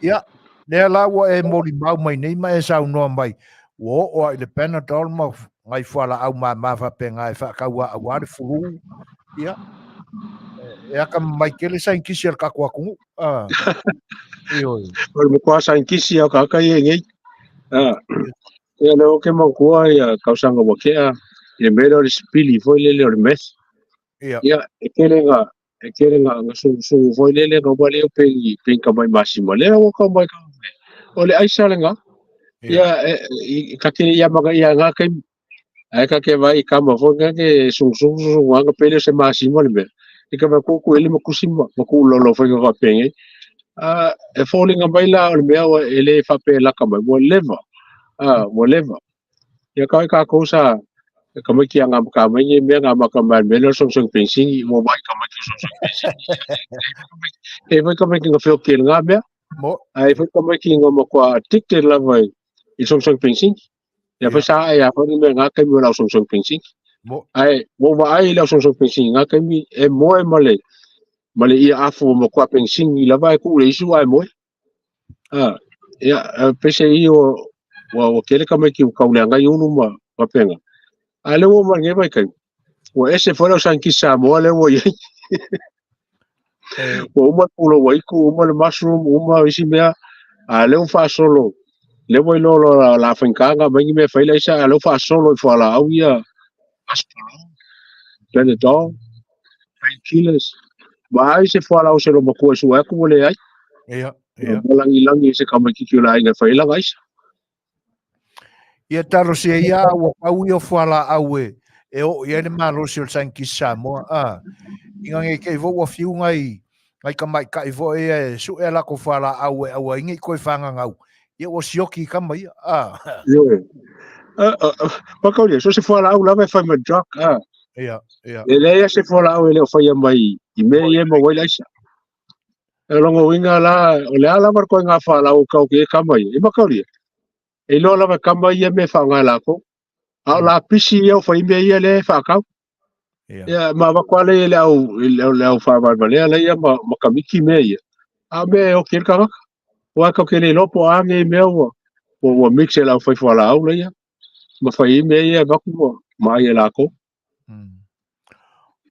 Ia, lea la ua e molimau mai nei ma e saunoa mai, ua oo lava i le Panadol ma nai fualaau mama faapena e faatau aua le flu. Ia, e atamamai tele saienitisi a le tatou atunuu. Ah. Ioe. O le matua saienitisi a tagata ia i nei. Ah. Ia lea ou te manatua ia tausaga ua tea, i le mea lea o le sipili foi lele o le meth. Ia. Ia, e tele na e tele na sugusugu foi lele na uma lea pe i pe ka mai masima. Lea ua kau mai kau. O le aisa lenga. Ia, i ka te ia maka ia ngā kai ai ka ke vai ka ma foi nga ke sugusugu sugu nga pele se masima le mea. I ka vai ku ele ma kusima ma ku lolo foi ka penge. A e foliga mai la o le mea ua e le faapea e laka mai, ua leva, a ua leva. Ia ka ka ko sa ka mai ki anga ka mai ni mea nga maka mai me lo song song pensing mo mai ka mai ki song song pensing. E foi ka mai ki nga feo ke nga mea. Mo. Ai foi ka mai ki nga ma kwa addicted lava i song song pensing. Ia foi sa ai a foi ni mea nga kai mo lau song song pensing. Mo. Ai mo va ai lau song song pensing nga kai mi e moe ma le ia afu ma kwa pensing i lava e ku le isu ai moe. Ah, ia pese i o ua ua kele ka mai ki kau le ngai ulu ma papenga. A le ua mai ngai kai. Ua ese foi lau san ki Samoa le ua iai. Ua uma pulo ua iku, uma le mushroom, uma isi mea. A le ua faasolo. Le ua iloa loa la faigata mai ni mea e fai laisa, a le ua faasolo i fualaau ia Aspalol, Panadol, painkillers. Ma ai se fualaau se lo matua e sue atu ua leai. Ia, ia. Ua lagilagi e se tamaitiiti o le aiga e fai ai lana aisa. Ia talosia ia ua pau ia o fualaau e e oo i ai le malosi o le saienitisi Samoa. A, ina nei te i foi ua fiu nai nai tamaitai foi ia e sue a latou fualaau e aua ai ne i toe fagagau, ia ua sioki i tama ia. A. Ioe. Makaulia, so se fualaau lava e fai ma drug, a. Ia, ia. E leai se fualaau e le o faia mai i mea ia e maua ai le aisa. E longa uiga la, o le a lava le koe ngā fualaau kau ke e kama ia. E makaulia, e iloa lava e kama ia mea e faaaoga e lakou. A o lapisi ia o fai mea ia lea e faatau. Ia. Ia, ma avatu lava lea i le au, i le, le au faavalevalea lea ma, ma kamiki mea ia. A o mea e oki ai le tagata. Aua tatou te le iloa po o a nei mea ua, ua, ua mix e le aufai fualaau laia. Ma fai ai mea ia e avatu ua maai e lakou.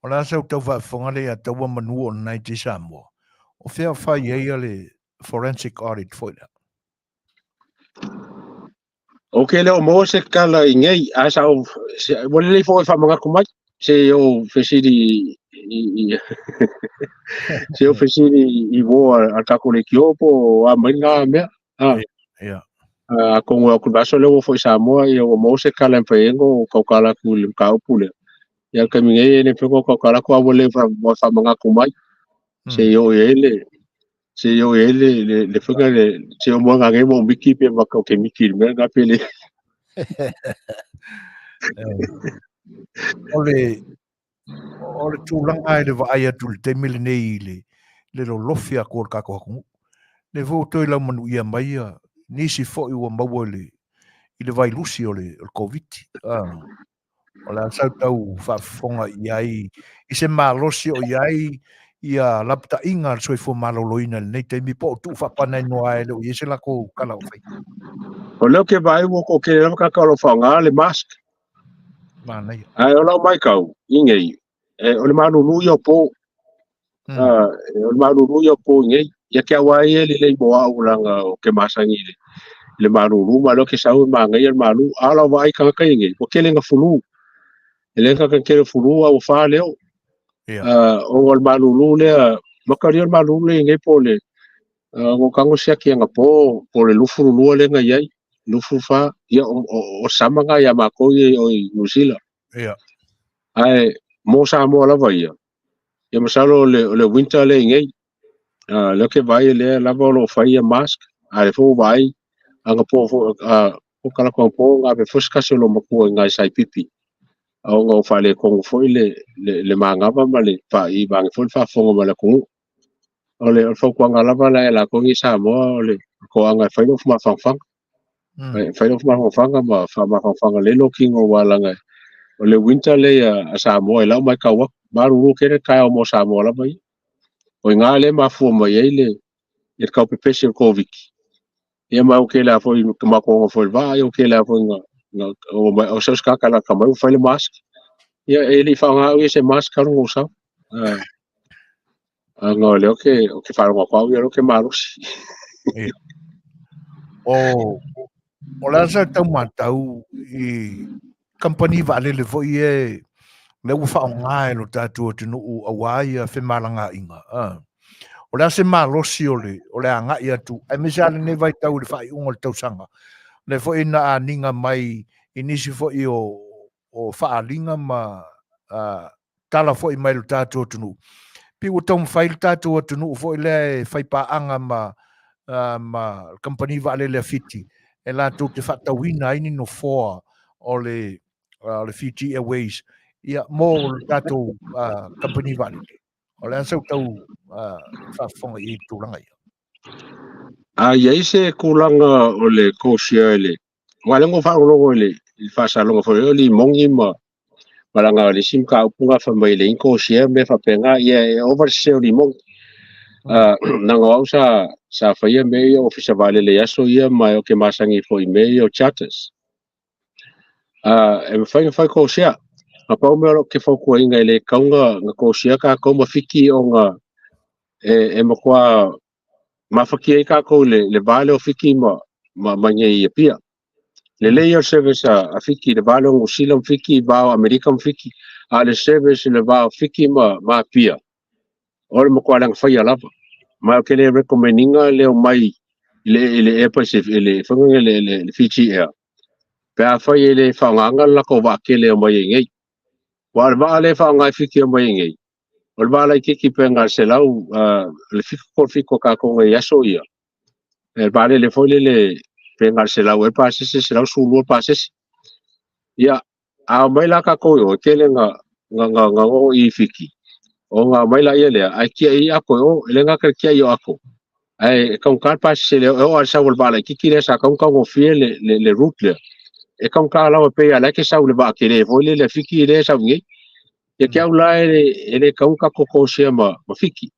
O le a sau tau faafofoga le ia taua manu o lena i te Samoa. O fea o fai ai le forensic audit foi lea? Ok, le o maua se kala i nei, a sa o, ua lelei foi e faamanatu mai, se o fesili i, se o fesili i uō a tatou leitio po o a mai ngā mea. A, Ia. a atonu e o atu i le vaiaso lea ua foi i Samoa, ia ua maua se kala e mafai ai ona tautala atu i le mataupu lea. Ia, o le taimi nei e le mafai ona tautala atu, a ua lelei faamanatu mai, se i oo i ai le, se i oo i ai le le le faiga le se o moega nei mo miki pe ma ke miki le mea pe le. O le tulaga i le vaai atu i le taimi lenei i le le lolofi atu o le tatou atunuu. Le foi ua toe laumanuia mai ia nisi foi ua maua i le i le vailusi o le o le Koviti. Ah. O le a sau tau faafofoga i ai i se malosi o i ai ia lapataiga a le soifua maloloina i lenei taimi po o tuu faapanainoa e le o i ai se latou tala o fai. O lea ou te vaai ua toatele lava tagata o lo o faaaoga le mask. Manaia. Ae o lau matau i nei, e, o le malulu ia o po. O le malulu ia o po i nei. Ia te au lava ia e lelei mo au leaga ou te masani i le, i le malulu ma lea ou te sau e manaia le malu. A o lau vaai i tagata ia nei, ua tele ina fulu. E le tagata tele fulu a ua fa leo. Ia. Ona o le malulu lea, makalia o le malulu lea i nei po o le, na tago siaki anapo po o le 22 lea na i ai, 24, ia o sama na ia matou ia i Niu Sila. Ia. Ae mo Samoa lava ia, ia masalo o le winter lea i nei, lea ou te vaai lea lava o lo o fai ia mask, a lea foi ua vaai anapo foi, o kalako anapo na ave foi se tasi o lou matua i nai saipipi, ona ua faaletonu foi le manava ma le faaivane foi le faafofoga mai le atunuu. O le fautuaga lava la e latou nei Samoa o le toaga e fai lou mafafaga. E fai lou mafafaga ma faamafafaga lelei lou tino aua leaga o le winter lea a Samoa i lau matau atu, malulu tele taeao mo Samoa lava ia. O i ina lea e mafua mai ai le tau pepesi o le Koviti. Ia ma ua tele lava foi ina matou ogo foi i le vaa, ia ua tele lava foi ina o se tagata e lata mai ua fai le mask. Ia e le i faaaoga au ia se mask talu ona ou sau. Ona o lea ou te faalogo atu au ia o lea ou te malosi. Ia. O le a sa tau matau i kamupani vaalele foi ia lea ua faaaoga e lo tatou atunuu aua ia femalagaaiga. O le a se malosi o le agai atu, aemaise lava lenei vaitau i le faaiuga o le tausaga, lea foi na aniga mai i nisi foi o faaaliga ma tala foi mai lo tatou atunuu. Pei ua taumafai le tatou atunuu foi lea e faipaaga ma le kamupani vaalele a Fiti e latou te faatauina ai ni nofoa o le Fiji Airways ia mo le tatou kamupani vaalele. O le a sau tau faafofoga i tulaga ia? A i ai se tulaga o le kosia i le aua o lea na ou faalogologo i le faasaloga foi o limogi ma malaga o le isi mataupu na fai mai e leai ni kosia ma mea faapena, ia e ova le sese o limogi. Leaga o au sa faia mea ia ofisa vaalele i aso ia ma ou te masani foi i mea ia o charters. E mafai ona fai kosia. Na pau mea o lo o ke fautuaina e le tatau ona kosia tatou ma Fiti ona e matua mafatia ai tatou i le va lea o Fiti ma i inei i Apia. Lelei ia o le service a Fiti i le va lea o Niu Sila ma Fiti, va o Amerika ma Fiti, a o le service i le va o Fiti ma Apia, o le matua leaga faia lava. Ma ou te le recommend ina le omai i le Air Pacific, i le foi lea le Fiji Air, pe afai e le faaaogaina le latou vaatele e omai ai nei. Aua o le vaa lea e faaaoga e Fiti e omai ai nei, o le vaa laitiiti pe na o le 100, le 77 o tatou nei i aso ia, le vaalele foi lele pe na o le 100 ea pasese, 112 pasese. Ia, a omai la tatou i o, e tele na oo i Fiti, ona omai laia lea, ae tiai ato e o, e le gata i le tiai o ato, ae taugata le pasese lea, e oo lava i le sau o le vaa laitiiti lea sa tatau ona taugofie le route lea, e taugata lava pei lava o la e te sau i le vaa tele foi lele a Fiti lea e sau nei. Ia te au la e le tatau ona tatou kosia ma Fiti,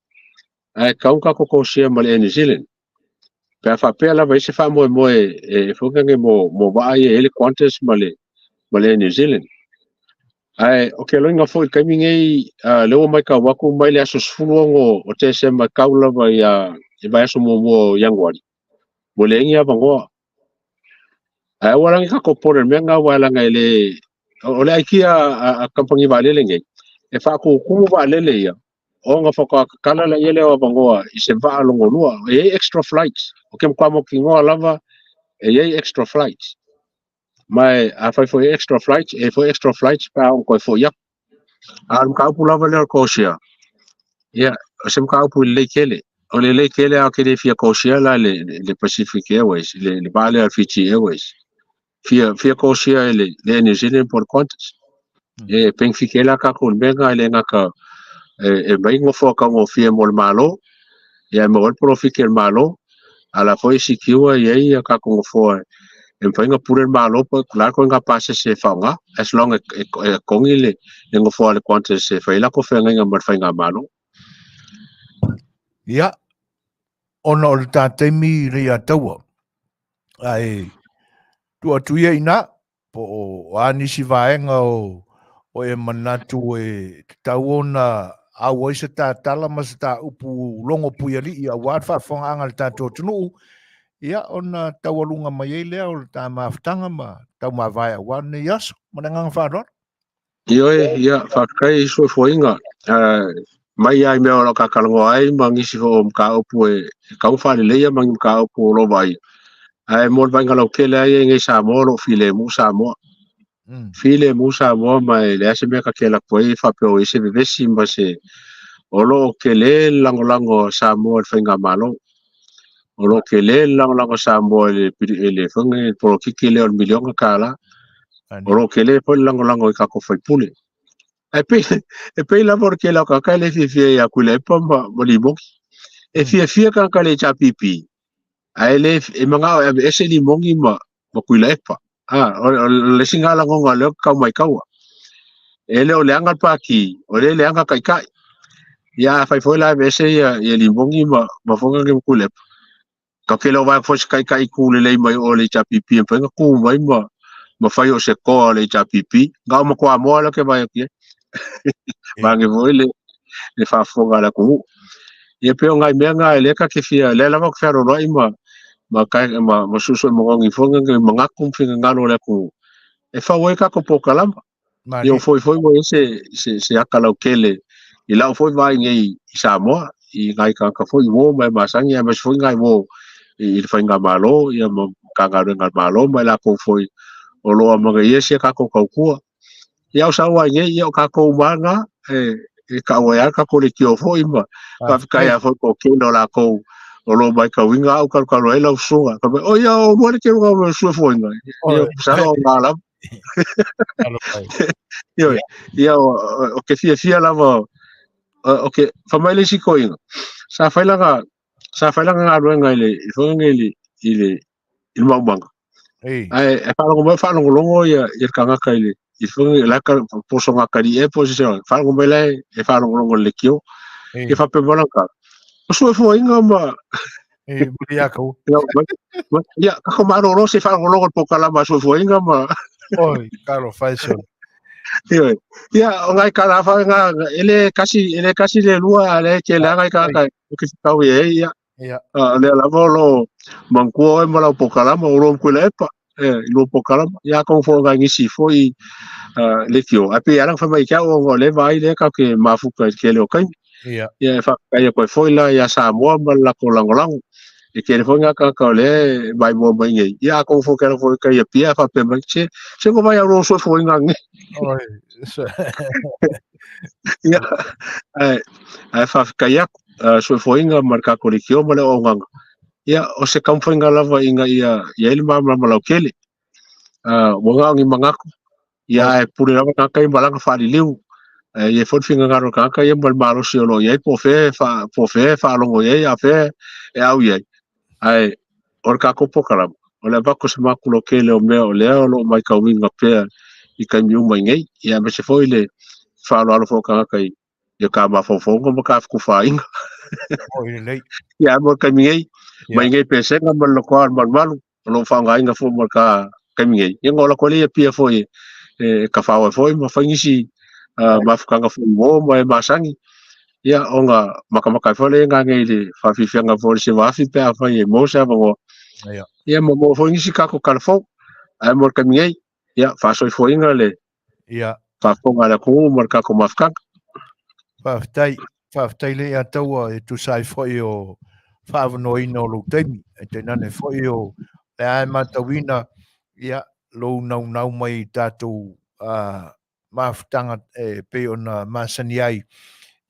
ae tatau ona tatou kosia ma le Air New Zealand. Pe a faapea lava i ai se faamoemoe e foi lea mo vaa ia e i ai le Qantas ma le Air New Zealand. Ae o ke loiga foi i le taimi nei, lea ua matau atu mai le aso 16 o Tesema e tau lava ia i vaiaso muamua o Ianuari, ua leai ni avanoa. Ae aua la ne i tatou popole i le mea lena, aua leaga e le o le aikia a kamupani vaalele nei, e faatutumu vaalele ia, ona faatoa tatala laia lea o avanoa i se vaa lona lua. E i ai extra flights, ou te matua mautinoa lava e i ai extra flights. Ma afai foi e extra flights, e i ai foi extra flights pe a oo ina toe foi atu. A o le mataupu lava lea o le kosia, ia, o se mataupu lelei tele. O le lelei tele lava ou te le fia kosia la le Pacific Airways, le vaa lea o le Fiji Airways. Fia kosia e le Air New Zealand po o le Qantas. E benefit ai la tatou i le mea lena, e le gata e aumai nofoa taugofie mo le Malo, ia e maua ai le polofiti a le Malo, a o la foi e secure i ai a tatou nofoa e mafai ona pule le Malo po o le a le ituaiga pasese e faaaoga, as long e togi le nofoa a le Qantas e fai ai latou feagaiga ma le faigamalo. Ia, ona o le ta taimi le ia taua, ae tuu atu ia ina, po o a nisi vaega o e manatu e tatau ona au ai se ta tala ma se ta upu logo puialii aua le faafofogaaga a le tatou atunuu, ia ona taualuga mai ai lea o le ta mafutaga ma taumavae aua lenei aso. Ma le agaga faaaloalo. Ioe, ia, faafetai i soifuaina mai lava i mea o lo o ta talanoa ai ma nisi foi o mataupu e tatau ona faaleleia ma ni mataupu o lo o vaaia. Ae mo le vaaiga lautele lava ia i inei i Samoa, o lo o filemu Samoa. Filemu Samoa ma e leai se mea ta te alu atu ai faapea o i ai se vevesi ma se. O lo o tele le lagolago a Samoa i le faigamalo. O lo o tele le lagolago a Samoa i le foi lenei polokiki lea o le miliona tala. O lo o tele foi le lagolago i tatou faipule. Ae pei, e pei lava o le tele o tagata e le fiafia ia Tuilaepa ma Limogi. E fiafia tagata i le HRPP, ae le e manao e aveese limogi ma ma Tuilaepa. A, o, o le isi lena lagona lea ou te tau maitaua. E le o leaga le pati, o lea e leaga taitai. Ia afai foi la e aveese ia, ia limogi ma, ma foi ma Tuilaepa, Ka tele o vaega foi se taitai tu lelei mai o le HRPP e mafai ona tu mai ma ma fai o se toa o le HRPP. Na o matua moa lea ou te vaai atu i ai. Vaeane foi le le faafofoga a le atunuu. Ia pei o nai mea na lea ta te fia, lea lava ou te fealoaloai ma ma ma, ma suesue manogi foi nai manatu ma finagalo o le atunuu e fau ai tatou polokalama. Ia foi foi ua i ai se, se, se ata lautele i lau foi vaai nei i Samoa, i nai tagata foi uo ma e masani, aemaise foi nai uo i le faigamalo, ia ma Matagaluega a le Malo ma i latou foi o lo o amanaia si a tatou tautua. Ia o sau ai nei, ia o tatou uma lava na, e, e tau ai lava le tatou leitio foi ma faafetai lava foi i le toatele o latou o lo o matauina au talutalu ai lau susuga. Fai mai, o ia, o lua le tele o suefuaiga. Ia, masalo o ngā lava. Ioe, ia, o ke fiafia lava, o ke, fai mai le isi toeaina, sa fai lana, sa fai lana galuega i le, i foi nei i le, i le, i le maumaga. Ae, e faalogo mai, faalogologo ia, ia le tagata i le, i foi nei, la ka, poso ngā kari e, po se se, faalogo mai la e faalogologo i le leitio. Ia faapea mai lana tala, o suefuaiga ma, E, muri ia kau. Ia, kako malolo se faalogologo i le polokalama a Soifuaina ma... Oi, talo faisal. Ioe. Ia, o ngai kala fa nga e le kasi e le kasi le lua le ke le ngai ka ka ke tau e ia. Ia. A le lava o lo mangkua oe ma lau polokalama o lo mkuila epa. E, i lo polokalama. Ia ko fo ngai ngisi fo i le kio. A pe ala fa mai kia o le vai le ka ke mafuka ke le o kai. Ia. Ia e faafetai atu ai foi la ia Samoa ma le latou lagolago. E tele foi ngā tagata o lea e maimoa mai nei. Ia atonu foi ke ala foi kai Apia faapea mai, se, se ko vai au lo soifua nei. Oi. Ia, ae, ae faafetai atu, uh, soifuaina ma le tatou leitio ma le auaunaga. Ia, o se taumafaiga lava ina ia i ai le malamalama lautele. Uh, ua na o ni manatu, Ia ae pule lava tagata ia ma lana faaliliu. E i ai foi le finagalo o le tagata ia ma le malosi o lo o i ai po o fea e faa, po o fea e faalogo i ai a o fea e au i ai. Ae o le tatou polokalama, o le avatu o se matou lautele o mea o lea o lo o matauina pea i taimi uma i nei. Ia aemaise foi le faaaloalo foi o tagata i i o ta mafaufauga ma ta fetufaaiga. Oi lelei. Ia mo le taimi nei, mai nei pesega ma le lotoa o le malumalu, o lo o faaaogaina foi mo le ta taimi nei. Ia ona ola atu ai lea i Apia foi e tafao ai foi ma fai nisi mafutaga foi uo ma e masani. Ia ona matamata ai foi lea i nei i le faafiafiaga foi o le Sevafi pe afai e maua se avanoa. Ia. Ia ma maua foi nisi tatou tala fou. Ae mo le taimi nei, ia faasoifuaina le Ia. faafofoga a le atunuu ma le tatou mafutaga. Faafetai, faafetai le ia taua e tusa ai foi o faavanoaina o lou taimi. E tainane foi o le a e matauina ia lou naunau mai i tatou mafutaga e pei ona masani ai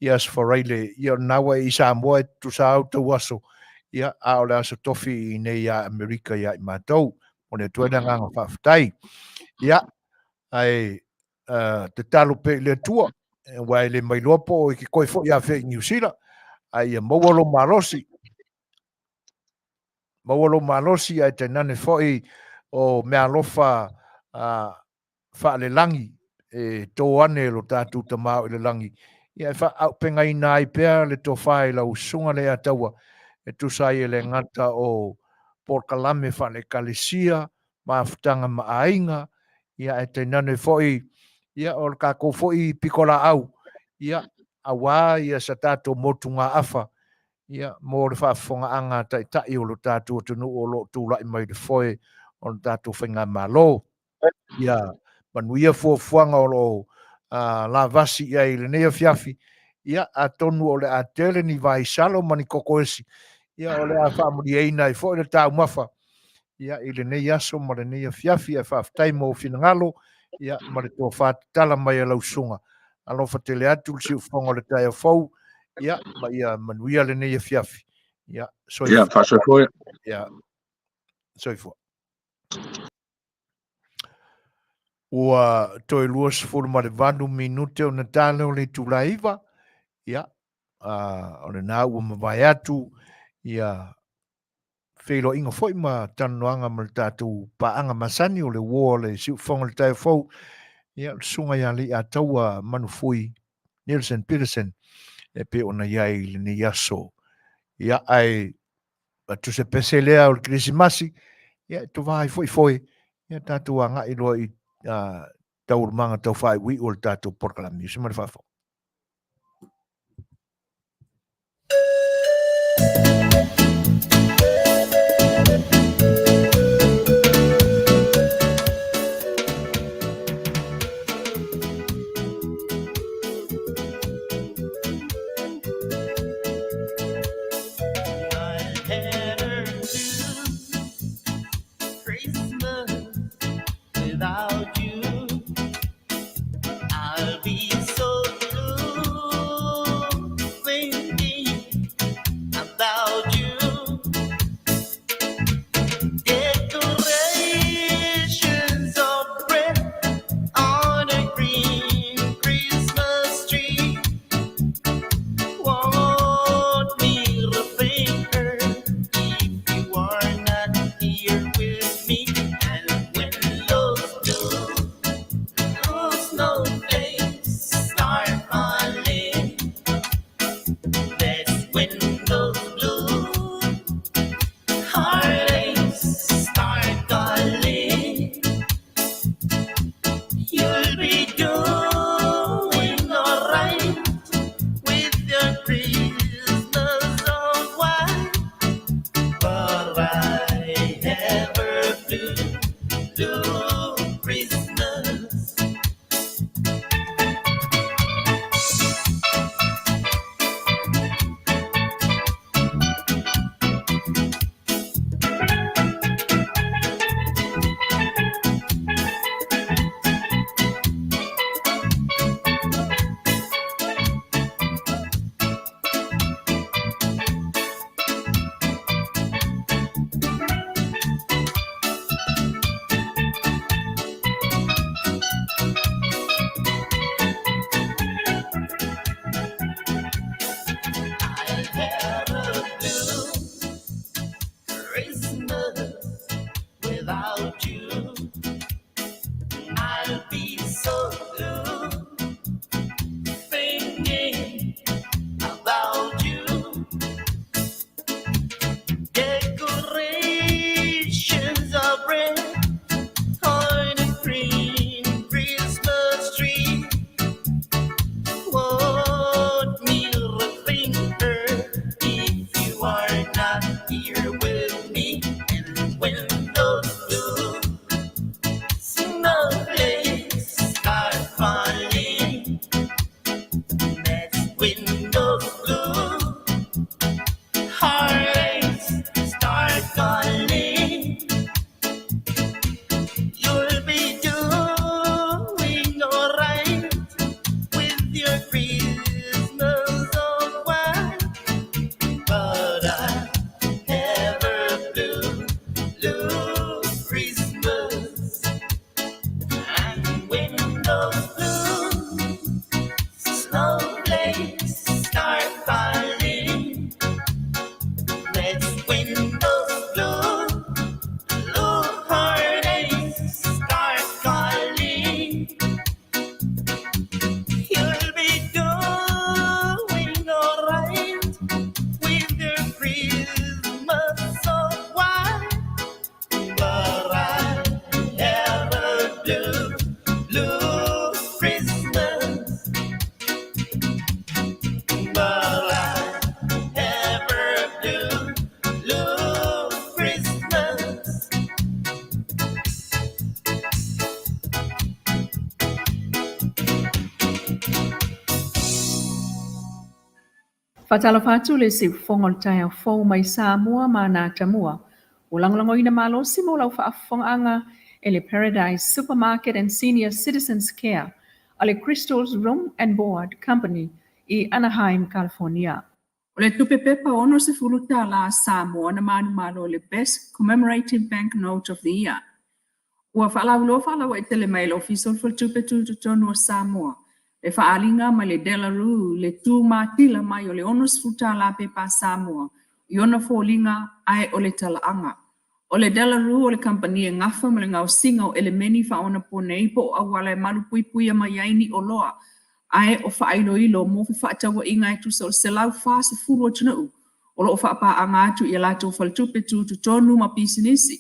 i Aso Faraile. Ia o lena ua e i Samoa e tusa au tau aso, ia a o le aso tofi i nei ia Amerika ia i matou. Momoli atu ai le agaga faafetai. Ia, ae tatalo pea i le Atua, aua e le mailoa po o e ke koe foi afea i Niu Sila, ae ia maua lou malosi, maua lou malosi ae tainane foi o meaalofa faalelagi e tō ane e lo tātou Tama o i le lagi, ia e faaaupegaina ai pea le tofa i lau susuga Leiataua e tusa ai e le gata o polokalame faale-Ekalesia, mafutaga ma aiga, ia ae tainane foi ia o le tatou foi pitolaau, ia auā ia sa tatou motugaafa ia mo le faafofogaaga a Taitai o lo tatou atunuu o lo o tulai mai i le foe o le tatou faigamalo. Ia manuia fuafuaga o lo o lavasi i ai i lenei afiafi, ia atonu o le a tele ni vaisalo ma ni kokoesi, ia o le a faamalieina ai foi le taumafa ia i lenei aso ma lenei afiafi, ae faafetai mo finagalo ia ma le tofa tatala mai a lau susuga. Alofa tele atu le siufofoga o le taeao fou, ia ma ia manuia lenei afiafi. Ia, soifua. Ia, faasoifua. Ia, soifua. Ua toe 28 minute ona tala o le itula e 9. Ia, o lena ua mavae atu ia feiloaiga foi ma talanoaga ma le tatou paaga masani o le uo o le siufofoga o le taeao fou, ia, le Susuga ia Leiataua Manufui Nelson Peterson e pei ona i ai i lenei aso. Ia, ae atu se pese lea o le Kerisimasi, ia, e tovā ai foi foe, ia tatou agai loa i taualumaga tau faaiuiu o le tatou polokalame. Se ma le faafofoga. Without you. I'll be so blue thinking about you. Decorations of red on a green Christmas tree won't mean a thing if you are not here with me. And when those blue, blue snowflakes start falling, that's when those blue heartaches start calling. You'll be doing alright with your Christmas of white, but I have a blue, blue Christmas. I have a blue Christmas without you. I'll be so blue thinking about you. Decorations of red on a green Christmas tree won't mean a thing if you are not here with me. And when those blue snowflakes start falling, that's when those blue heartaches start calling. You'll be doing alright with your Christmas of white, but I have a blue, blue Christmas. And when those blue snowflakes start falling, that's when those blue, blue heartaches start calling. You'll be doing alright with your Christmas of white, but I have a blue, blue Christmas. But I have a blue, blue Christmas. Faatalofa atu le siufofoga o le taeao fou mai Samoa ma ana atamua. Ua lagolagoina malosi mo lau faafofogaaga e le Paradise Supermarket and Senior Citizens Care a le Crystals Room and Board Company i Anaheim, California. O le tupe pepa 60 tala a Samoa na manumalo le Best Commemorative Bank Note of the Year. Ua faalauiloa faalauaitele mai e le Ofisa o le Faletupe Tutotonu o Samoa. Le faaaliga mai le De La Rue le tu matila mai o le 60 tala pepa Samoa i ona foliga ae o le talaaga. O le De La Rue o le kamupani e gafa ma le gaosiga o elemeni faaonaponei po o auala e malupuipuia mai ai ni oloa ae o faailoilo mo fefaatauaiga e tusa o le 140 atunuu o lo o faapaaga atu i a latou faletupe tutotonu ma pisinisi.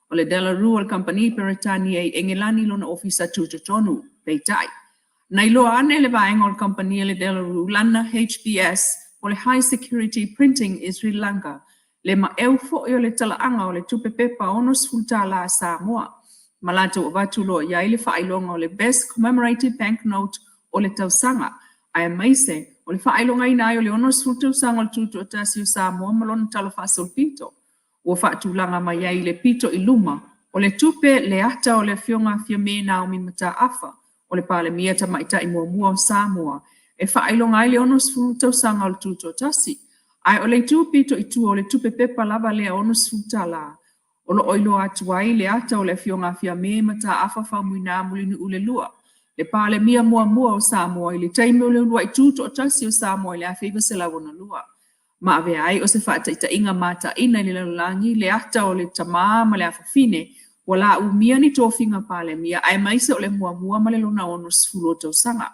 O le De La Rue o le kamupani Peretania i Engelani lona ofisa tutotonu. Peitai, na iloa ane le vaega o le kamupani a le De La Rue lana HPS po o le High Security Printing i Sri Lanka, le maeu foi o le talaaga o le tupe pepa $60 a Samoa, ma latou avatu loa i ai le faailoga o le Best Commemorative Banknote o le tausaga, aemaise o le faailogaina ai o le 60 tausaga o le Tutoatasi o Samoa ma lona Tala Faasolopito. Ua faatulaga mai ai i le pito i luma o le tupe le ata o le Afioga Fiame Naomi Mataafa, o le Palemia Tamaitai muamua o Samoa, e faailoga ai le 60 tausaga o le Tutoatasi. Ae o le itu pito i tua o le tupe pepa lava lea $60, o lo o iloa atu ai le ata o le Afioga Fiame Mataafa Faumuina Mulinuu le Lua, le Palemia muamua o Samoa i le taimi o le uluai Tutoatasi o Samoa i le 1962. Ma avea ai o se faataitaiga mataina i le lalolagi le ata o le tama ma le afafine ua laumia ni tofiga Palemia aemaise o le muamua ma le lona 60 o tausaga.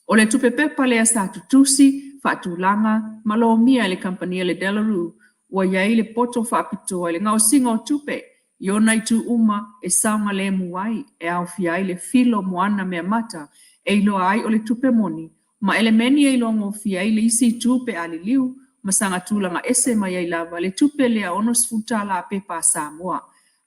O le tupe pepa lea sa tutusi, faatulaga, ma lomia e le kamupani a le De La Rue ua i ai le poto faapitoa i le gaosiga o tupe i ona itu uma e saogalemu ai, e aofia ai le filo moana meamata e iloa ai o le tupe moni ma elemeni e iloagofie ai le isi itu pe a liliu ma saga tulaga ese mai ai lava le tupe lea $60 pepa a Samoa.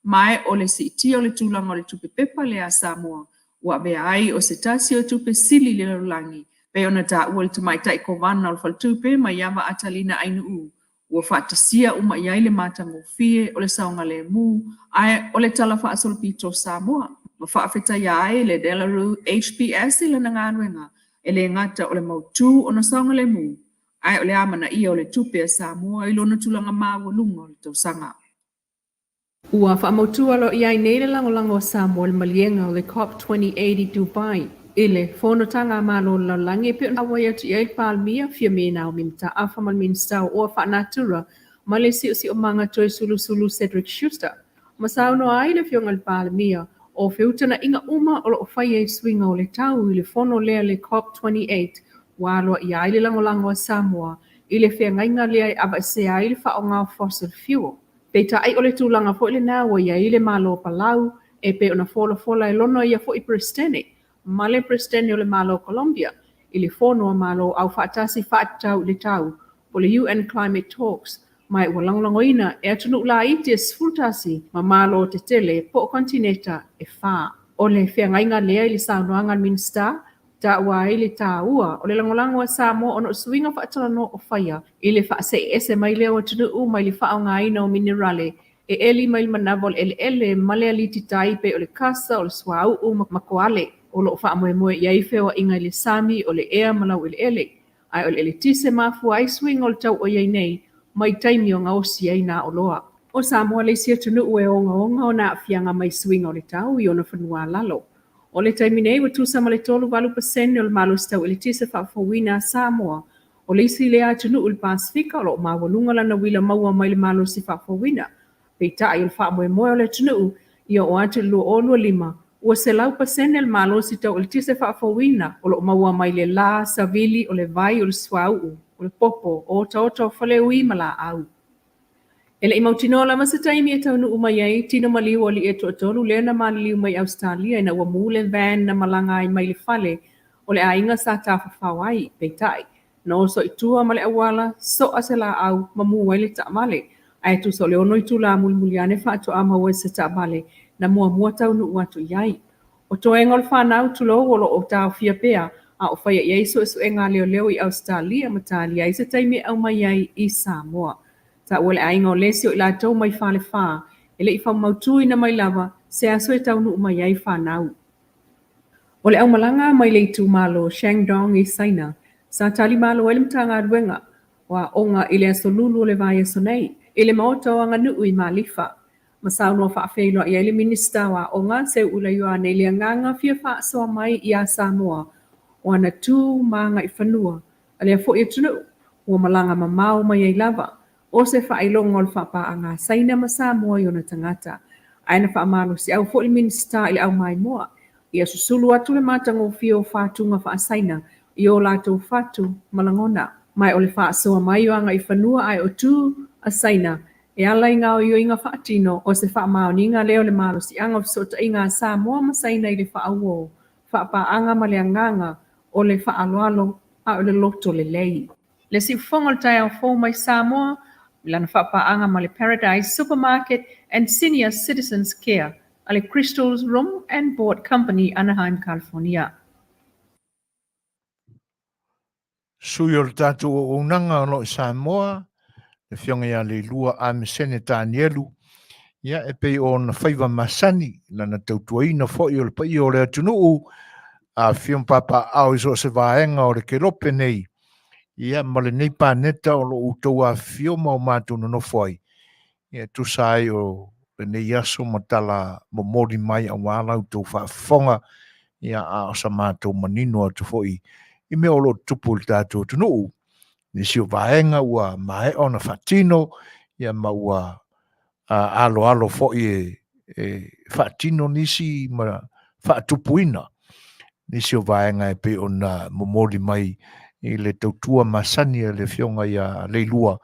Ma o le siitia o le tulaga o le tupe pepa lea a Samoa ua avea ai o se tasi o tupe sili i le lalolagi, pei ona taua e le Tamaitai Kovana o le Faletupe Maiava Atalina Ainuu Ua faatasia uma i ai le matagofie o le saogalemu ae o le Tala Faasolopito o Samoa, ma faafetaia ai le De La Rue HPS i lana galuega e le gata o le mautu ona saogalemu ae o le amanaia o le tupe a Samoa i lona tulaga maualuga o le tausaga. Ua faamautu aloaia ai nei le lagolago a Samoa i le maliega o le Cop 28 i Dubai i le Fonotaga a Malo o le Lalolagi e pei ona auai atu i ai le Palemia, Fiame Naomi Mataafa ma le Minisita o Oa Faa-Natura ma le Siosiomaga Toesulusulu Cedric Schuster. Ma saunoa ai le Afioga i le Palemia, o feutagaiga uma o lo o faia i suiga o le tau i le fono lea le Cop 28 ua aloaia ai le lagolago a Samoa i le feagaiga lea e aveesea ai le faaaoga o fossil fuel. Peitai o le tulaga foi lena ua i ai le Malo o Palau e pei ona folafola e lona ia foi Peresetene ma le Peresetene o le Malo o Colombia i le Fono a Malo Aufaatasi Faatatau i le Tau po o le UN Climate Talks ma ua lagolagoina e atunuu laiti e 11 ma Malo tetele po o kontineta e fa. O le feagaiga lea i le saunoaga a le Minisita taua ai le taua o le lagolago a Samoa ona o suiga faatalanoa o faia i le faaseeese mai lea o atunuu mai le faaaogaina o minerale e eli mai le manava o le eleele ma le aliti tai pei o le kasa, o le suauu ma koale o lo o faamoemoe i ai feoaiga i le sami, o le ea ma laueleele, ae o le eletise mafua ai suiga o le tau o i ai nei mai taimi o gaosi ai nā oloa. O Samoa le isi atunuu e ogaoga ona aafiaga mai suiga o le tau i ona fanua lalo. O le taimi nei, ua tusa ma le 38 pasene o le malosi tau eletise faafouina a Samoa. O le isi lea atunuu i le Pasefika o lo o maualuga lana uila maua mai le malosi faafouina. Peitai, o le faamoemoe o le atunuu, ia oo atu i le 2025, ua 100% le malosi tau eletise faafouina o lo o maua mai le la, savili, o le vai, o le suauu, o le popo, o otaota o faleui ma laau. E le i mautinoa lava se taimi e taunuu mai ai tino maliu o alii e toatolu lea na maliliu mai Ausetalia ina ua mu le van na malaga ai mai le fale o le aiga sa tafafao ai. Peitai, na oso i tua ma le auala, soa se laau ma mu ai le taavale. Ae tusa o le ono itula mulimuli ane faatoa maua ai se taavale na muamua taunuu atu i ai. O toega o le fanau, tulou, o lo o taofia pea a o faia i ai suesuega a leoleo i Ausetalia ma talia ai se taimi e aumai ai i Samoa. Taua le aiga o Lesi o i latou mai Falefa, e le i faamautuina mai lava se aso e taunuu mai ai fanau. O le aumalaga mai le itumalo Shandong i Saina, sa talimalo ai le Matagaluega o Aoga i le Aso Lulu o le vaiaso nei, i le Maota o Aganuu i Malifa. Ma saunoa faafeiloai ai le Minisita o Aoga, Seuula Ioane i le agaga fia faasoa mai iā Samoa. o ana tu ma agaifanua a lea foi atunuu ua malaga mamao mai ai lava o se faailoga o le faapaaga a Saina ma Samoa i ona tagata. Ae na faamalosiau foi le Minisita i le aumaimoa ia susulu atu le matagofie o fatuga faa-Saina i o latou fatu ma lagona. Ma o le faasoa mai o agaifanua ae o tu a Saina e ala i gaoioiga faatino o se faamaoniga lea o le malosiaga o fesootaiga a Samoa ma Saina i le faauo faapaaga ma le agaga o le faaaloalo a o le loto lelei. Le siufofoga o le taeao fou mai Samoa i lana faapaaga ma le Paradise Supermarket and Senior Citizens Care a le Crystals Room and Board Company, Anaheim, California. Sui o le tatou auaunaga o lo o i Samoa, le Afioga ia Leilua Amesene Tanielu, ia e pei o ona faiva masani, lana tautuaina foi o le paia o le atunuu, afifio ma papaaao i so o se vaega o le kelope nei, ia ma lenei paneta o lo o outou afifio ma o matou nonofo ai, ia e tusa ai o lenei aso ma tala momoli mai aua la outou faafofoga, ia a o sa matou manino atu foi i mea o lo o tutupu i le tatou atunuu. Nisi o vaega ua maea ona faatino, ia ma ua aloalo foi e faatino nisi ma faatupuina nisi o vaega e pei ona momoli mai i le tautua masani a le Afioga ia Leilua,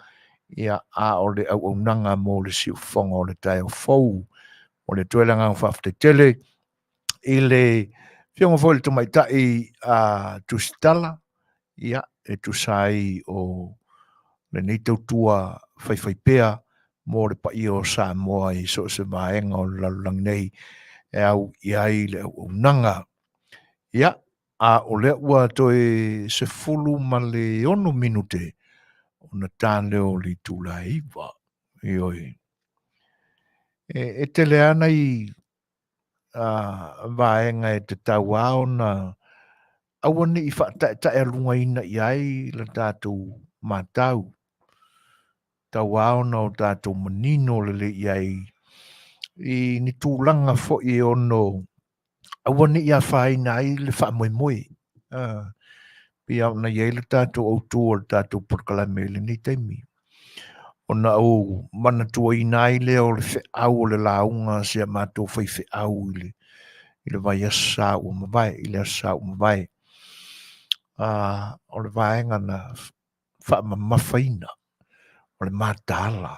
ia a o le auaunaga mo le siufofoga o le taeao fou. O le atu ai le agaga faafetai tele i le Afioga foi i le Tamaitai a Tusitala, ia, e tusa ai o lenei tautua faifaipea mo le paia o Samoa i so o se vaega o le lalolagi nei e au i ai le auaunaga. Ia, a o lea ua toe 16 minute ona ta lea o le itula e 9. Ioe. E tele lava nai vaega e tatau lava ona aua ne i faataetaealugaina i ai le tatou matau. Tatau lava ona o tatou manino lelei i ai i ni tulaga foi e ono aua ne i afaina ai le faamoemoe. Pei lava ona i ai le tatou autu o le tatou polokalame i lenei taimi. Ona ou manatuaina ai lea o le feau o le lauga a si a matou faifeau i le, i le vaiaso sa ua mavae, i le aso sa ua mavae. O le vaega na faamamafaina, o le mataala,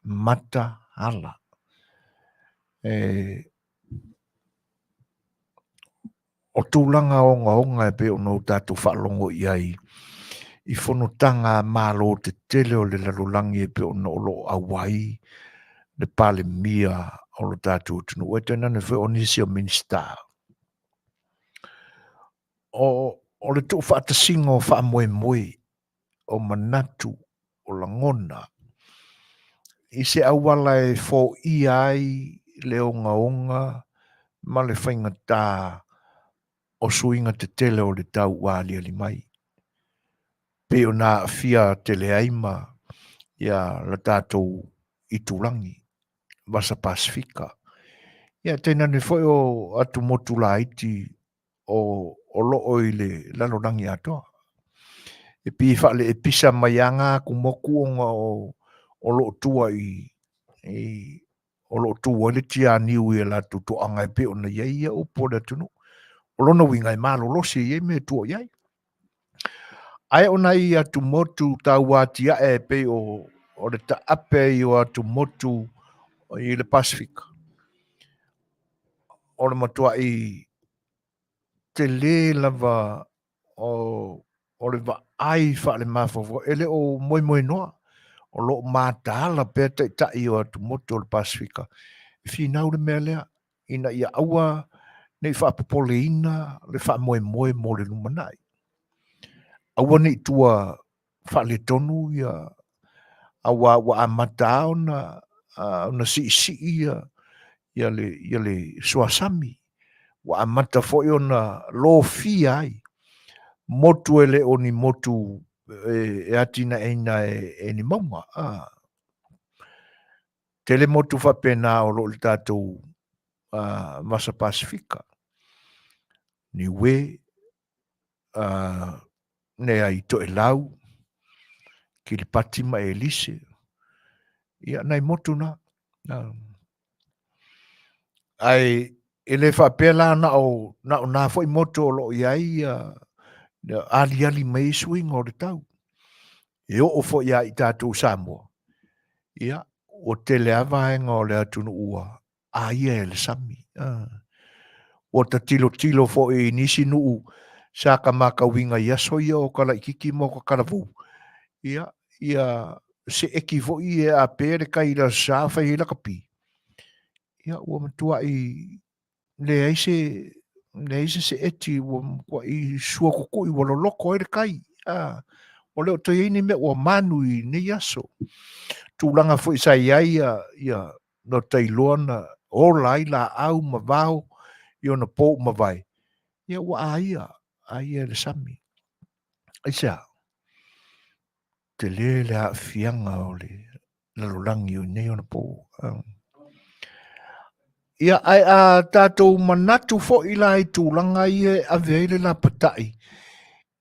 mataala. E, O tulaga ogaoga e pei ona o tatou faalogo i ai i fonotaga a Malo tetele o le lalolagi e pei ona o lo o auai le Palemia o lo tatou atunuu, ae tainane foi o nisi o Minisita. O le tuufaatasiga o faamoemoe, o manatu, o lagona, i se auala e foia ai le ogaoga ma le faigata o suiga tetele o le tau ua aliali mai, pei ona aafia tele ai ma ia la tatou itulagi, Vasa Pasifika. Ia tainane foi o atumotu laiti o loo i le lalolagi atoa. E pei e faaleepisa mai lava atumotu ona o loo tua i o loo tu ai le tianiu i a latou toaga e pei ona i ai ia upu o le atunuu. O lona uiga e malolosi e i ai mea e tua i ai. Ae o nai atumotu tauatiae e pei o le taape i o atumotu i le Pasifika, o le matuai tele lava o le vaai faalemafaua, e le o moemoenoa, o lo o mataala pea taitai o atumotu o le Pasefika e finau le mea lea, ina ia aua ne i faapopoleina le faamoemoe mo le lumanai. Aua ne i tua faaletonu ia aua ua amata ona ona siisii ia ia le ia le suasami ua amata foi ona lofia ai motu e le o ni motu e atinaeina e ni mauga a tele motu faapena o lo o i le tatou Vasa Pasifika, Niue. nei ai Toelau, Kiripati ma Elise, ia nai motu na. Ae e le faapea la na o na o nā foi motu o lo o i ai ia aliali mai ai suiga o le tau. E oo foi ia i tatou Samoa, ia, ua tele lava vaega o le atunuu ua aia e le sami. Ua ta tilotilo foi i nisi nuu sa ka matauina i aso ia o ka laititi ma o ka talavou, ia, ia seeti foi e ape le tai i le Aso Sa fai ai lakapi, ia ua matuai leai se leai se seeti, ua matuai suatutui, ua loloto ai le tai. A, ua le o toe i ai ni mea ua manu i nei aso. Tulaga foi sa i ai ia, ia no tailoa na ola ai laau ma vao i ona po ua mavae, ia ua aia, aia e le sami. Aisea? Tele le aafiaga o le lalolagi o nei ona po. Ia, ae a tatou manatu foi la i tulaga ia e ave ai le lapatai,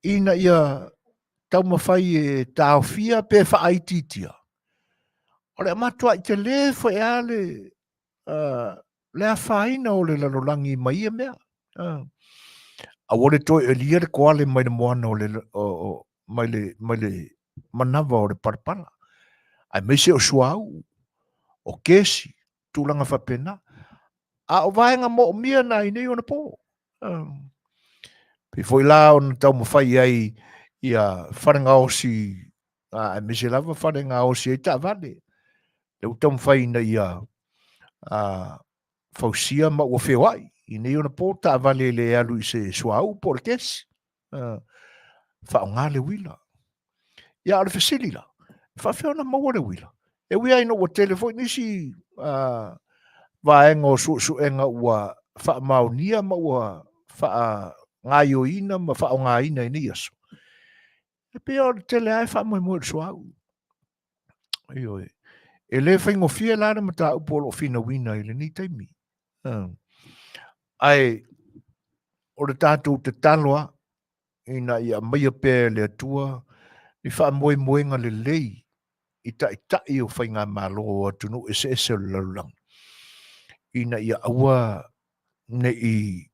ina ia taumafai e taofia pe faaitiitia, o le a matuai tele foi lava le, le afaina o le lalolagi ma ia mea. Aua le toe alia le koale mai le moana o le, o, o, mai le, mai le manava o le palapala, aemaise o suauu, o kesi, tulaga faapena. A o vaega moomia na i nei ona po. Pei foi la ona taumafai ai ia fale gaosi, aemaise lava fale gaosi ai taavale. Lea ua taumafai ina ia fausia ma ua feoai i nei ona po taavale e le alu i se suauu po o le kesi. Faaaoga le uila. Ia, a o le fesili la, e faafefea ona maua le uila? E ui lava ina ua tele foi nisi vaega o suesuega ua faamaonia ma ua faagaoioiina ma faaaogaina i nei aso, e pei o le tele lava e faamoemoe i le suauu. Ioe. E le faigofie la le mataupu o lo o finauina i lenei taimi. Ae o le tatou tatalo lava ina ia aumaia pea e le Atua ni faamoemoega lelei i taitai o faigamalo o atunuu eseese o le lalolagi, ina ia aua ne i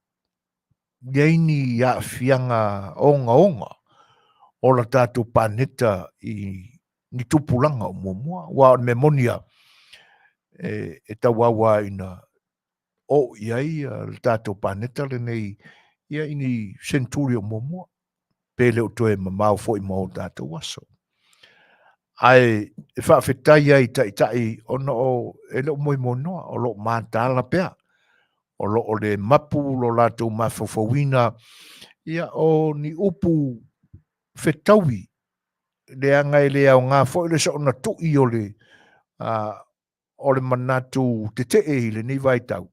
i ai ni aafiaga ogaoga o la tatou paneta i ni tupulaga o muamua. Aua o le mea moni lava, e tauau lava ina oo i ai le tatou paneta lenei ia i ni seneturi o muamua, pe le o toe mamao foi ma o tatou aso. Ae e faafetai ai i taitai ona o e le o moemoenoa, o lo o mataala pea, o lo o le mapu lo latou mafaufauina, ia o ni upu fetaui, leaga e le aoga foi le soona tui o le, o le manatu tetee i lenei vaitau,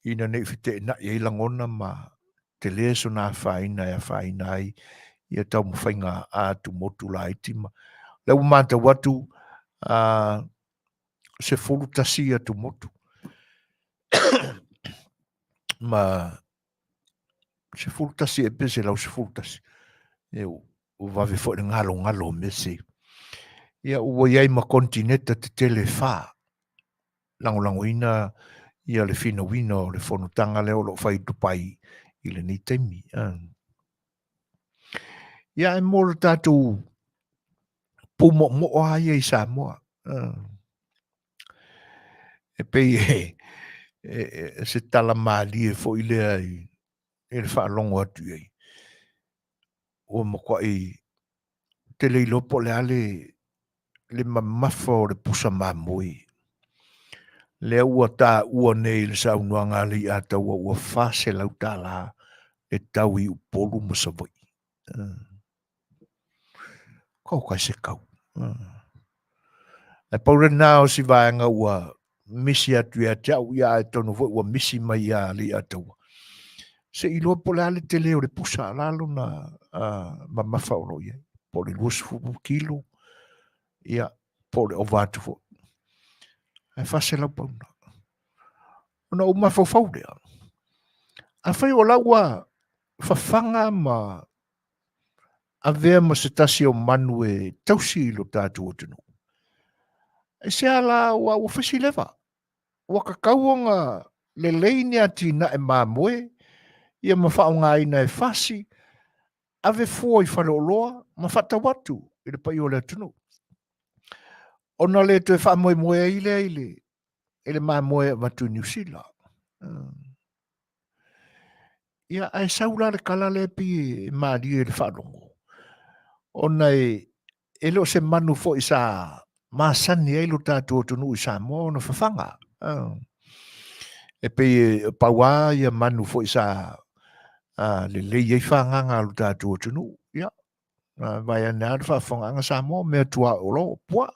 ina ne i feteenai ai lagona ma tele sona afaina e afaina ai ia taumafaiga a atumotu laiti ma lea ua matau atu a 11 atumotu ma 11 e pe 111 e ua vave foi le galogalo o mea sei. Ia ua i ai ma kontineta tetele e whā, lagolagoina ia le finauina o le fonotaga lea o lo o fai i Dubai i lenei taimi. Ia e mo le tatou pūmoʻomoʻo lava ia i Samoa. E pei e se tala malie foi lea i le faalogo atu i ai. Ua matuai te le iloa po o le a le, le mamafa o le pusa mamoe. Lea ua taua nei i le saunoaga a Leiataua ua $400 le tau i Upolu ma Savaii. Kau kai se kau. Ae pau lena o si vaega ua misi atu ia te au, ia ae tonu foi ua misi mai ia Leiataua. Se i iloa po o le a le tele o le pusa, o le a lona mamafa o lo o i ai. Po o le 20 kilo, ia, po o le ova atu foi. Ae 400 pauna. Ona ou mafaufau lea, afai o la ua fafaga ma avea ma se tasi o manu e tausi i lo tatou atunuu. E se ala ua fai leva. Ua tatau ona lelei ni atinae mamoe ia ma faaaogaina e fasi, ave fua i faleoloa ma faatau atu i le paia o le atunuu. Ona le toe faamoemoe ai lea i le i le mamoe e avatu i Niu Sila. Ia, ae sau la le tala lea pei e malie i le faalogo, ona e, e le o se manu foi sa masani ai lo tatou atunuu i Samoa ona fafaga. E pei e pau lava ia manu foi sa lelei ai fagaga a lo tatou atunuu. Ia, vaeane lava le faafofogaaga Samoa, mea tuaolo, o puaa,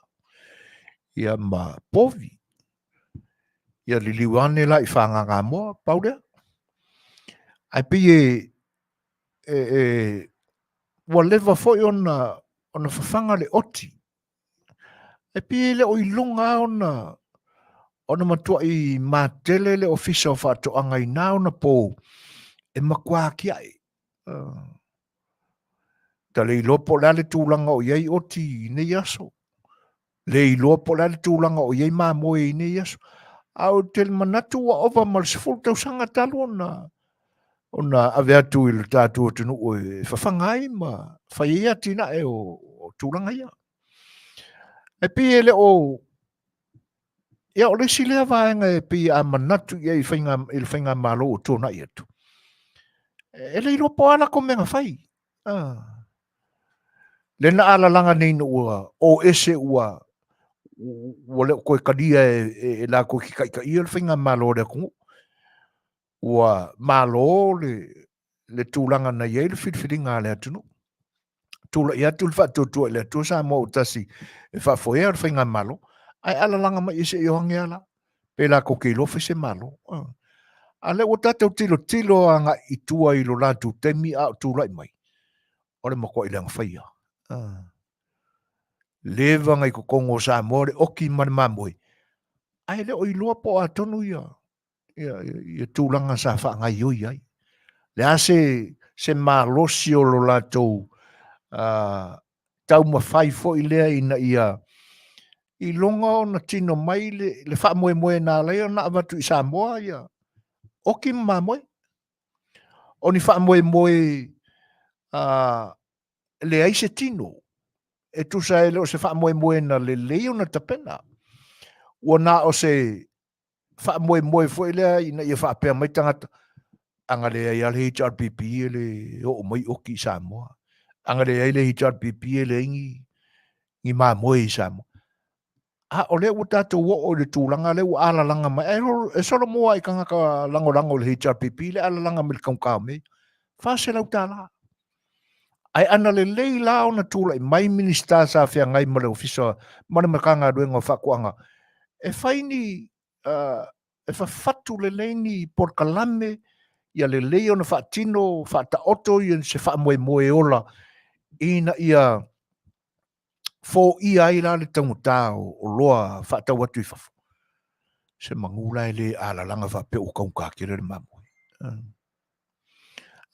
ia ma povi. Ia liliu ane la i Fagagamoa, pau lea. Ae pei e, e, e ua leva foi ona, ona fafaga le oti. E pei e le o iloga lava ona, ona matuai matele le Ofisa o Faatoaga i na ona pou e matua atiae. Ta le iloa po o le a le tulaga o i ai oti i nei aso. Le iloa po o le a le tulaga o i ai mamoe i nei aso. A ou te manatu ua ova ma le 10 tausaga talu ona ona ave atu i le tatou atunuu e fafaga ai ma fai ai atinae o, o tulaga ia. E pei e le o Ia, o le isi lea vaega e pei a manatu i ai i, faiga, i le faigamalo ua tuanai atu, e le iloa po o a latou mea na fai. Ah. Le na alalaga nei ina ua o ese ua ua le o toe talia e, e, e latou te taitaia le faigamalo a le atunuu. Ua malo le, le tulaga na i ai le filifiliga a le atunuu. Tulai atu le faatuatua i le Atua Samoa ua tasi e faafoea le faigamalo, ae alalaga mai e se i o age ala, pe latou te iloa fai se malo. A lea ua tatou tilotilo agai i tua i lo latou taimi a o tulai mai, o le matuai leaga faia. Leva na i totonu o Samoa le oti ma le mamoe, ae le o iloa po o a tonu ia ia, ia tulaga sa faagaioi ai. Le a se, se malosi o lo latou taumafai foi lea ina ia iloga ona tino mai le, le faamoemoe na ala ai ona avatu i Samoa ia oki ma mamoe. O ni faamoemoe leai se tino e tusa e le o se faamoemoe na lelei ona tapena. Ua na o se faamoemoe foi lea ina ia faapea mai tagata, a na leai lava le HRPP e le oo mai oki i Samoa. A na leai le HRPP e leai ni, ni mamoe i Samoa. A o lea ua tatou oo i le tulaga lea ua alalaga mai, e, e solomua i tagata lagolago i le HRPP le alalaga mai le taugata o mea ia. $400. Ae ana lelei la ona tulai mai Minisita sa feagai ma le Ofisa ma le Matagaluega o Faatoaga e fai ni uh, e fafatu lelei ni polokalame ia lelei ona faatino faataoto ia se faamoemoe ola ina ia foia ai la le taugata o oloa faatau atu i fafo. Se manu la e le alalaga faapea ua taugata tele le mamoe.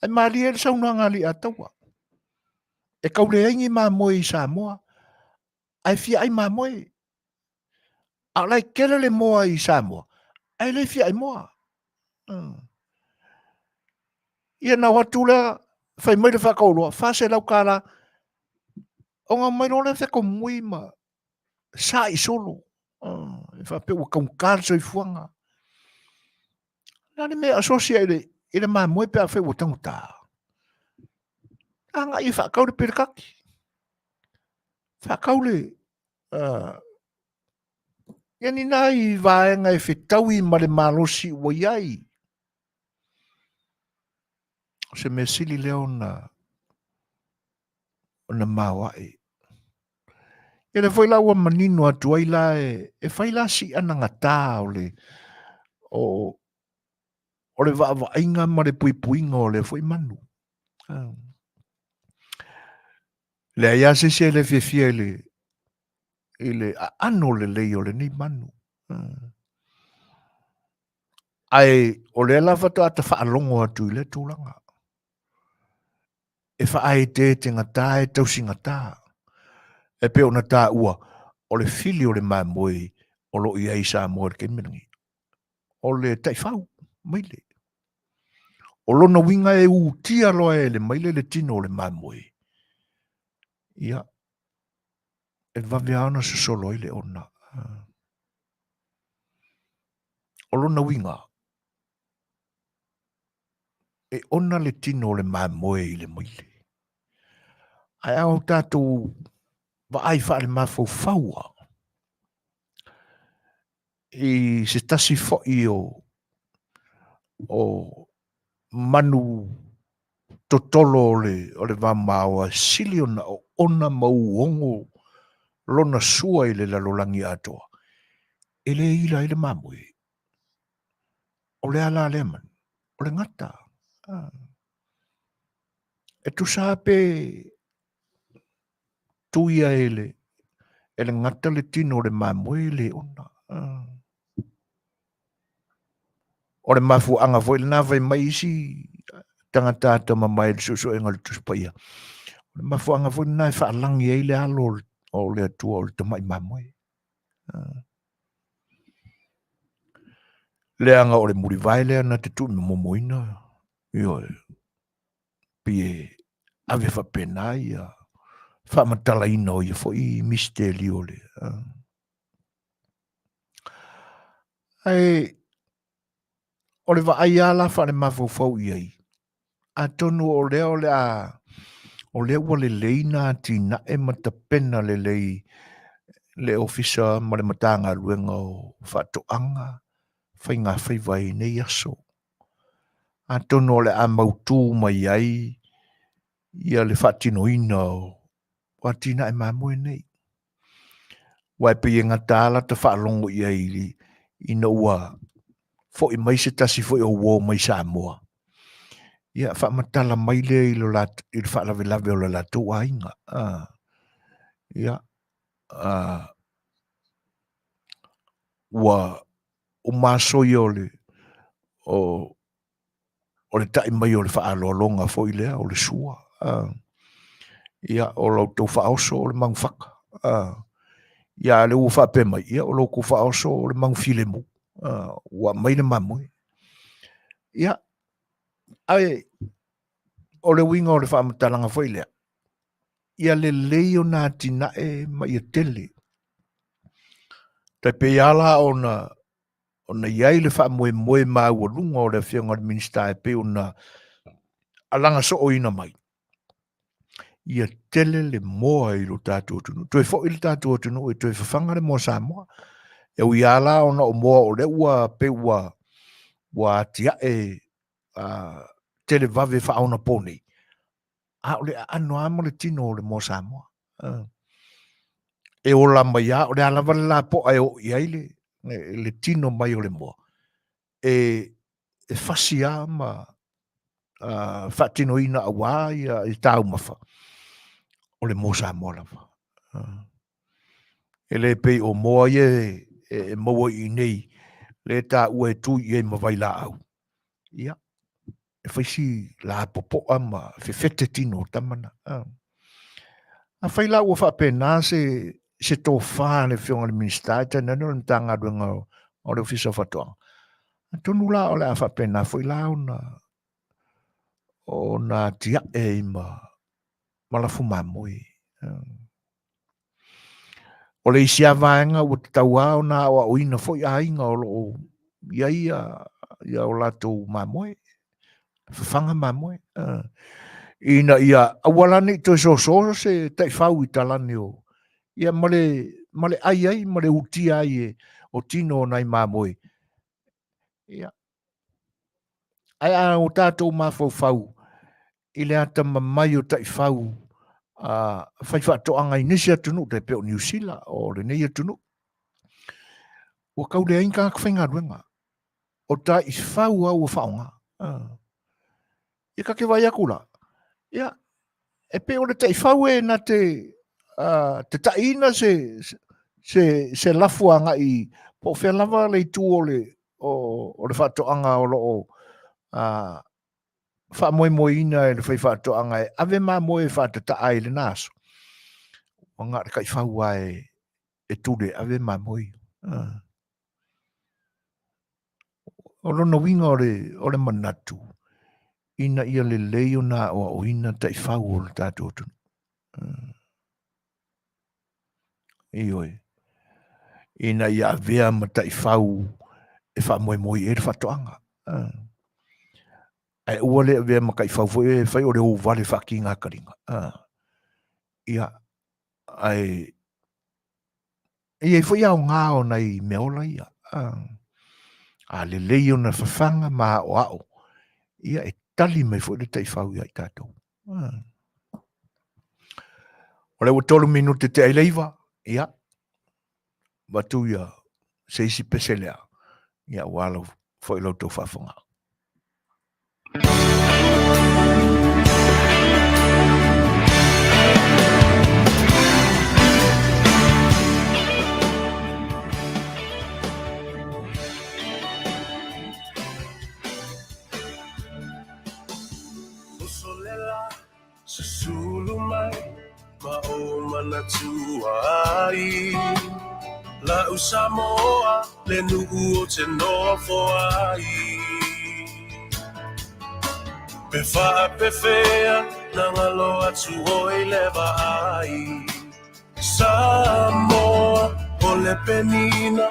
Ae malie le saunoaga a Aliiataua. E tau leai ni mamoe i Samoa, ae fia ai mamoe. A o la e tele le moa i Samoa, ae le fia ai moa. Ia na o atu lea, fai mai le faatauloa, $400. Ona mai loa lea fekomui ma sa'i solo. E faapea ua taugata le soifuaga. O le a le mea e asosi ai i le mamoe pe afai ua taugata? Agai e faatau le pelekati. Faatau le ia ni nai vaega e fetaui ma le malosi ua i ai. O se mea sili lea ona ona maoae. Ia lea foi la ua manino atu ai la e, e fai la si anagata o le, o, o le vaavaaiga ma le puipuiga o lea foi manu. Ah. Leai lava se isi e le fiafia i le, i le aano lelei o lenei manu. Ah. Ae o lea la faatoa ta faalogo atu i lea tulaga. E faaeteetegata e tausigata. E pei ona taua, o le fili o le mamoe o lo o i ai i Samoa i le taimi lenei, o le taifau maile. O lona uiga e utia loa e le maile le tino o le mamoe, ia, e vave lava ona sosolo ai le ona. O lona uiga, e ona le tino o le mamoe i le maile. Ae a o tatou vaai faalemafaufau lava i se tasi foi o manu totolo o le vamaoa e sili ona oona ma uogo lona sua i le lalolagi atoa, e le ila ai le mamoe. O le a la lea manu? O le gata. E tusa lava pe tuia e le, e le gata le tino o le mamoe e le ona. O le mafuaaga foi lena fai mai isi tagata atamamai i le suesuega o le Tusi Paia. O le mafuaaga foi lena e faalagi ai le alo o le Atua o le tamai mamoe. Leaga o le mulivae lea na te tuumomoina, ioe, pei e ave faapena ia faamatalaina o ia foi misitelio o le... Ae o le vaai lava la faalemafaufau i ai, atonu o lea o le a o lea ua lelei na atinae ma tapena lelei le Ofisa ma le Matagaluega o Faatoaga, Faiga Faiva i nei aso. Atonu o le a mautu mai ai ia le faatinoina o atinae mamoe nei. Aua e pei e gata lava lata faalogo i ai ina ua foi mai se tasi foi o uo mai Samoa, ia faamatala mai lea i le faalavelave o le latou aiga. Ia, ua uma aso ia o le o le ta'i mai o le faaaloaloga foi lea o le sua. Ia, o la outou faaoso o le magufaka. Ia, a o lea ua faapea mai, ia, o la outou faaoso o le magufilemu. Ua aumai le mamoe. Ia, ae o le uiga o le faamatalaga foi lea, ia lelei ona atinae ma ia tele. Tai pei lava la ona ona i ai le faamoemoe maualuga o le Afioga i le Minisita e pei ona alaga sooina mai, ia tele le moa i lo tatou atunuu. Toe foi le tatou atunuu e toe fafaga le moa Samoa. E ui lava la ona o moa o lea ua pei ua, ua atiae tele vave faaonapo nei, a o le aano lava ma le tino o le moa Samoa. E ola mai lava, o le a lava le lapoa e oo i ai le, le tino mai o le moa, e, e fasi lava ma faatinoina aua ia i taumafa, o le moa Samoa lava. E le pei o moa ia e maua i inei, lea e taua e tui i ai ma vailaau. Ia, e fai si lapopoa ma fefete tino o tama na. Afai la ua faapena se, se tofa a le Afioga i le Minisita e tainane o le Matagaluega o le Ofisa o Faatoaga, atonu la o le a faapena foi la ona ona atiae ai ma, ma lafu mamoe. O le isi lava vaega ua tatau lava ona aoaoina foi aiga o lo o i ai ia o latou mamoe, fafaga mamoe, ina ia aua la ne i toe soso se taifau i talane o ia ma le ma le ai ai ma le utia ai e o tino o nai mamoe. Ia ae a o tatou mafaufau i le atamamai o taifau a faifaatoaga i nisi atunuu, tai pei o Niu Sila, o lenei atunuu, ua tau leai ni tagata faigaluega. O taifau lava ua faaaoga. Ia ta te vaai atu la, ia, e pei o le taifau e na te tetaiina se, se, se lafu agai po o fea lava le itu o le, o, o le faatoaga o lo o faamoemoeina e le faifaatoaga e ave mamoe e faatataa ai i lena aso, ua na o le taifau lava e tuli e ave mamoe ia. O lona uiga o le manatu, ina ia lelei ona aoaoina taifau o le tatou atunuu. Ioe. Ina ia avea ma taifau e faamoemoe i ai le faatoaga. Ae aua le avea ma taifau foi e fai o le ou vale faatiga taliga. Ia, ae e i ai foi aoga o nai meaola ia. A lelei ona fafaga ma aoao, ia e tali mai foi le taifau ia i tatou. O lea ua 3 minute tea i le 9, ia, avatu ia se isi pese lea, ia aua lau, foi la outou faafofoga. Usolela susulu mai ma o manatua ai La'u Samoa le nu'u o te nofo ai Pe faapefea na galo atu oi le vaai Samoa o le penina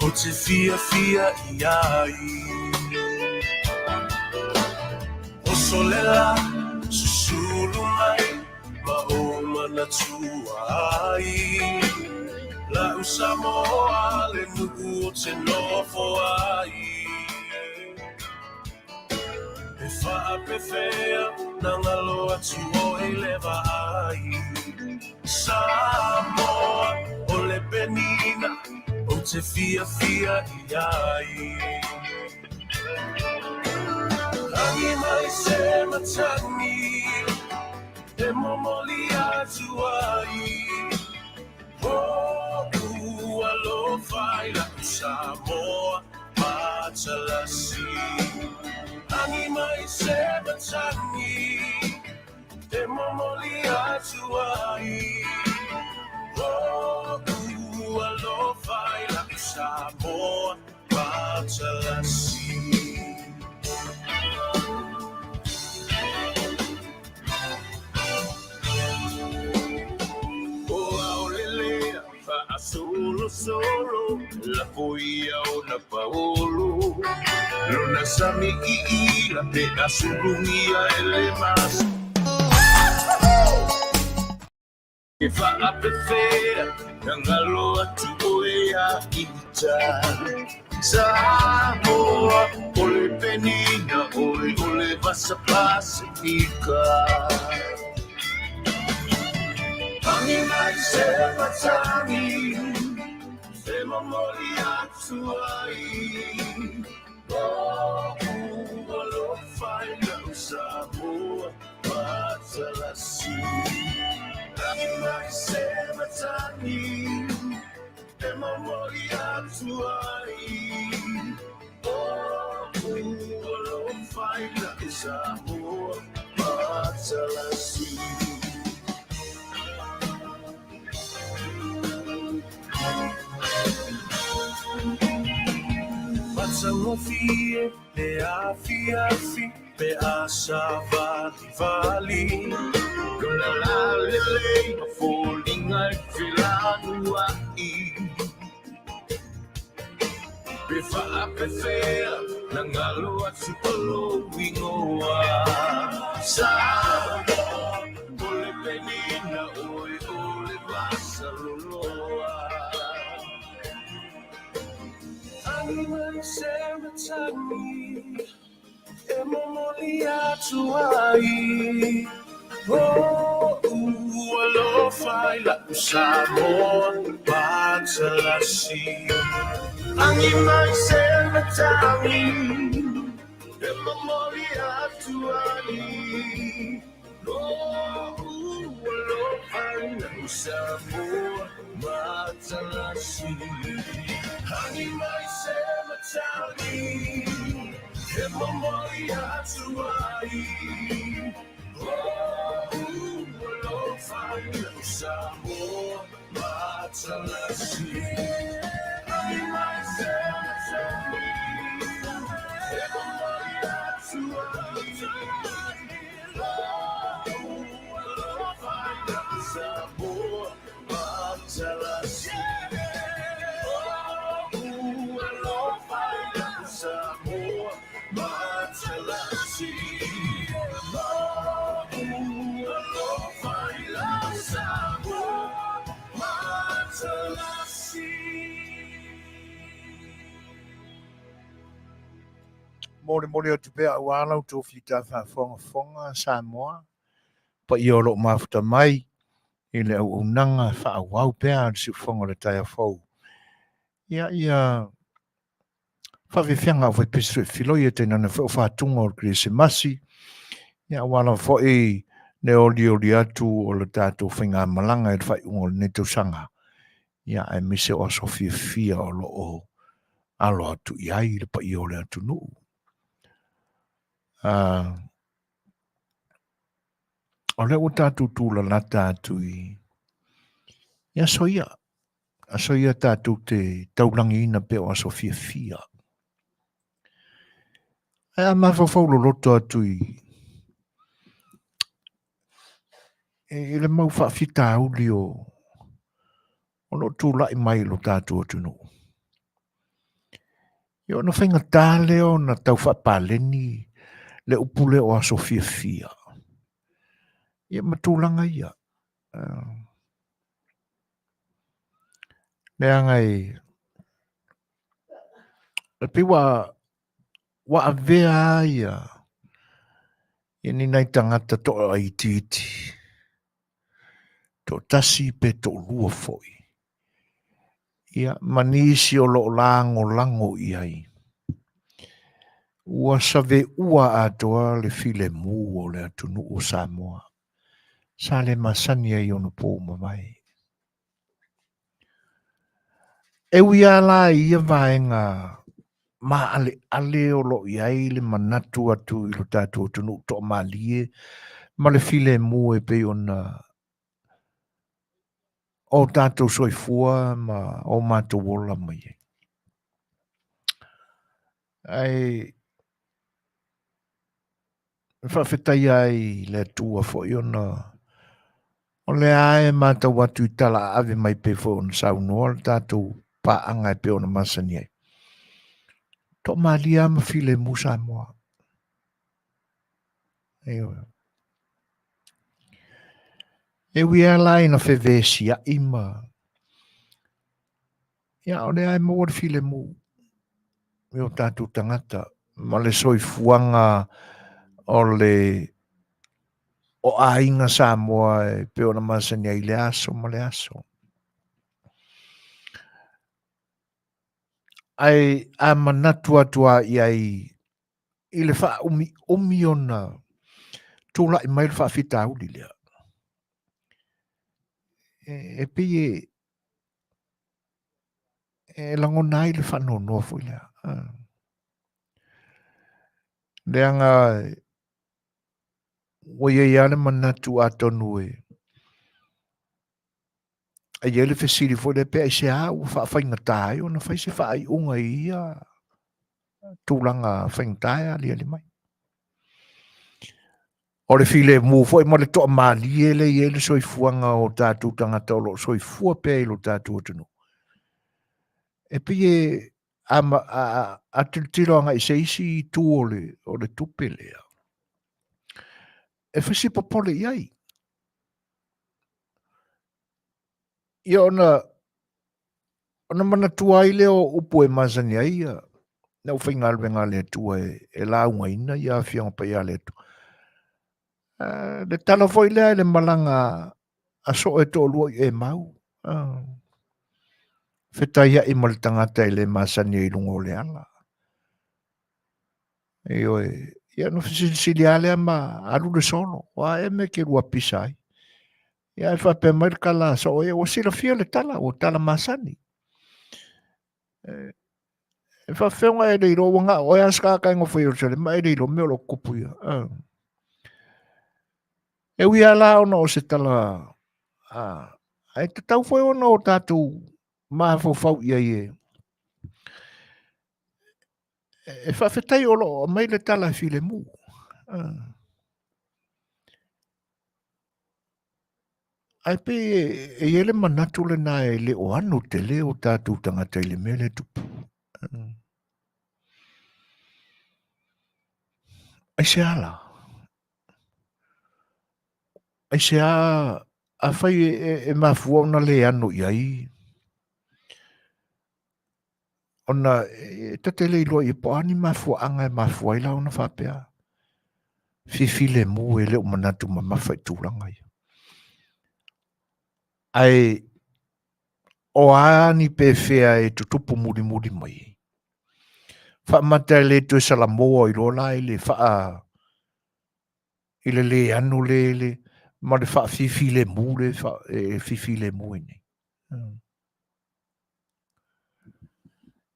o te fiafia i ai. Osolela susulu mai ma o manatua ai. La'u Samoa le nu'u o te nofo ai. E faapefea na galo atu oi le vaai. Samoa o le penina ou te fiafia i ai. Rangi mai se matagi e momoli atu ai. O'u alofa i la'u Samoa matalasi. Agi mai se matagi e momoli atu ai. O'u alofa i la'u Samoa matalasi. O aolelea faasolosolo lafo ia ona paolo lona sami iila pe a sulugia e le mas E faapefea na galo atu oe ia ita Samoa o le penina oe o le vasa Pasifika Agi mai se matagi e momoli atu ai O'u alofa i la'u Samoa matalasi Agi mai se matagi e momoli atu ai O'u alofa i la'u Samoa matalasi. Matagofie le afiafi pe a savalivali Lola lalelei ma foliga e felanua'i Pe faapefea na galo atu o lou igoa Samoa o le penina oe o le vasa loloa Agi mai se matagi e momoli atu ai O'u alofa i la'u Samoa matalasi Agi mai se matagi e momoli atu ai O'u alofa i la'u Samoa matalasi Agi mai se matagi. E momoli atu ai Lou alofa i lau Samoa matalasi Ai mai se taimi E momoli atu ai Lou alofa i lau Samoa matalasi Lou alofa i lau Samoa matalasi Lou alofa i lau Samoa matalasi. Molimoli atu pea aua la outou fita faafogafoga Samoa, paia o lo o mafuta mai i le auaunaga faaauau pea a le siufofoga o le taeao fou. Ia, ia faafeafeaga au faipese filoi e tainane foi o fatuga o le Kerisimasi, ia aua lava foi le olioli atu o le tatou faigamalaga i le faaiuga o lenei tausaga, ia aemaise o aso fiafia o lo o alo atu i ai le paia o le atunuu. O lea ua tatou tulalata atu i aso ia, aso ia tatou te taulagiina pea o aso fiafia. Ae a mafaufau loloto atu i le mau faafitauli o o lo o tulai mai i lo tatou atunuu. Ia ona faigata lea ona tau faapaleni le upu lea o aso fiafia. Ia ma tulaga ia. Leaga e pei ua ua avea ia ia ni nai tagata toaitiiti toatasi pe toalua foi, ia ma nisi o lo o lagolago i ai. Ua saveua atoa le filemu o le atunuu o Samoa, sa le masani ai ona po ua mavae. E ui lava la i ia vaega maaleale o lo o i ai le manatu atu i lo tatou atunuu toamalie ma le filemu e pei ona o tatou soifua ma o matou ola mai ai. Ae E faafetaia ai i le Atua foi ona o lea e matau atu i tala aave mai pei foi ona saunoa le tatou paaga e pei ona masani ai. Toamalie lava ma filemu Samoa. Ioe. E ui lava la ina fevesiai ma Ia, o lea e maua le filemu i o tatou tagata ma le soifuaga o le o aiga Samoa e pei ona masani ai i le aso ma le aso. Ae a manatu atu lava i ai i le faaumiumi ona tulai mai le faafitauli lea, e pei e e lagona ai le faanoanoa foi lea. Leaga ua i ai lava le manatu atonu e e i ai le fesili foi lea pe aisea ua faafaigata ai ona fai se faaiuga i ia tulaga faigata e aliali mai. O le filemu foi ma le toamalie lea e i ai le soifuaga o tatou tagata o lo o soifua pea i lo tatou atunuu. E pei e a, a, a tilotilo agai i se isi itu o le, o le tupe lea, e fai si popole i ai. Ia ona ona manatua ai lea o upu e masani ai ia le aufaigaluega a le Atua e, e laugaina ia Afioga Paia a le Atua. Le tala foi lea i le malaga a soo e toalua i Emau. Fetaiai ma le tagata e le masani ai i luga o le ala. Ioe, ia ona fesilisili lava lea ma alu le solo, o a ea mea e te lua pisa ai? Ia ae faapea mai le tala a soo, ia ua silafia le tala, ua tala masani. E faafeoga e le iloa ua gao oe a saka kai ngofo i Yerusalema e le iloa mea o lo tupu ia. E ui lava la ona o se tala ae tatau foi ona o tatou mafaufau i ai e faafetai o lo o aumai le tala e filemu. Ae pei e i ai le manatu lena e le o ano tele o tatou tagata i le mea lea e tupu. Aisea la? Aisea afai e mafua ona le ano i ai ona e ta te le iloa i po o a ni mafuaaga e mafua ai la ona faapea fifilemu e le o manatu mamafa i tulaga ia. Ae o a ni pefea e tutupu mulimuli mai ai. Faamata e le toe salamoa i loa la i le faa i le le ano le le ma le faafifilemu le e fifilemu ai nei.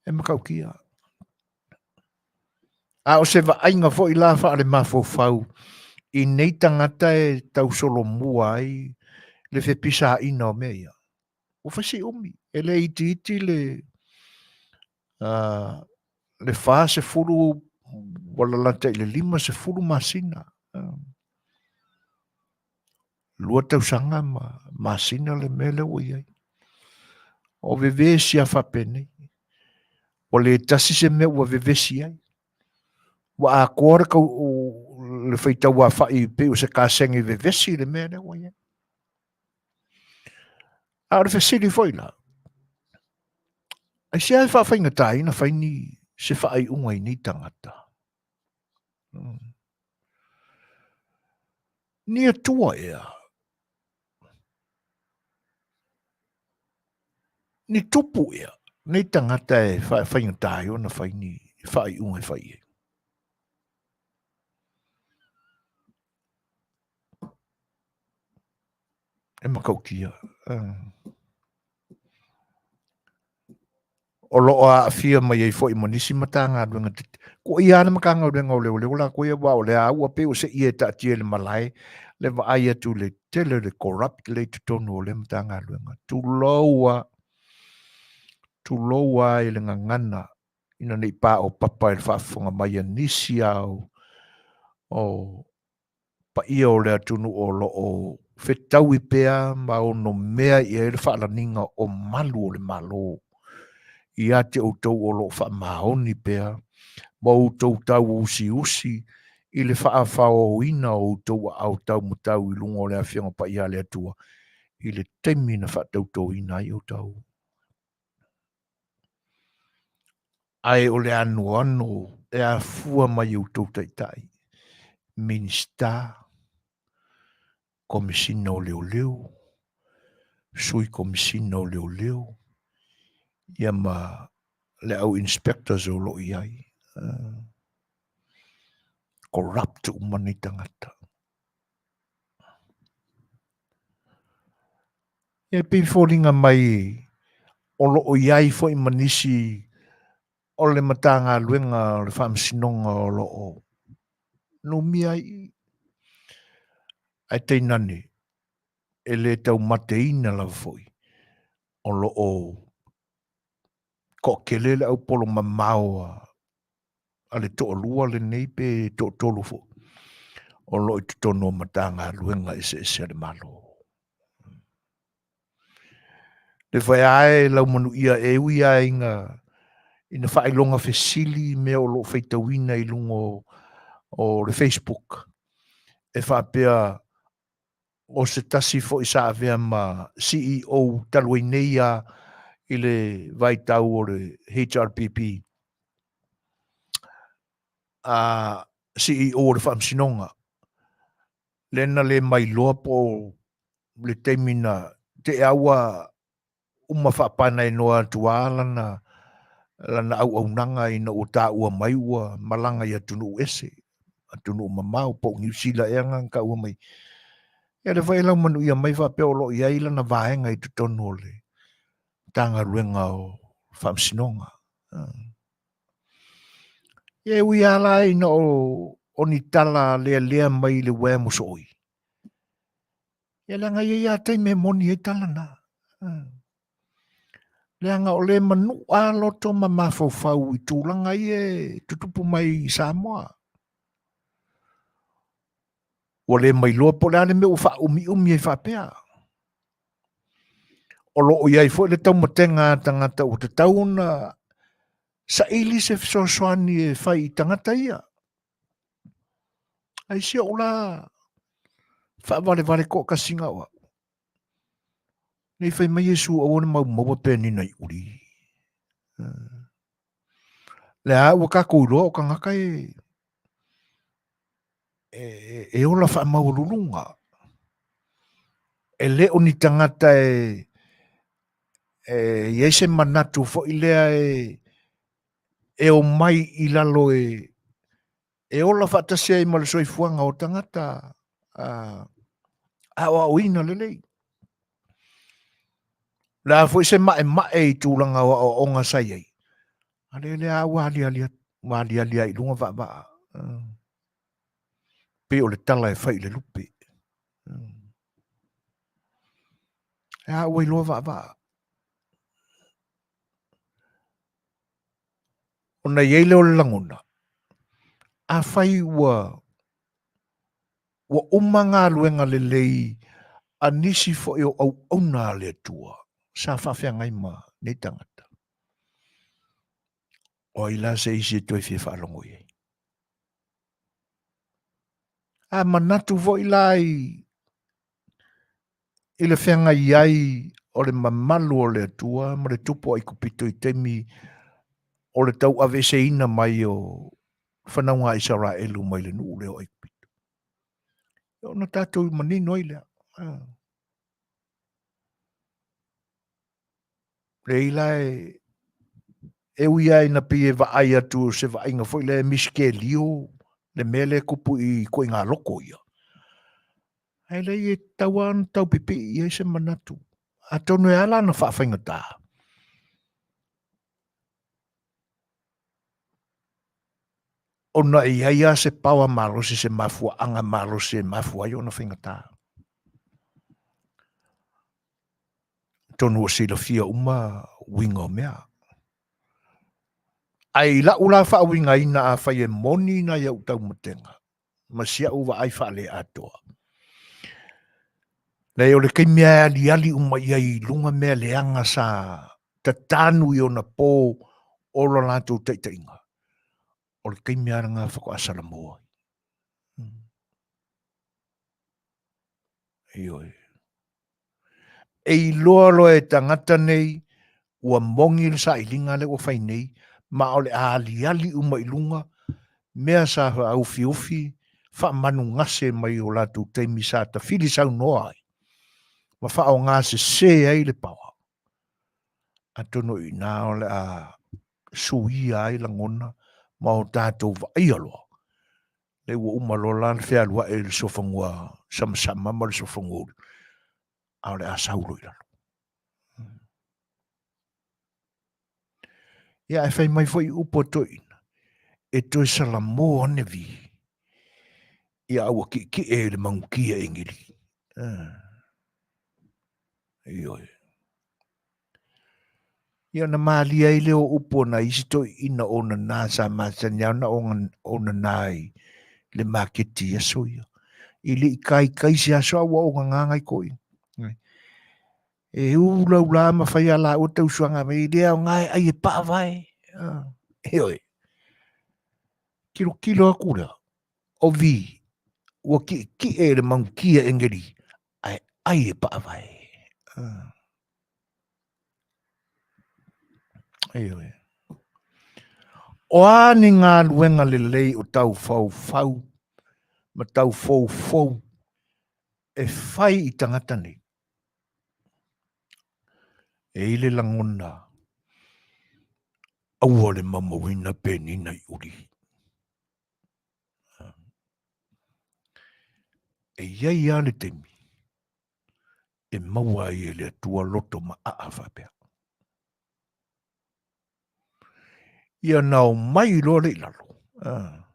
E matautia. A o se vaaiga foi la faalemafaufau i nei tagata e tausolomua ai le fepisaina o mea ia. Ua fai si umi, e le itiiti le le 40 ua lalata i le 50 masina. 2 tausaga ma masina le mea lea ua i ai. O vevesi a faapenei. Ua le tasi se mea ua vevesi ai. Ua atoa le, kau, le faitau afa'i pei o se kasegi vevesi le mea lea ua i ai. A o le fesili foi la, aisea e faafaigata ai ona fai ni se faaiuga i nei tagata? Ni atua ea? Ni tupu ea? Nei tagata e faigata ai ona fai ni faaiuga e fai ai. E matautia. O lo o aafia mai ai foi ma nisi Matagaluega. Ko ia le Matagaluega o Leoleo latou ia, aua o lea ua pei o se ie e taatia i le malae le vaai atu i le tele o le corrupt le i totonu o lea Matagaluega. Tulou a, tulou a i le gagana ina ne i paopapa i le faafofoga mai a nisi a o paia o le atunuu o lo o fetaui pea ma ono mea i ai le faalaniga o malu o le Malo ia te outou o lo o faamaoni pea ma outou tauusiusi i le faafaoaoina o outou aao taumatau i luga o le Afioga Paia a le Atua i le taimi na faatautoina ai outou. Ae o le anoano e afua mai i outou taitai, Minisita, Komesina o Leoleo, Sui Komesina o Leoleo, ia ma le au inspectors o lo o i ai. Corrupt uma nei tagata. E pei foliga mai o lo o i ai foi ma nisi o le Matagaluega o le Faamasinoga o lo o numia ai i i. Ae tainane, e le taumateina lava foi o lo o toatele le aupolo mamao a le toalua lenei pe toatolu foi o lo o i totonu o Matagaluega eseese a le Malo. Le fai ae lau manuia e ui lava ina ina faailoga fesili mea o lo o faitauina i luga o le Facebook e faapea o se tasi foi sa avea ma CEO talu ai nei lava i le vaitau o le HRPP, a CEO o le Faamasinoga, lea na le mailoa po o le taimi na tea ua uma faapanaenoa atu lava lana, lana auaunaga ina ua taua mai ua malaga i atunuu ese, atunuu mamao, po o Niu Sila ea na taua mai. Ia lea foi e laumanuia mai faapea o lo o i ai lana vaega i totonu o le Matagaluega o Faamasinoga. Ia e ui lava la ina o ni tala lealea mai i le uaea mosooi. Ia leaga e i ai lava taimi e moni ai tala na. Leaga o le manua loto ma mafaufau i tulaga ia e tutupu mai i Samoa. Ua le mailoa po o le a le mea ua faaumiumi ai faapea. O lo o i ai foi le taumatega a tagata ua tatau ona saili se fesoasoani e fai i tagata ia. Ae si ou la faavalevale toatasiga o au. Nei fai mai Iesu aua ne maumau penina i uli. Lea ua tatou iloa o tagata e e ola faamaualuluga. E le o ni tagata e i ai se manatu foi lea e omai i lalo e ola faatasi ai ma le soifuaga o tagata aoaoina lelei. O le a foi se maemae i tulaga o aoaoga sa i ai, a le lea ua aliali atu, ua aliali lava i luga vaavaa. Pei o le tala e fai i le lupe. E a ua iloa vaavaa. Ona i ai lea o le lagona, afai ua ua uma galuega lelei a nisi foi o auauna a le Atua sa faafeagai ma nei tagata, o ai la se isi e toe fia faalogo i ai? A manatu foi la i le feagai ai o le mamalu o le Atua ma le tupu o Aikupito i taimi o le tauaveseina mai o fanauga a Isaraelu mai le nuu lea o Aikupito. Ona tatou manino ai lea. Ah. Leai la e ui lava ina pei e vaai atu o se vaaiga foi lea e misikelio le mea lea e tupu i ituaiga loko ia. Ae leai e tatau lava ona tau pipii i ai se manatu. Atonu e ala ona faafaigata. Ona e i ai lava se power malosi, se mafuaaga malosi e mafua ai ona faigata. Atonu ua silafia uma uiga o mea. Ae i lau la faauigaina afai e moni nai au taumatega ma si au vaai faaleatoa, leai o le taimi lava e aliali uma i ai i luga mea leaga sa tatanu i ona po o lo latou taitaiga, o le taimi lava lena faatoa salamo ai. Ioe. E iloa loa e tagata nei ua moni le sailiga lea ua fai nei, ma o le a aliali uma i luga mea sa faaufiufi faamanugase mai o latou taimi sa tafili saunoa ai ma faaaoga sese ai le paoa. Atonu i ina o le a suia ai lagona ma o tatou vaaia loa lea ua uma loa la le fealuai i le sofanua samasama ma le sofanua uli, a o le a sau loa i lalo. Ia, ae fai mai foi upu a toeaiina, e toe salamo ane vi, ia a ua kiekie i le magutia e ngili. Ioe. Ia ona malie ai lea o upu o nai isi toeaiina o nana sa masani lava ona o nana i le maketi i aso ia. E le i kaikai se aso a ua onana nai toeaiina. E ulaula ma fai a laua tausuaga mai, e le aoga e ai e paavae. Ioe. Tilotilo atu lea, o Vi, ua kiekie i le manutia engeli, ae ai e paavae. Ioe. O a ni galuega lelei o tau faufau ma tau foufou e fai i tagata nei, e i le lagona aua le maumauina penina i uli. E i ai lava le taimi e maua ai e le Atua loto maaa faapea. Ia na omai loa lea i lalo. Ah.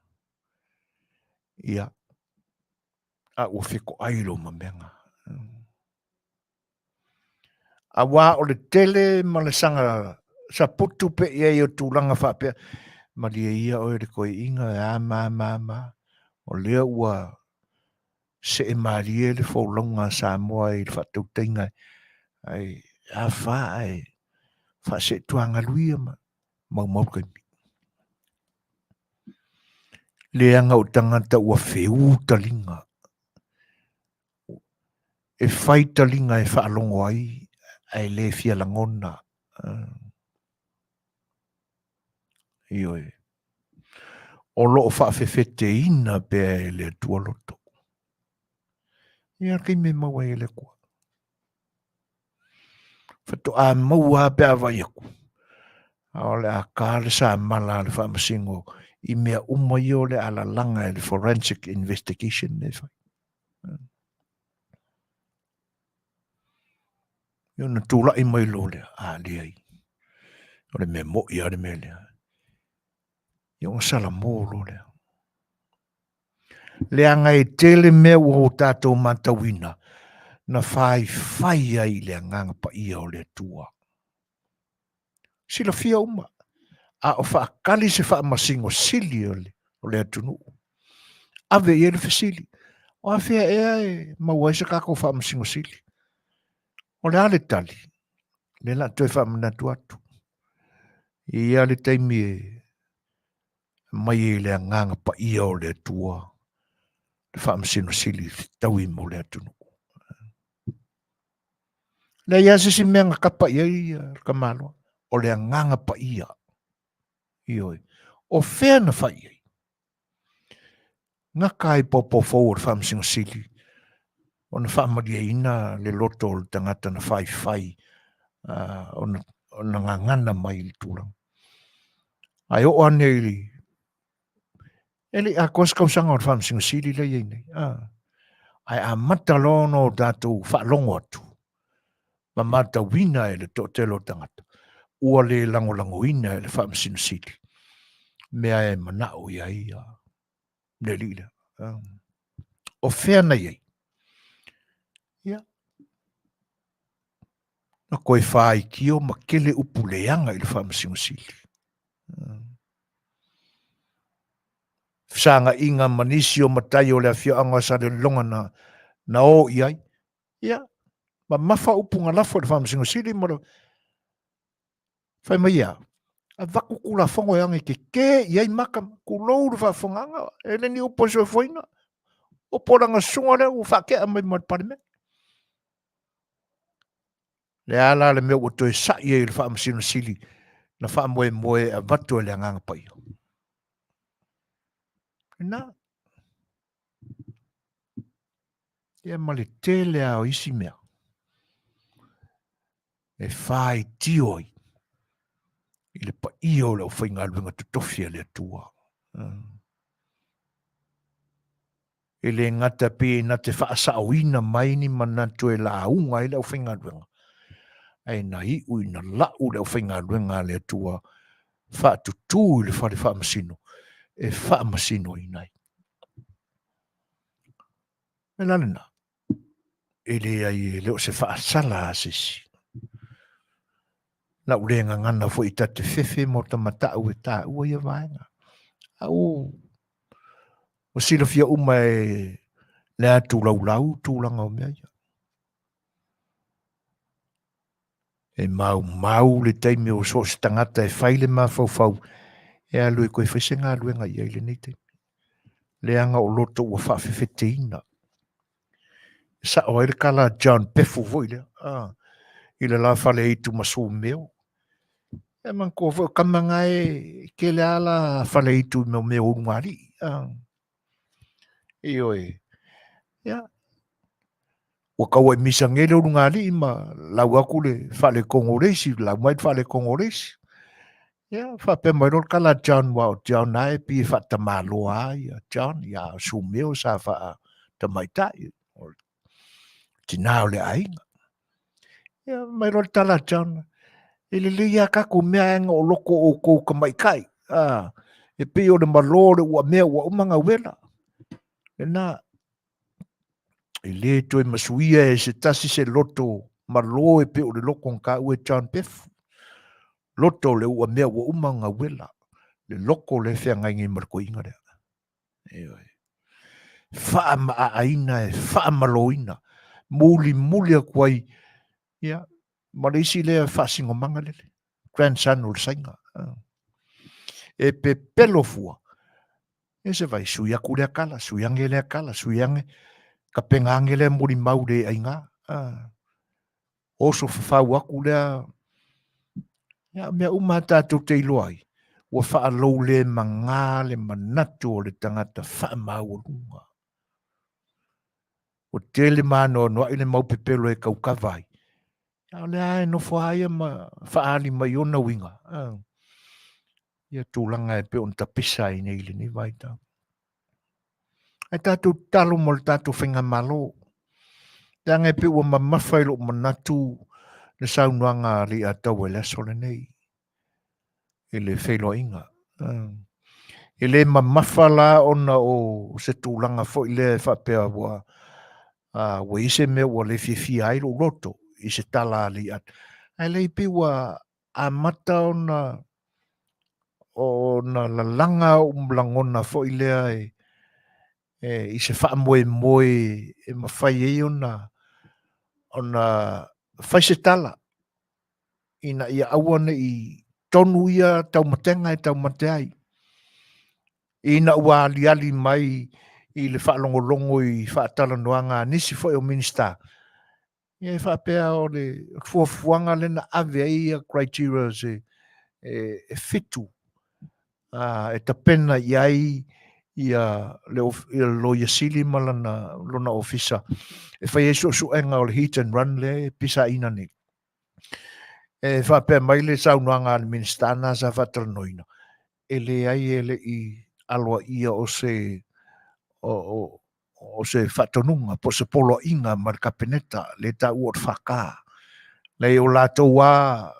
Ia. A ua fetoai lou mamega. Auā o le tele ma le saga saputu pe i ai o tulaga faapea, malie ia oe le toeaina e a ma ma ma, o lea ua see malie le folauga a Samoa i le faatautaiga ai a fa ae faaseetuagalu ia ma maumau le taimi. Leaga o tagata ua feū taliga e fai taliga e faalogo ai ae le fia lagona. Ioe. O lo o faafefeteina pea e le Atua loto. Ia taimi e maua ai e le Atua. Faatoa maua lava pe a vaai atu, a o le a ta le samala a le Faamasino i mea uma ia o le a lalaga e le forensic investigation lea e fai. Ia ona tulai mai loa lea, a leai, o le mea moi lava le mea lea. Ia ona salamo loa lea. Leaga e tele mea ua o tatou matauina na faifai ai i le Agaga Paia o le Atua. Silafia uma, a o faatali se faamasino sili o le, o le atunuu. Ave i ai le fesili, o afea ea e maua ai se tatou faamasino sili? O le a le tali? Lea la toe faamanatu atu. E i ai le taimi e mai ai le Agaga Paia o le Atua le faamasino sili fetaui mo le atunuu. Leai lava se isi mea na kapa i ai le tamaloa, o le Agaga Paia. Ioe. O fea na fai ai? Gata ai paopaofou o le Faamasino Sili ona faamalieina le loto o le tagata na faifai ona, ona gagana mai i le tulaga. Ae oo ane i e le i atoa se tausaga o le Faamasino Sili lea e i ai nei. Ae amata loa ona o tatou faalogo atu ma matauina e le toatele o tagata ua le lagolagoina e le Faamasino Sili mea e manao i ai le alii lea. O fea na i ai? Ia, na toe faitio ma tele upu leaga i le Faamasino Sili. Fesagaina ma nisi o matai o le afioaga o Salelologa na, na o i ai. Ia, mamafa upu na lafo i le Faamasino Sili ma le fai mai ia, avatu Tulafono e age tetē i ai maka, tulou le faafofogaaga, e le ni upu e soifuaina. Upu o lana susuga lea ua faatea mai ma le Palemene. Le a la le mea ua toe sa'i ai i le Faamasino Sili na faamoemoe e avatu e le Agaga Paia? Lena. Ia ma le tele lava o isi mea e faitio ai i le paia o le aufaigaluega totofi a le Atua. E le gata pe na te faasaoina mai ni manatu e lauga ai le aufaigaluega, ae na iu ina lau le aufaigaluega a le Atua faatutū i le fale faamasino e faamasinoina ai. O le a lena? E leai, e le o se faasala a se isi. Na ou le gagana foi ta te fefe ma ta matau e taua ia vaega. Au, ua silafia uma e le atu laulau tulaga o mea ia. E maumau le taimi o so o se tagata e fai le mafaufau e alu e toe fai se galuega i ai i lenei taimi. Leaga o loto ua faafefeteina. E sao ai le tala a John Pefu foi lea, ah, i le la fale aitu ma Sumeo. E manatua foi o tama na e tele lava la fale aitu i mea o ulugalii. Ah. Ioe. Ia, ua tau ai misagē le ulugalii ma lau atu le faaletonu o le isi, lau mai le faaletonu o le isi. Ia, faapea mai loa le tala a John, aua o John lava e pei e faatamaloa lava ia John, ia a o Sumeo sa faatamaitai, o le tinā o le aiga. Ia, mai loa le tala a John, e lelei lava tatou mea ae na o loko o outou tamaitai. A, E pei o le malo o le uamea ua uma gauela. Lena, e le toe masuia e se tasi se loto malo e pei o le loko na taua e John Pefu. Loto o le uamea ua uma gauela. Le loko le feagai nei ma le toeaina lea. Ioe. Faamaaaina e faamaloina, mulimuli atu ai, ia, ma le isi lea faasinomaga lele, grandson o le Saina. E pepelo fua, e se vai, sui atu lea kala, sui ange lea kala, sui ange, tapena ange lea molimau le aiga. Oso fafau atu lea, ia, mea uma tatou te iloa ai, ua faaloulemaga le manatu o le tagata faamaualuga. Ua tele maanoanoa'i le mau pepelo e taukava ai, a o lea e nofo lava ia ma faaali mai ona uiga, ia tulaga e pei ona tapisa ai nei i lenei vaitau. Ae tatou tatalo mo le tatou faigamalo, leaga e pei ua mamafa i lou manatu le saunoaga a Leiataua i le aso lenei i le feiloaiga. E le mamafa la ona o se tulaga foi lea e faapea ua ua i ai se mea ua le fiafia ai lou loto i se tala a Leiata. Ae leai pei ua amata ona ona lalaga ou lagona foi lea e, e i se faamoemoe e mafai ai ona ona fai se tala ina ia aua ne i tonu ia taumatega e taumate ai. Ina ua aliali mai i le faalogologo i faatalanoaga a nisi foi o Minisita, Ia e faapea o le fuafuaga lea na ave ai ia criterias e, e, e fitu e tapena i ai ia le, ia le Loia Sili ma lana, lona ofisa e fai ai suesuega o le hit and run lea e pisaina nei. E faapea mai le saunoaga a le Minisita na sa faatalanoaina, e leai e le i aloaia o se o, o, o se faatonuga po o se poloaiga ma le Kapeneta le taua o le FK. Leai o latou a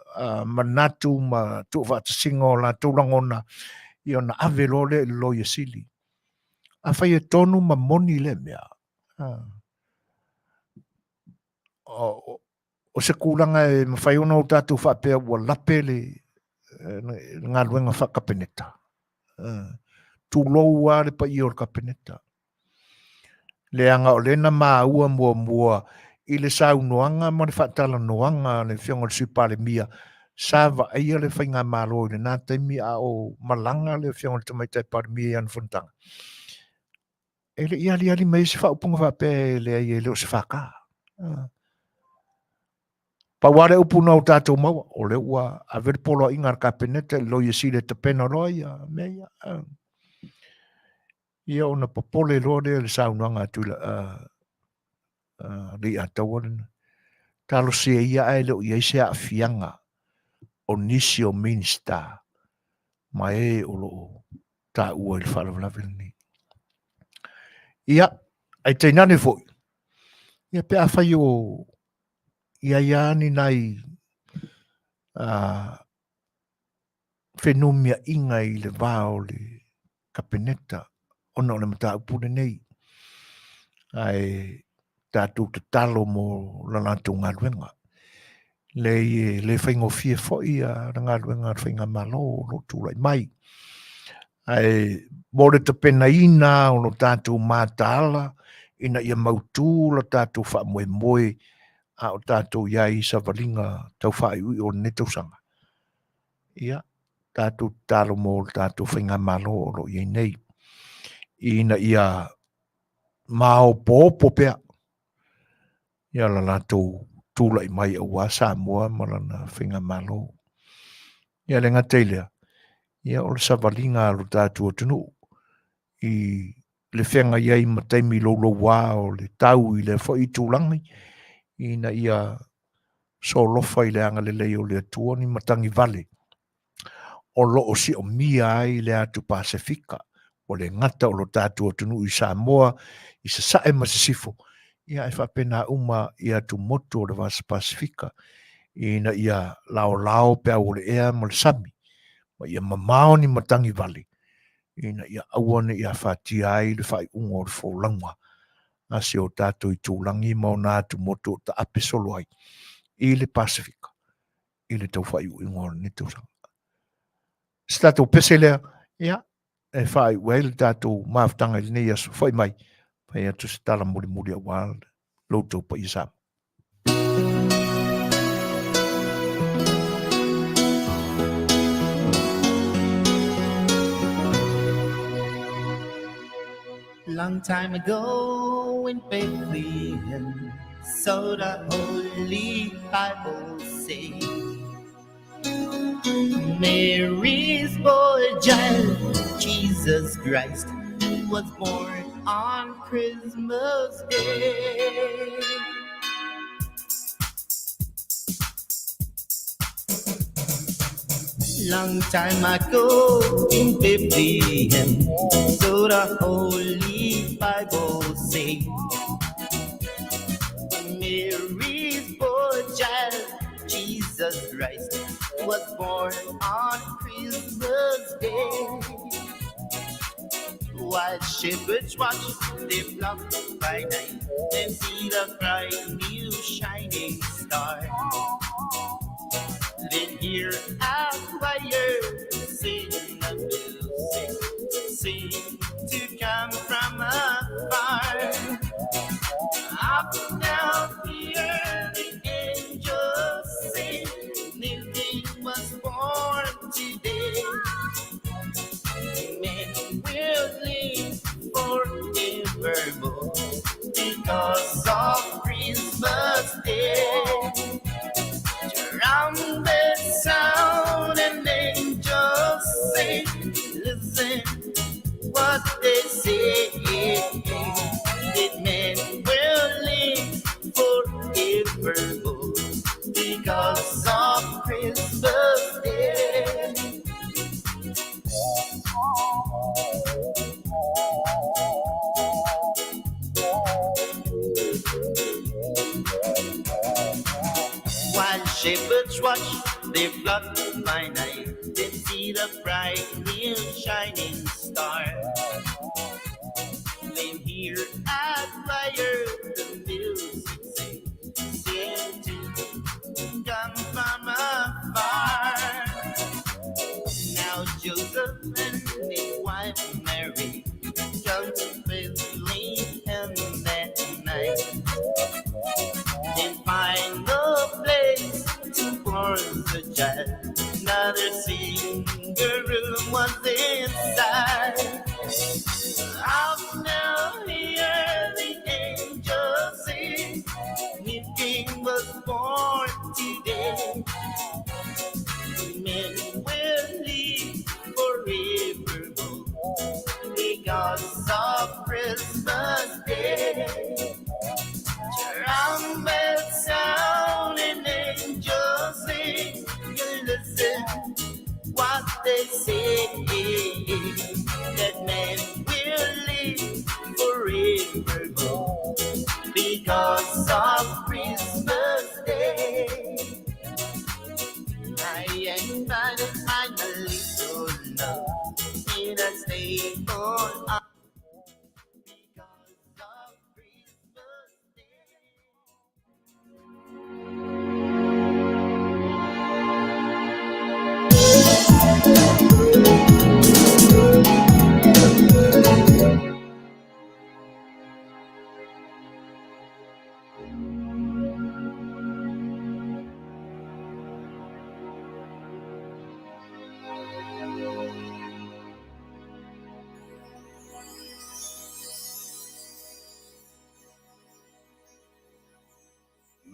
manatu ma tuufaatasiga o latou lagona, ia ona ave loa lea i le Loia Sili. Afai e tonu ma moni lea mea, o se tulaga e mafai ona o tatou faapea ua lape le galuega faa-Kapeneta. Tulou lava le paia o le Kapeneta. Leaga o lea na maua muamua i le saunoaga ma le faatalanoaga a le Afioga i le Sui Palemia sa vaaia le faigamalo i lena taimi a o malaga le Afioga i le Tamaitai Palemia i ana fonotaga. E le i aliali mai ai se faaupuga faapea e leai e le o se FK. Pau lava le upu na o tatou maua, o lea ua ave le poloaiga a le Kapeneta i le Loia Sili e tapena loa ia mea ia. Ia ona popole loa lea i le saunoaga a Tuila, a Leiataua lena. Talosia ia ae le o i ai se aafiaga o nisi o Minisita ma e o lo o taua i le faalavelave lenei. Ia, ae tainane foi, ia pe afai o i ai lava ni nai fenumiaiga i le va o le Kapeneta ona o le mataupu lenei. Ae tatou tatalo mo la latou galuega. Leai e le faigofie foi le galuega a le faigamalo o lo o tulai mai. Ae mo le tapenaina o lo tatou mataala ina ia mautu lo tatou faamoemoe a o tatou i ai i savaliga tau faaiuiu o lenei tausaga. Ia, tatou tatalo mo le tatou faigamalo o lo o i ai nei, ina ia maopoopo pea ia la latou tulai mai aua Samoa ma lana faigamalo. Ia le gata i lea, ia o le savaliga a lo tatou atunuu i le feagai ai ma taimi louloua o le tau i lea foi itulagi ina ia solofa i le agalelei o le Atua ni matagi vale o lo o siomia ai le atu Pasefika, ua le gata o lo tatou atunuu i Samoa i sasae ma sisifo, ia ae faapena uma i atumotu o le Vasa Pasefika ina ia laolao peau o le ea ma le sami, ma ia mamao ni matagi vale. ina ia aua ne i afatia ai le faaiuga o le folauga a si o tatou itulagi ma ona atumotu o taape solo ai i le Pasefika i le tau faaiuiuga o lenei tausaga. Se tatou pese lea, ia, e faaiu ai le tatou mafutaga i lenei aso. Foi mai, fai atu se tala mulimuli aua lo outou paia Samoa. Long time ago in Bethlehem, so the Holy Bible say, Mary's boy child, Jesus Christ, was born on Christmas Day. Long time ago in Bethlehem, so the Holy Bible say, Mary's boy child, Jesus Christ, was born on Christmas Day. While shepherds watch their flock by night and see the bright new shining star. Then hear a choir sing the music, sing to come from afar. Up now hear the angels sing, new king was born today. Men will live forevermore because of Christmas Day. Trumpet sound and angels sing, listen what they say. That men will live forevermore because of Christmas Day. While shepherds watch their flock by night, they see the bright new shining star. Then hear a choir the music sing, sing to come from afar. Now Joseph and his wife Mary come to Bethlehem that night and find no place to born the child. Another single room was inside. Out now hear the angels sing, new king was born today. Men will live forevermore because of Christmas Day. Trumpet sound and angels sing, you listen what they say. That man will live forevermore because of Christmas Day. I am trying to find a little love in a stable because of Christmas Day.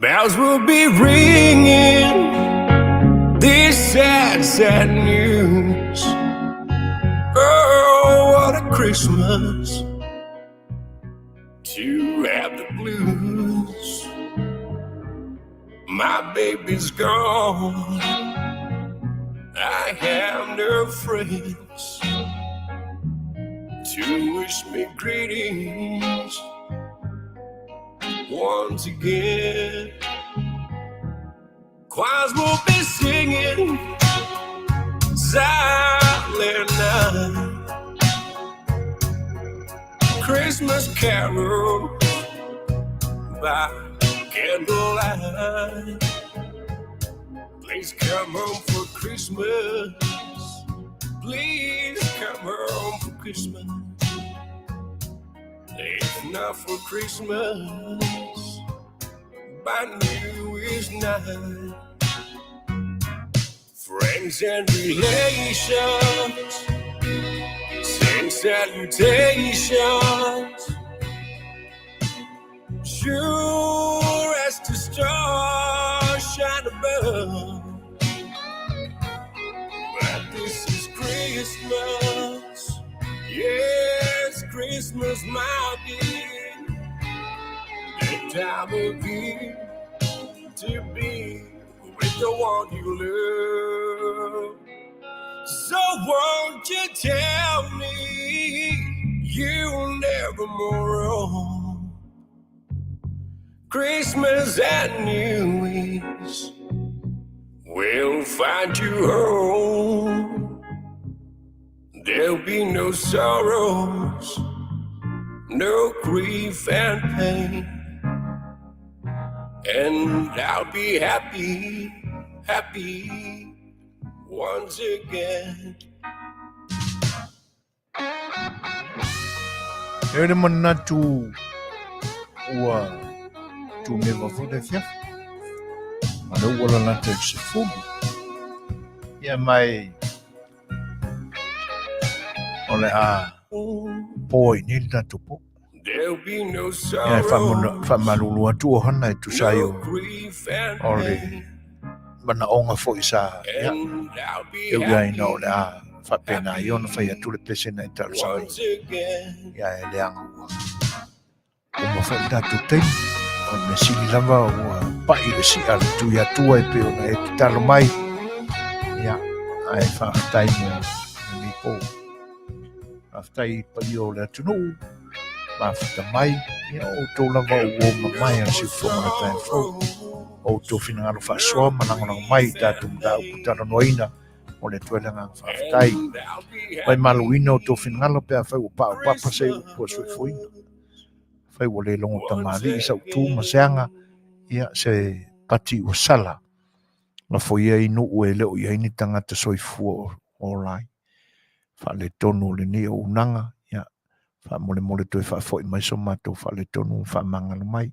Bells will be ringing this sad, sad news. Oh, what a Christmas to have the blues. My baby's gone. I have no friends to wish me greetings once again. Choirs will be singing Silent Night. Christmas carol by candlelight. Please come home for Christmas. Please come home for Christmas. If not for Christmas, by New Year's night. Friends and relations send salutations. Sure as the stars shine above. But this is Christmas. Yes, Christmas, my dear. The time of year to be with the one you love. So won't you tell me you'll never more roam? Christmas and New Year's will find you home. There'll be no sorrows, no grief and pain. And I'll be happy, happy once again. E le manatu ua tumeva foi le afiafi. A lea ua lalata i le 10. Ia mai o le a po ai nei le tatou po. There'll be no Ia e sorrow, faamalulu atu o hana e tusa ai no o grief and o le pain. manaoga foi sa ia And I'll be e ui ai na o happy, le a faapena ai ona fai atu le pese na e talosaga once again. ia e leaga ua uma foi le tatou taimi. O le mea sili lava ua pai le si'a le tui atua e pei ona e tatalo mai. Ia, ae faafetai mo lenei po. Faafetai i paia o le atunuu, mafuta mai, ia o outou lava o uo mamae a le siufofoga o le taeao fou. O outou finagalo faasoa ma lagolago mai i tatou mataupu talanoaina mo le Atua i le agaga faafetai. And I'll be Mai happy maluina outou finagalo pe afai ua paopapa se upu a soifuaina. Afai ua le logo once tamalii sau tu ma se aga, again. ia se pati ua sala. Lafo ia i nuu e le o i ai ni tagata soifua o ola ai. Faaletonu o lenei auaunaga, ia, faamolemole toe faafoi mai so matou faaletonu ma faamagalo mai.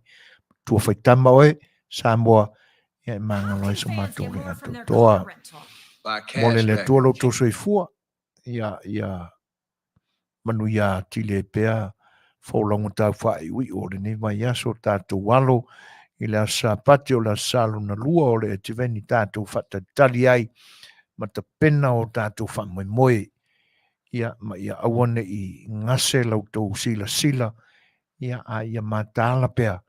Matua faitama oe, Samoa, ia e magalo ai so matou le atoatoa. Mo le le Atua lo outou soifua, ia, ia manuia atili ai pea folauga taufaaiuiu o lenei vaiaso o tatou alo i le Aso Sapati o le Aso Sa lona lua o le Etiveni tatou faatalitali ai ma tapena o tatou faamoemoe ia ma ia aua ne i gase la outou silasila ia a ia mataala pea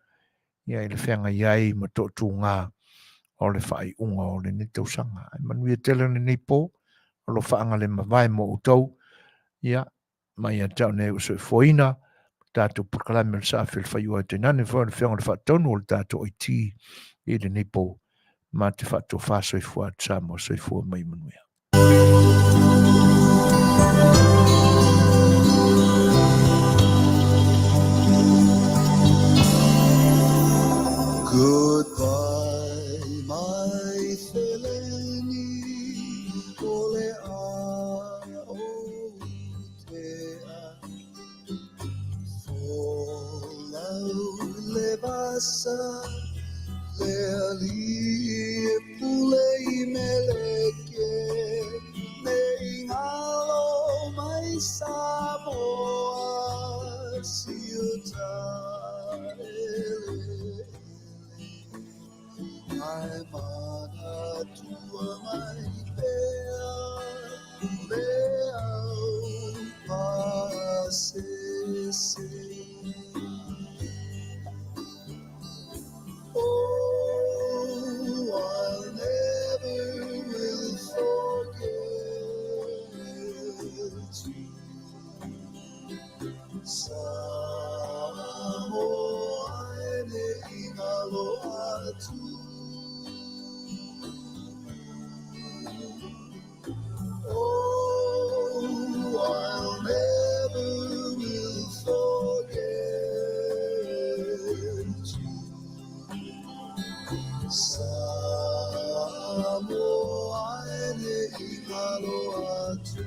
ia i le feagai ai ma toatuga o le faaiuga o lenei tausaga. Ae manuia tele lenei po, o lo faaagalemavae mo outou, ia, ma ia te au nei ua soifuaina, tatou polokalame o le saafi o le faiua e tainane foi o le Afioga i le Faatonu o le tatou IT i lenei po. Ma te faatofa soifua atu Samoa, soifua mai manuia. Goodbye, my feleni, o le a o te a. Folau le vasa, le alii e pule i meleke, me i ngalo mai Samoa, siuta ele. Ai manatua mai pea, le au pasese. Oh, I'll never will forget you. Samoa e ne ingalo atu. Oh, I'll never will forget. Samoa e le i galo atu.